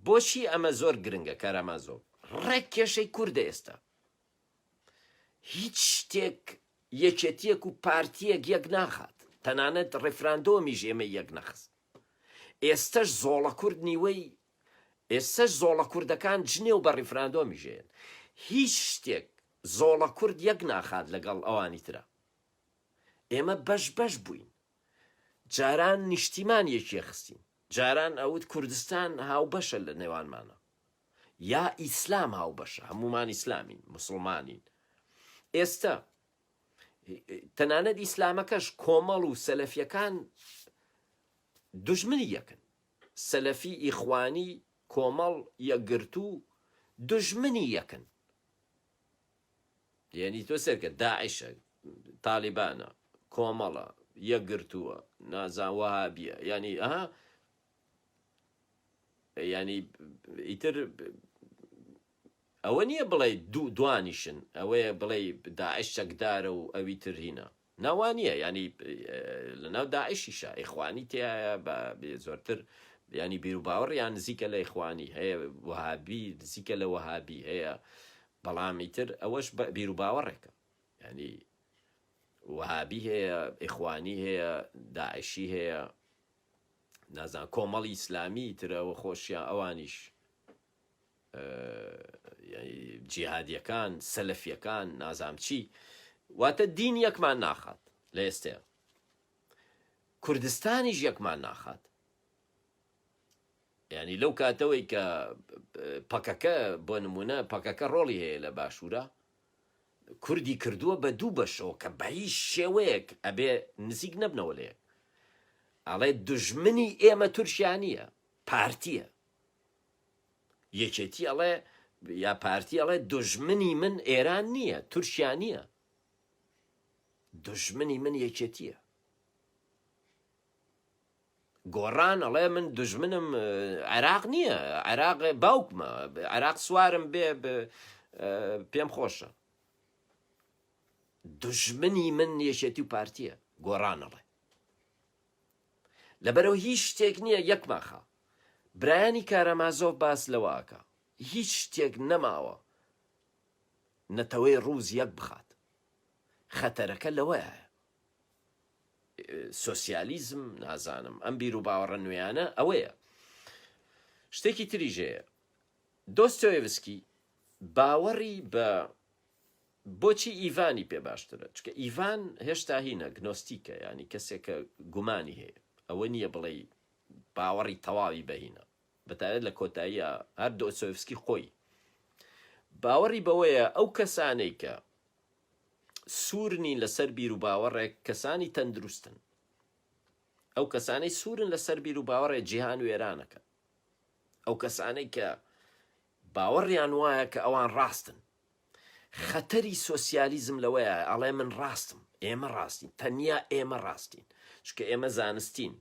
بۆچی ئەمە زۆر گرنگە کارامازۆڤ ڕێک کێشەی کوردە ئێستا هیچ شتێک یەکێتیەک و پارتیەک یەک ناخات تەنانەت ڕیفراندۆمیش ئێمەی یەک نەخست ئێستەش زۆڵە کورد نیوەی ئێستەش زۆڵە کوردەکان جنێو بە ڕیفراندۆمیش ئەیەن هیچ شتێک زۆڵە کورد یەک ناخات لەگەڵ ئەوانی ترا ئێمە بەش بەش بووین جاران نیشتیمان یەکێ خستین جاران ئەوت کوردستان هاوبەشە لە نێوانمانە یا ئیسلام هاوبەشە هەمومان ئیسلامین مسلمانین ئێستا تەنانەت ئیسلامەکەش کۆمەڵ و سەلەفیەکان دوژمنی یەکن سەلەفی ئیخوانی کۆمەڵ یەکگرتوو دوژمنی یەکن یعنی تۆ سەرکە داعشە تالیبانە کۆمەڵە یەکگرتووە نازان وەهابیە یعنی ئەها یعنی ئیتر ئەوە نییە بڵێی دوو دوانیشن ئەوەیە بڵێی داعش چەکدارە و ئەوی تر هینە نا وا نییە یانی لەناو داعشیشا ئیخوانی تیایە بە زۆرتر ینی بیروباوەڕیان نزیکە لە ئیخوانی هەیە وەهابی نزیکە لە وەهابی هەیە بەڵام ئیتر ئەوەش بیروباوەڕێکە ینی وەهابی هەیە ئیخوانی هەیە داعشی هەیە نازان کۆمەڵی ئیسلامی ترەوە خۆشیان ئەوانیش جیهادیەکان سەلەفیەکان نازام چی واتە دین یەکمان ناخات لە ئێستەیە کوردستانیش یەکمان ناخات ینی لەو کاتەوەی کە پەکەکە بۆ نمونە پەکەکە ڕۆڵی هەیە لە باشوورە کوردی کردووە بە دوو بەشەوە کە بە هیچ شێوەیەک ئەبێ نزیک نەبنەوە لە یەک. ئەڵێ دوژمنی ئێمە تورکیا نییە، پارتییە. یەکێتی ئەڵێ یا پارتی ئەڵێ دوژمنی من ئێران نییە، تورکیا نییە. دوژمنی من یەکێتییە. گۆڕان ئەڵێ من دوژمنم عێراق نییە، عێراق باوکمە، عێراق سوارم بێ پێم خۆشە. دوژمنی من یەکێتی و پارتیە گۆڕان ئەڵێ لەبەرەوە هیچ شتێک نییە یەکماخە برایانی کارامازۆف باس لەوە ئەکا هیچ شتێک نەماوە نەتەوەی ڕووس یەک بخات خەتەرەکە لەوەیە سۆسیالیزم نازانم ئەم بیر و باوەڕە نوێیانە ئەوەیە شتێکی تریژەیە دۆستۆیەڤسکی باوەڕی بە بۆچی ئیڤانی پێ باشترە؟ چونکە ئیڤان هێشتا هینە، گنۆستیکە، یانی کەسێکە گومانی هەیە، ئەوە نییە بڵێی باوەڕی تەواوی بە هینە، بەتایبەت لە کۆتاییا هەر دۆستۆیەڤسکی خۆی باوەڕی بەوەیە ئەو کەسانەی کە سوور نین لەسەر بیروباوەڕێک کەسانی تەندروستن، ئەو کەسانەی سوورن لەسەر بیروباوەڕێک جیهان وێرانەکەن. ئەو کەسانەی کە باوەڕیان وایە کە ئەوان ڕاستن. خەتەری سۆسیالیزم لەوەیە ئەڵێ من ڕاستم، ئێمە ڕاستین، تەنیا ئێمە ڕاستین، چونکە ئێمە زانستین،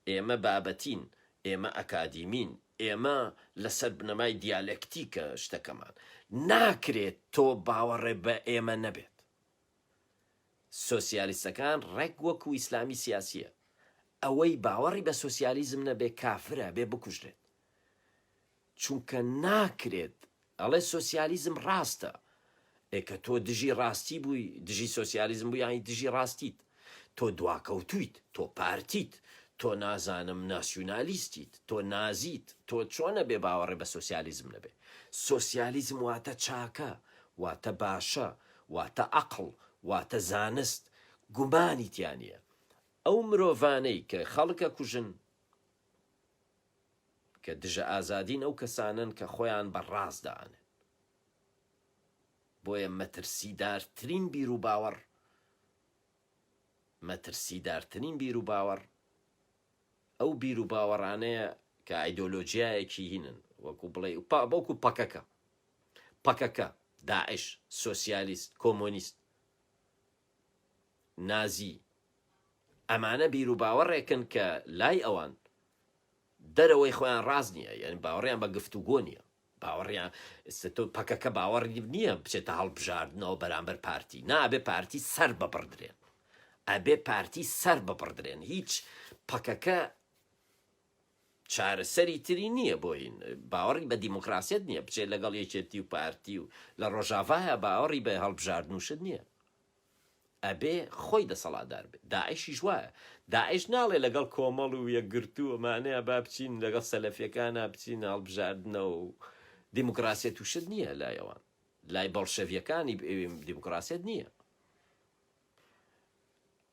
ئێمە بابەتین، ئێمە ئەکادیمین، ئێمە لەسەر بنەمای دیالێکتیکە شتەکەمان. ناکرێت تۆ باوەڕێ بە ئێمە نەبێت. سۆسیالیستەکان ڕێک وەکو ئیسلامی سیاسیە. ئەوەی باوەڕی بە سۆسیالیزم نەبێ کافرە ئەبێ بکوژرێت. چونکە ناکرێت ئەڵێ سۆسیالیزم ڕاستە. ئێ کە تۆ دژی ڕاستی بووی دژی سۆسیالیزم بووی یانی دژی ڕاستیت. تۆ دواکەوتوویت، تۆ پارتیت، تۆ نازانم ناسیونالیستیت، تۆ نازیت، تۆ چۆن ئەبێ باوەڕێ بە سۆسیالیزم نەبێ؟ سۆسیالیزم واتە چاکە، واتە باشە، واتە عەقڵ، واتە زانست، گومانی تیا نییە. ئەو مرۆڤانەی کە خەڵک ئەکوژن، کە دژە ئازادین ئەو کەسانەن کە خۆیان بە ڕاست دائەنێن. بۆیە مەترسیدارترین بیروباوەڕ، مەترسیدارترین بیروباوەڕ ئەو بیروباوەڕانەیە کە ئایدۆلۆجیایەکی هینن، وەکو بڵێی وەکو پەکەکە. پەکەکە، داعش، سۆسیالیست، کۆمۆنیست، نازی، ئەمانە بیروباوەڕێکن کە لای ئەوان دەرەوەی خۆیان ڕاست نییە، یانی باوەڕیان بە گفتوگۆ نییە، باوەڕیان ئێستا تۆ پەکەکە باوەڕی نییە بچێتە هەڵبژاردنەوە بەرامبەر پارتی، نا ئەبێ پارتی سەر ببڕدرێن، ئەبێ پارتی سەر ببڕدرێن، هیچ پەکەکە چارەسەری تری نییە بۆ هین باوەڕی بە دیموکراسیەت نییە بچێت لەگەڵ یەکێتی و پارتی و لە ڕۆژاڤایە باوەڕی بە هەڵبژاردن و شت نییە ئەبێ خۆی دەسەڵاتدار بێت داعشیش وایە داعش ناڵێ لەگەڵ کۆمەڵ و یەکگرتوو ئەمانەیە با بچین لەگەڵ سەلەفیەکانە بچین هەڵبژاردنەوە و دیموکراسیەت و شت نییە لای ئەوان لای بەڵشەڤیەکانی دیموکراسیەت نییە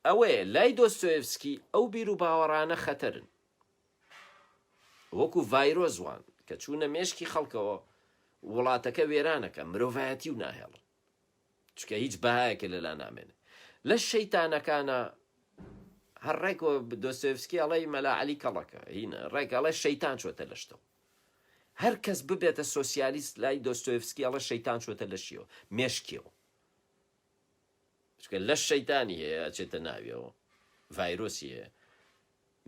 ئەوەیە لای دۆستۆیەڤسکی ئەو بیروباوەڕانە خەتەرن. وەکو ڤایرۆس وان کە چوونە مێشکی خەڵکەوە وڵاتەکە وێرانەکە مرۆڤایەتی و ناهێڵن چونکە هیچ بەهایەکە لەلا نامێنێ لە شەیتانەکانە هەر ڕێک دۆستۆیەڤسکی ئەڵێ مەلا عەلی کەڵەکە هینە ڕێک ئەڵێ شەیتان چۆتە لەشتەوە هەر کەس ببێتە سۆسیالیست لای دۆستۆیەڤسکی ئەڵێ شەیتان چۆتە لەشیەوە مێشکیەوە چونکە لەش شەیتانی هەیە ئەچێتە ناویەوە ڤایرۆسی هەیە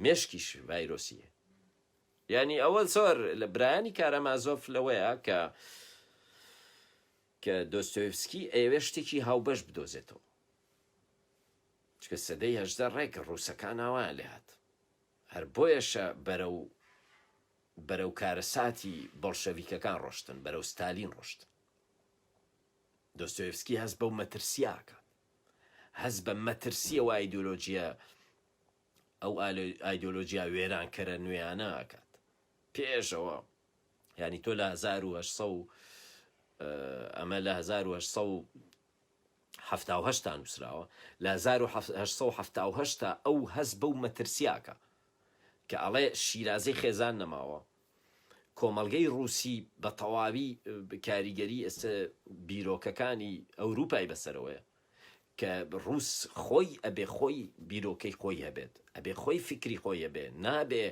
مێشکیش ڤایرۆسی هەیە یعنی ئەوە زۆر لە برایانی کارامازۆف لەوەیە کە کە دۆستۆیفسکی ئەیەوێ شتێکی هاوبەش بدۆزێتەوە چکە سەدەی هەژدە ڕێک ڕووسەکان ئاوایان لێهات هەر بۆیەشە بەرەو بەرەو کارەساتی بۆڵشەڤیکەکان ڕۆشتن بەرەو ستالین ڕۆشتن دۆستۆیەڤسکی هەست بەو مەترسییە ئەکات. هەست بە مەترسیی ئەو ئایدۆلۆژییە ئەو ئایدۆلۆژیا وێرانکەرە نوێیانە ئەکات. پێش ئەوە یانی تۆ لە 1800 و ئەمە لە 1878 تا نووسراوە لە 1878 تا ئەو هەست بەو مەترسییە ئەکا کە ئەڵێ شیرازەی خێزان نەماوە کۆمەڵگەی ڕووسی بە تەواوی کاریگەری ئێستا بیرۆکەکانی ئەوروپای بەسەرەوەیە. کە ڕووس خۆی ئەبێ خۆی بیرۆکەی خۆی هەبێت، ئەبێ خۆی فیکری خۆی هەبێ، نابێ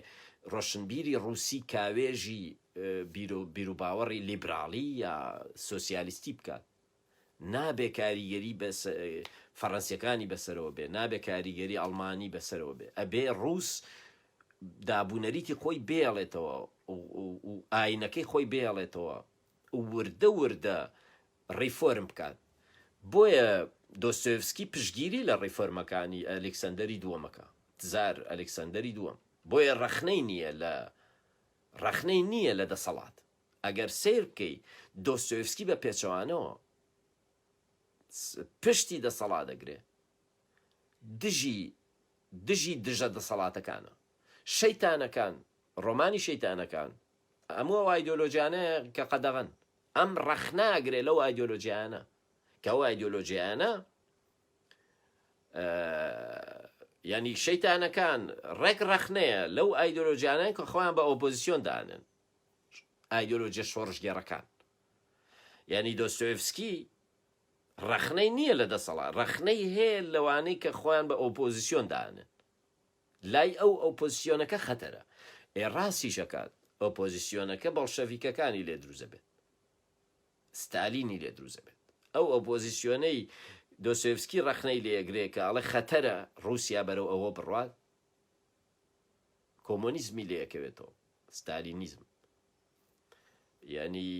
ڕۆشنبیری ڕووسی کاوێژی بیروباوەڕی لیبراڵی یا سۆسیالیستی بکات، نابێ کاریگەری فەڕەنسیەکانی بەسەرەوە بێ، نابێ کاریگەری ئەڵمانی بەسەرەوە بێ، ئەبێ ڕووس دابونەریتی خۆی بێڵێتەوە و ئاینەکەی خۆی بێڵێتەوە و وردە وردە ڕیفۆرم بکات. بۆیە دۆستۆیەڤسکی پشتگیری لە ڕیفۆرمەکانی ئەلیکسەندەری دووەم ئەکا، تزار ئەلیکسەندەری دووەم. بۆیە ڕەخنەی نییە لە ڕەخنەی نییە لە دەسەڵات. ئەگەر سەیر بکەی دۆستۆیەڤسکی بە پێچەوانەوە پشتی دەسەڵات ئەگرێ، دژی دژی دژە دەسەڵاتەکانە. شەیتانەکان، ڕۆمانی شەیتانەکان، هەموو ئەو ئایدۆلۆژیانەیە کە قەدەغەن. ئەم ڕەخنە ئەگرێ لەو ئایدیۆلۆجیایانە کە ئەو ئایدیۆلۆجیایانە یعنی شەیتانەکان ڕێک ڕەخنەیە لەو ئایدۆلۆژیانە کە خۆیان بە ئۆپۆزیسیۆن دانن ئایدۆلۆژیە شۆڕشگێڕەکان یعنی دۆستۆیفسکی ڕەخنەی نییە لە دەسەڵات ڕەخنەی هەیە لەوانەی کە خۆیان بە ئۆپۆزیسیۆن دانن لای ئەو ئۆپۆزسیۆنەکە خەتەرە. ئێ ڕاستیش ئەکات. ئۆپۆزسیۆنەکە بەڵشەڤیکەکانی لێ دروست ئەبێت. ستالینی لێ دروست ئەبێت. ئەو ئۆپۆزسیۆنەی دۆستۆیەڤسکی ڕەخنەی لێ ئەگرێ کە ئەڵێ خەتەرە ڕووسیا بەرەو ئەوە بڕوات، کۆمۆنیزمی لێ ئەکەوێتەوە، ستالینیزم. یانی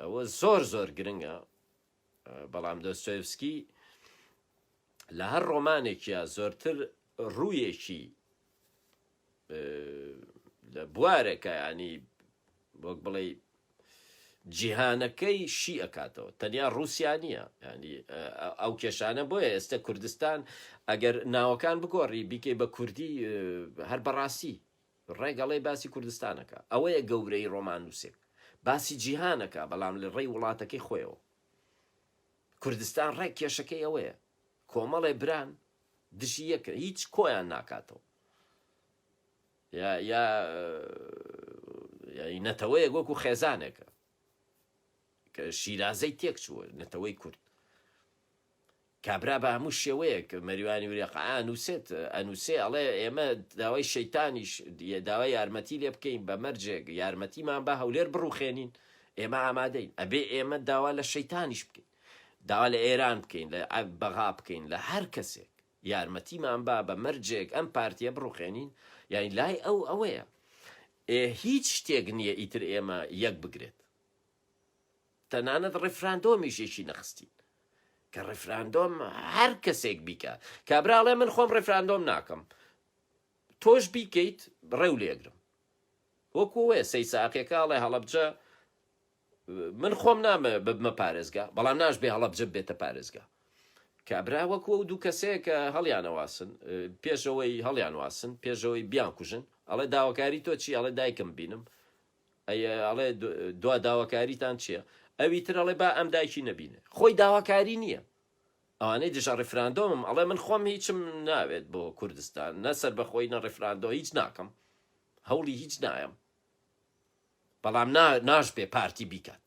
ئەوە زۆر زۆر گرنگە. بەڵام دۆستۆیەڤسکی لە هەر ڕۆمانێکیا زۆرتر ڕوویەکی لە بوارێکە ینی وەک بڵێ جیهانەکەی شی ئەکاتەوە تەنیا ڕوسیا نییە ینی ئەو کێشانە بۆیە ئێستا کوردستان ئەگەر ناوەکان بگۆڕی بیکەی بە کوردی هەر بەڕاستی ڕێگەڵی باسی کوردستانەکە ئەوەیە گەورەی ڕۆماننووسێک باسی جیهانەکە بەڵام لە ڕێی وڵاتەکەی خۆیەوە کوردستان ڕێک کێشەکەی ئەوەیە کۆمەڵێ بران دژی یەکن هیچ کۆیان ناکاتەوە یا یا یانی نەتەوەیەک وەکو خێزانێکە کە شیرازەی تێک چووە نەتەوەی کورد کابرا بە هەموو شێوەیەک مەریوانی وریاقە ئەنووسێت ئەنووسێ ئەڵێ ئێمە داوای شەیتانیش داوای یارمەتی لێ بکەین بە مەرجێک یارمەتیمان بە هەولێر بڕوخێنین ئێمە ئامادەین ئەبێ ئێمە داوا لە شەیتانیش بکەین داوا لە ئێران بکەین لە بەغا بکەین لە هەر کەسێک یارمەتیمان با بە مەرجێک ئەم پارتیە بڕوخێنین یانی لای ئەو ئەوەیە ئێ هیچ شتێک نییە ئیتر ئێمە یەک بگرێت تەنانەت ڕیفراندۆمیش یەکی نەخستین کە ڕیفراندۆم هەر کەسێک بیکە کابرا ئەڵێ من خۆم ڕیفراندۆم ناکەم تۆش بیکەیت ڕێو لێگرم وەکو وەیە سەی ساقیەکە ئەڵێ هەڵەبجە من خۆم نامە ببمە پارێزگا بەڵام ناش بێ هەڵەبجە بێتە پارێزگا کابرا وەکو ئەو دوو کەسەیە کە هەڵیانەواسن پێشەوەی هەڵیان واسن پێشەوەی بیان کوژن ئەڵێ داواکاری تۆ چی ئەڵێ دایکم بینم ئەڵێ دوا داواکاریتان چییە ئەوی تر ئەڵێ با ئەم دایکی نەبینێ خۆی داواکاری نییە ئەوانەی دژە ڕیفراندۆمم ئەڵێ من خۆم هیچم ناوێت بۆ کوردستان نە سەربەخۆی نە ڕیفراندۆ هیچ ناکەم هەوڵی هیچ نایەم بەڵام ناشبێ پارتی بیکات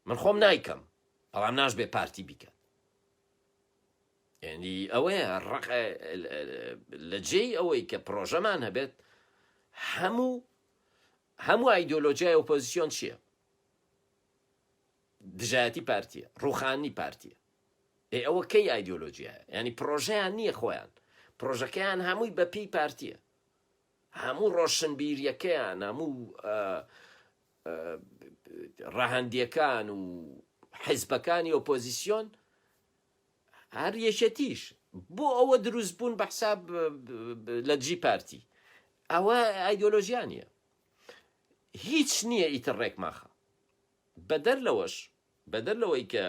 من خۆم نایکەم بەڵام ناشبێ پارتی بیکات یعنی ئەوەیە ڕق لە جێی ئەوەی کە پرۆژەمان هەبێت هەموو هەموو ئایدۆلۆژیای ئۆپۆزیسیۆن چییە؟ دژایەتی پارتیە ڕوخانی پارتیە ئێ ئەوە کەی ئایدۆلۆژیایە یعنی پرۆژەیان نییە خۆیان پرۆژەکەیان هەمووی بە پێی پارتیە هەموو ڕۆشنبیریەکەیان هەموو ڕەهەندیەکان و حیزبەکانی ئۆپۆزیسیۆن هەر یەکێتیش بۆ ئەوە دروست بوون بە حساب لە دژی پارتی ئەوە ئایدۆلۆژیا نییە هیچ نییە ئیتر ڕێکماخە بەدەر لەوەش، بەدەر لەوەی کە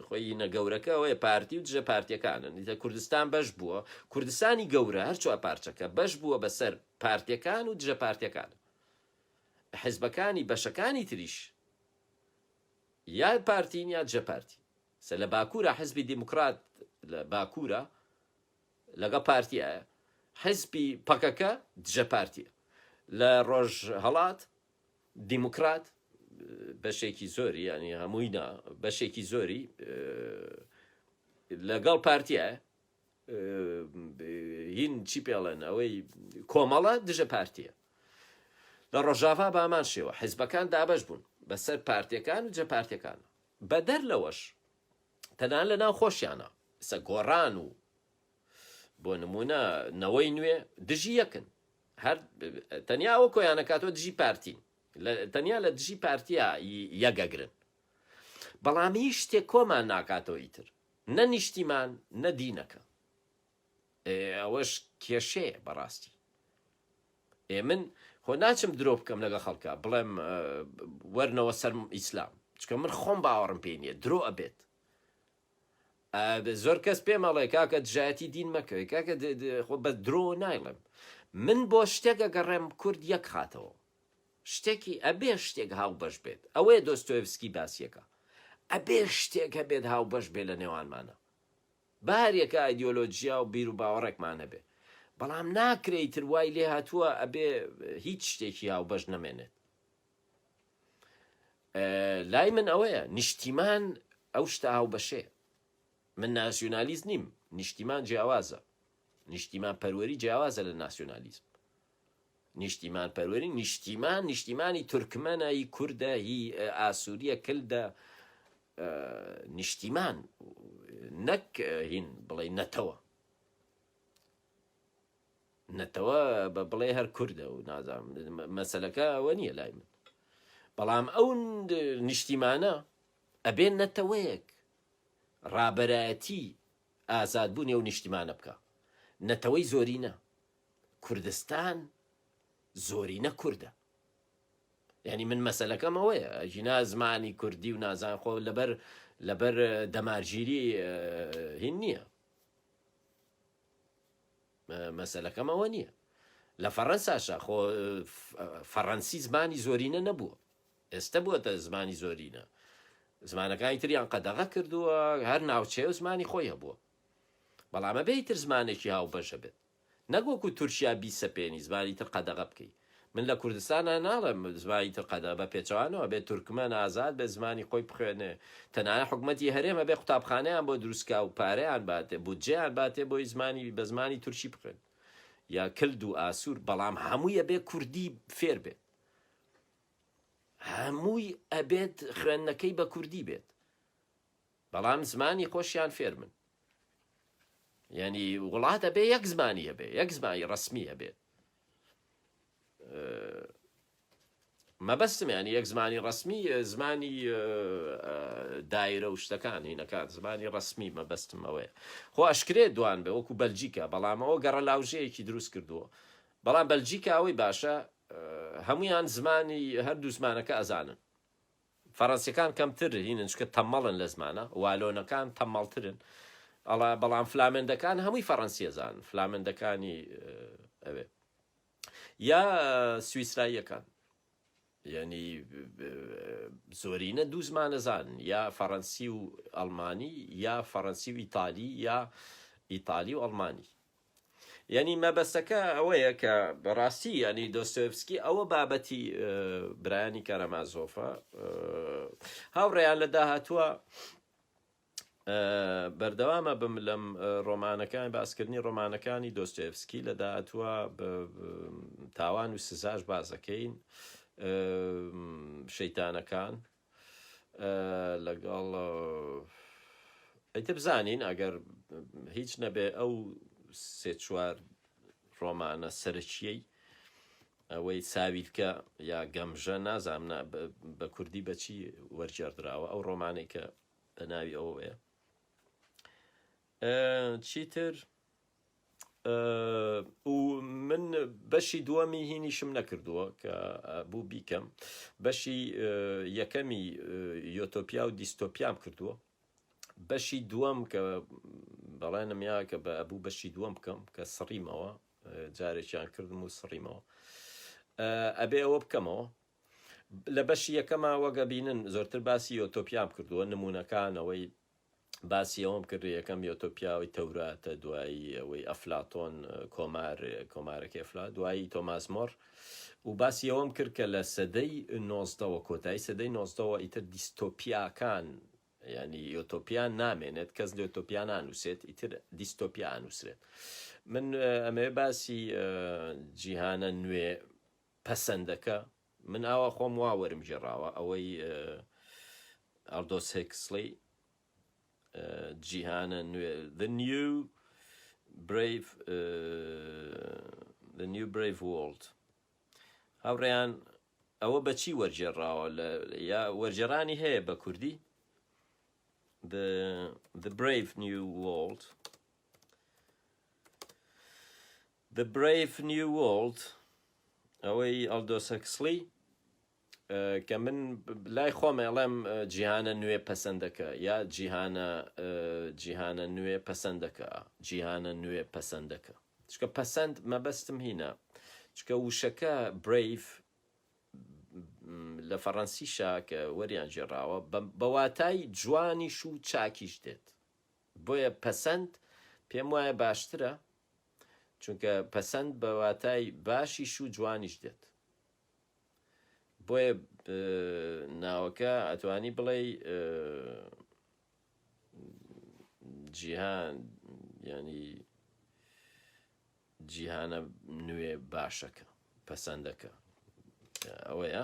خۆی نە گەورەکە ئەوەیە پارتی و دژە پارتیەکانن، ئیتر کوردستان بەش بووە، کوردستانی گەورە هەر چوار پارچەکە بەش بووە بەسەر پارتیەکان و دژە پارتیەکان. حزبەکانی بەشەکانی تریش یا پارتین یا دژە پارتی. سە لە باکوورە حزبی دیموکرات لە باکوورە لەگەڵ پارتیایە، حزبی پەکەکە دژە پارتیە. لە ڕۆژهەڵات دیموکرات بەشێکی زۆری یانی هەمووی نا بەشێکی زۆری. لەگەڵ پارتیە هین چی پێڵێن ئەوەی کۆمەڵە دژە پارتیە لە ڕۆژاڤا بامان شێوە حیزبەکان دابەش بوون بەسەر پارتیەکان و جە پارتیەکان بەدەر لەوەش تەنان لە ناو خۆشیانە سە گۆڕان و بۆ نمونە نەوەی نوێ دژی یەکن هەر تەنیا ئەوە کۆیانەکاتەوە دژی پارتین تەنیا لە دژی پارتیا یەگەگرن بەڵام هیچ شتێک کۆمان ناکاتەوە ئیتر نە نیشتیمان نە دینەکە ئەوەش کێشەیە بەڕاستی ئێ من خۆ ناچم درۆ بکەم لەگە خەڵکە بڵێم وەرنەوە سەر ئیسلام چکە من خۆم باوەڕم پێی نییە درۆ ئەبێت زۆر کەس پێم ئەڵێ کاکە دژایەتی دین مەکەوێ کاکە خۆ بە درۆ نایڵێم من بۆ شتێک ئەگەڕێم کورد یەک خاتەوە شتێکی ئەبێ شتێک هاوبەش بێت ئەوەیە دۆستۆیەڤسکی باسیەکە ئەبێ شتێک هەبێت هاوبەش بێ لە نێوانمانە با هەریەکە ئایدیۆلۆجیا و بیر و باوەڕێکمان هەبێ بەڵام ناکرێ ئیتر وای لێ هاتووە ئەبێ هیچ شتێکی هاوبەش نەمێنێت لای من ئەوەیە نیشتیمان ئەو شتە هاوبەشەیە من ناسیۆنالیست نیم نیشتیمان جیاوازە نیشتیمان پەروەری جیاوازە لە ناسیۆنالیزم نیشتیمان پەروەری نیشتیمان نیشتیمانی تورکمەنە هی کوردە هی ئاسووریە کلدە نیشتیمان نەک هین بڵێ نەتەوە نەتەوە بە بڵێ هەر کوردە و نازانم مەسەلەکە ئەوە نییە لای من بەڵام ئەو نیشتیمانە ئەبێ نەتەوەیەک ڕابەرایەتی ئازادبوونی ئەو نیشتیمانە بکە نەتەوەی زۆرینە کوردستان زۆرینە کوردە یعنی من مەسەلەکەم ئەوەیە ئەگینا زمانی کوردی و نازان خۆ لەبەر لەبەر دەمارگیری هین نییە مەسەلەکەم ئەوە نییە لە فەڕەنساشا خۆ فەڕەنسی زمانی زۆرینە نەبووە ئێستا بووەتە زمانی زۆرینە زمانەکانی تریان قەدەغە کردووە هەر ناوچەیە و زمانی خۆی هەبووە بەڵام ئەبێ ئیتر زمانێکی هاوبەش هەبێت نەک وەکو تورکیا بیسەپێنی زمانی تر قەدەغە بکەی من لە کوردستانا ناڵێم زمانی تر قەدەغە بە پێچەوانەوە ئەبێ تورکمەن ئازاد بێ زمانی خۆی بخوێنێ تەنانەت حکومەتی هەرێم ئەبێ قوتابخانەیان بۆ دروست کا و پارەیان باتێ بودجەیان باتێ بۆی زمانی بە زمانی تورکی بخوێن یا کلد و ئاسور بەڵام هەمووی ئەبێ کوردی فێر بێت هەمووی ئەبێت خوێندنەکەی بە کوردی بێت بەڵام زمانی خۆشیان فێر بن یعنی وڵات ئەبێ یەک زمانی هەبێ یەک زمانی ڕسمی هەبێت مەبەستم ینی یەک زمانی ڕسمی زمانی دایرە و شتەکان هینەکان زمانی ڕسمی مەبەستم ئەوەیە خۆ ئەشکرێ دوان بێ وەکو بەلجیکا بەڵام ئەوە گەڕە لاوژەیەکی دروست کردووە بەڵام بەلجیکا ئەوەی باشە هەمویان زمانی هەردوو زمانەکە ئەزانن فەڕەنسیەکان کەمتر هینن چونکە تەمەڵن لە زمانە والۆنەکان تەمەڵترن ئەڵا بەڵام فلامێندەکان هەمووی فەڕەنسیە زان فلامێندەکانی ئەوێ یا سویسراییەکان یعنی زۆرینە دوو زمانەزان یا فەڕەنسی و ئەڵمانی یا فەڕەنسی و ئیتالی یا ئیتالی و ئەڵمانی یانی مەبەستەکە ئەوەیە کە بەڕاستی یانی دۆستۆیەڤسکی ئەوە بابەتی برایانی کارامازۆفە هاوڕێیان لە داهاتووە بەردەوامە بم لەم ڕۆمانەکان باسکردنی ڕۆمانەکانی دۆستۆیەڤسکی لە داهاتووە تاوان و سزاش بازەکەین شەیتانەکان لەگەڵ ئیتر بزانین ئەگەر هیچ نەبێ ئەو سێ چوار ڕۆمانە سەرەکیەی ئەوەی ساویلکە یا گەمژە نازانم بە کوردی بەچی وەرگێڕدراوە ئەو ڕۆمانەی کە بە ناوی ئەوەیە چیتر و من بەشی دووەمی هینیشم نەکردووە کە بوو بیکەم بەشی یەکەمی یۆتۆپیا و دیستۆپیام کردووە بەشی دووەم کە بەڵێنم یا کە بە ئەبوو بەشی دووەم بکەم کە سڕیمەوە جارێکیان کردم و سڕیمەوە ئەبێ ئەوە بکەمەوە لە بەشی یەکەما وەگە بینن زۆرتر باسی یۆتۆپیام کردووە نمونەکانەوەی باسی ئەوەم کرد یەکەم یۆتۆپیاوی تەوراتە دوایی ئەوەی ئەفلاتۆن کۆمار کۆمارەکەی ئەفلا دوایی تۆماس مۆر و باسی ئەوەم کرد کە لە سەدەی نۆزدەوە کۆتایی سەدەی نۆزدەوە ئیتر دیستۆپیاکان. یعنی یۆتۆپیا نامێنێت کەس لە یۆتۆپیا نانووسێت ئیتر دیستۆپیا ئەنووسرێت من ئەمەوێ باسی جیهانە نوێ پەسەندەکە من ئاوا خۆم وا وەرم گێڕاوە ئەوەی ئەلدۆس هێکسلی جیهانە نوێ The New Brave The New Brave World هاوڕێیان ئەوە بەچی وەرگێڕاوە لە یا وەرگێڕانی هەیە بە کوردی The The Brave New World The Brave New World ئەوەی ئەلدۆس هەکسلی کە من لای خۆم ئەڵێم جیهانە نوێ پەسەندەکە یا جیهانە جیهانە نوێ پەسەندەکە جیهانە نوێ پەسەندەکە چکە پەسەند مەبەستم هینە چکە وشەکە Brave لە فەڕەنسیشا کە وەریان گێڕاوە بە واتای جوانیش و چاکیش دێت بۆیە پەسەند پێم وایە باشترە چونکە پەسەند بە واتای باشیش و جوانیش دێت بۆیە ناوەکە ئەتوانی بڵێی جیهان ینی جیهانە نوێ باشەکە پەسەندەکە ئەوەیە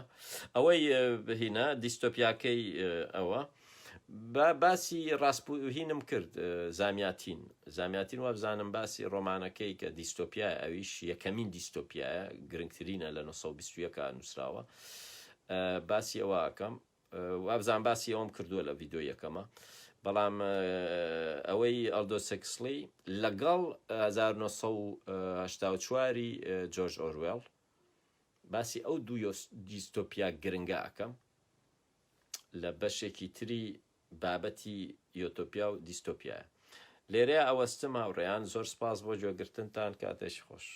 ئەوەی هینا دیستۆپیاکەی ئەوە باسی ڕاستهینم کرد زامیاتین زامیاتین وابزانم باسی ڕۆمانەکەی کە دیستۆپیایە ئەویش یەکەمین دیستۆپیایە گرنگترینە لە 1920 نووسراوە باسی ئەوە ئەکەم وابزانم باسی ئەوم کردووە لە ڤیدیۆ یەکەمە بەڵام ئەوەی ئەلدۆس هەکسلی لەگەڵ 1984 جۆرج ئۆروێڵ باسی ئەو دوو دیستۆپیا گرنگە ئەکەم لە بەشێکی تری بابەتی یۆتۆپیا و دیستۆپیایە. لێرەیا ئەوەستم هاوڕێیان زۆر سپاس بۆ گوێگرتنتان کاتێکی خۆش.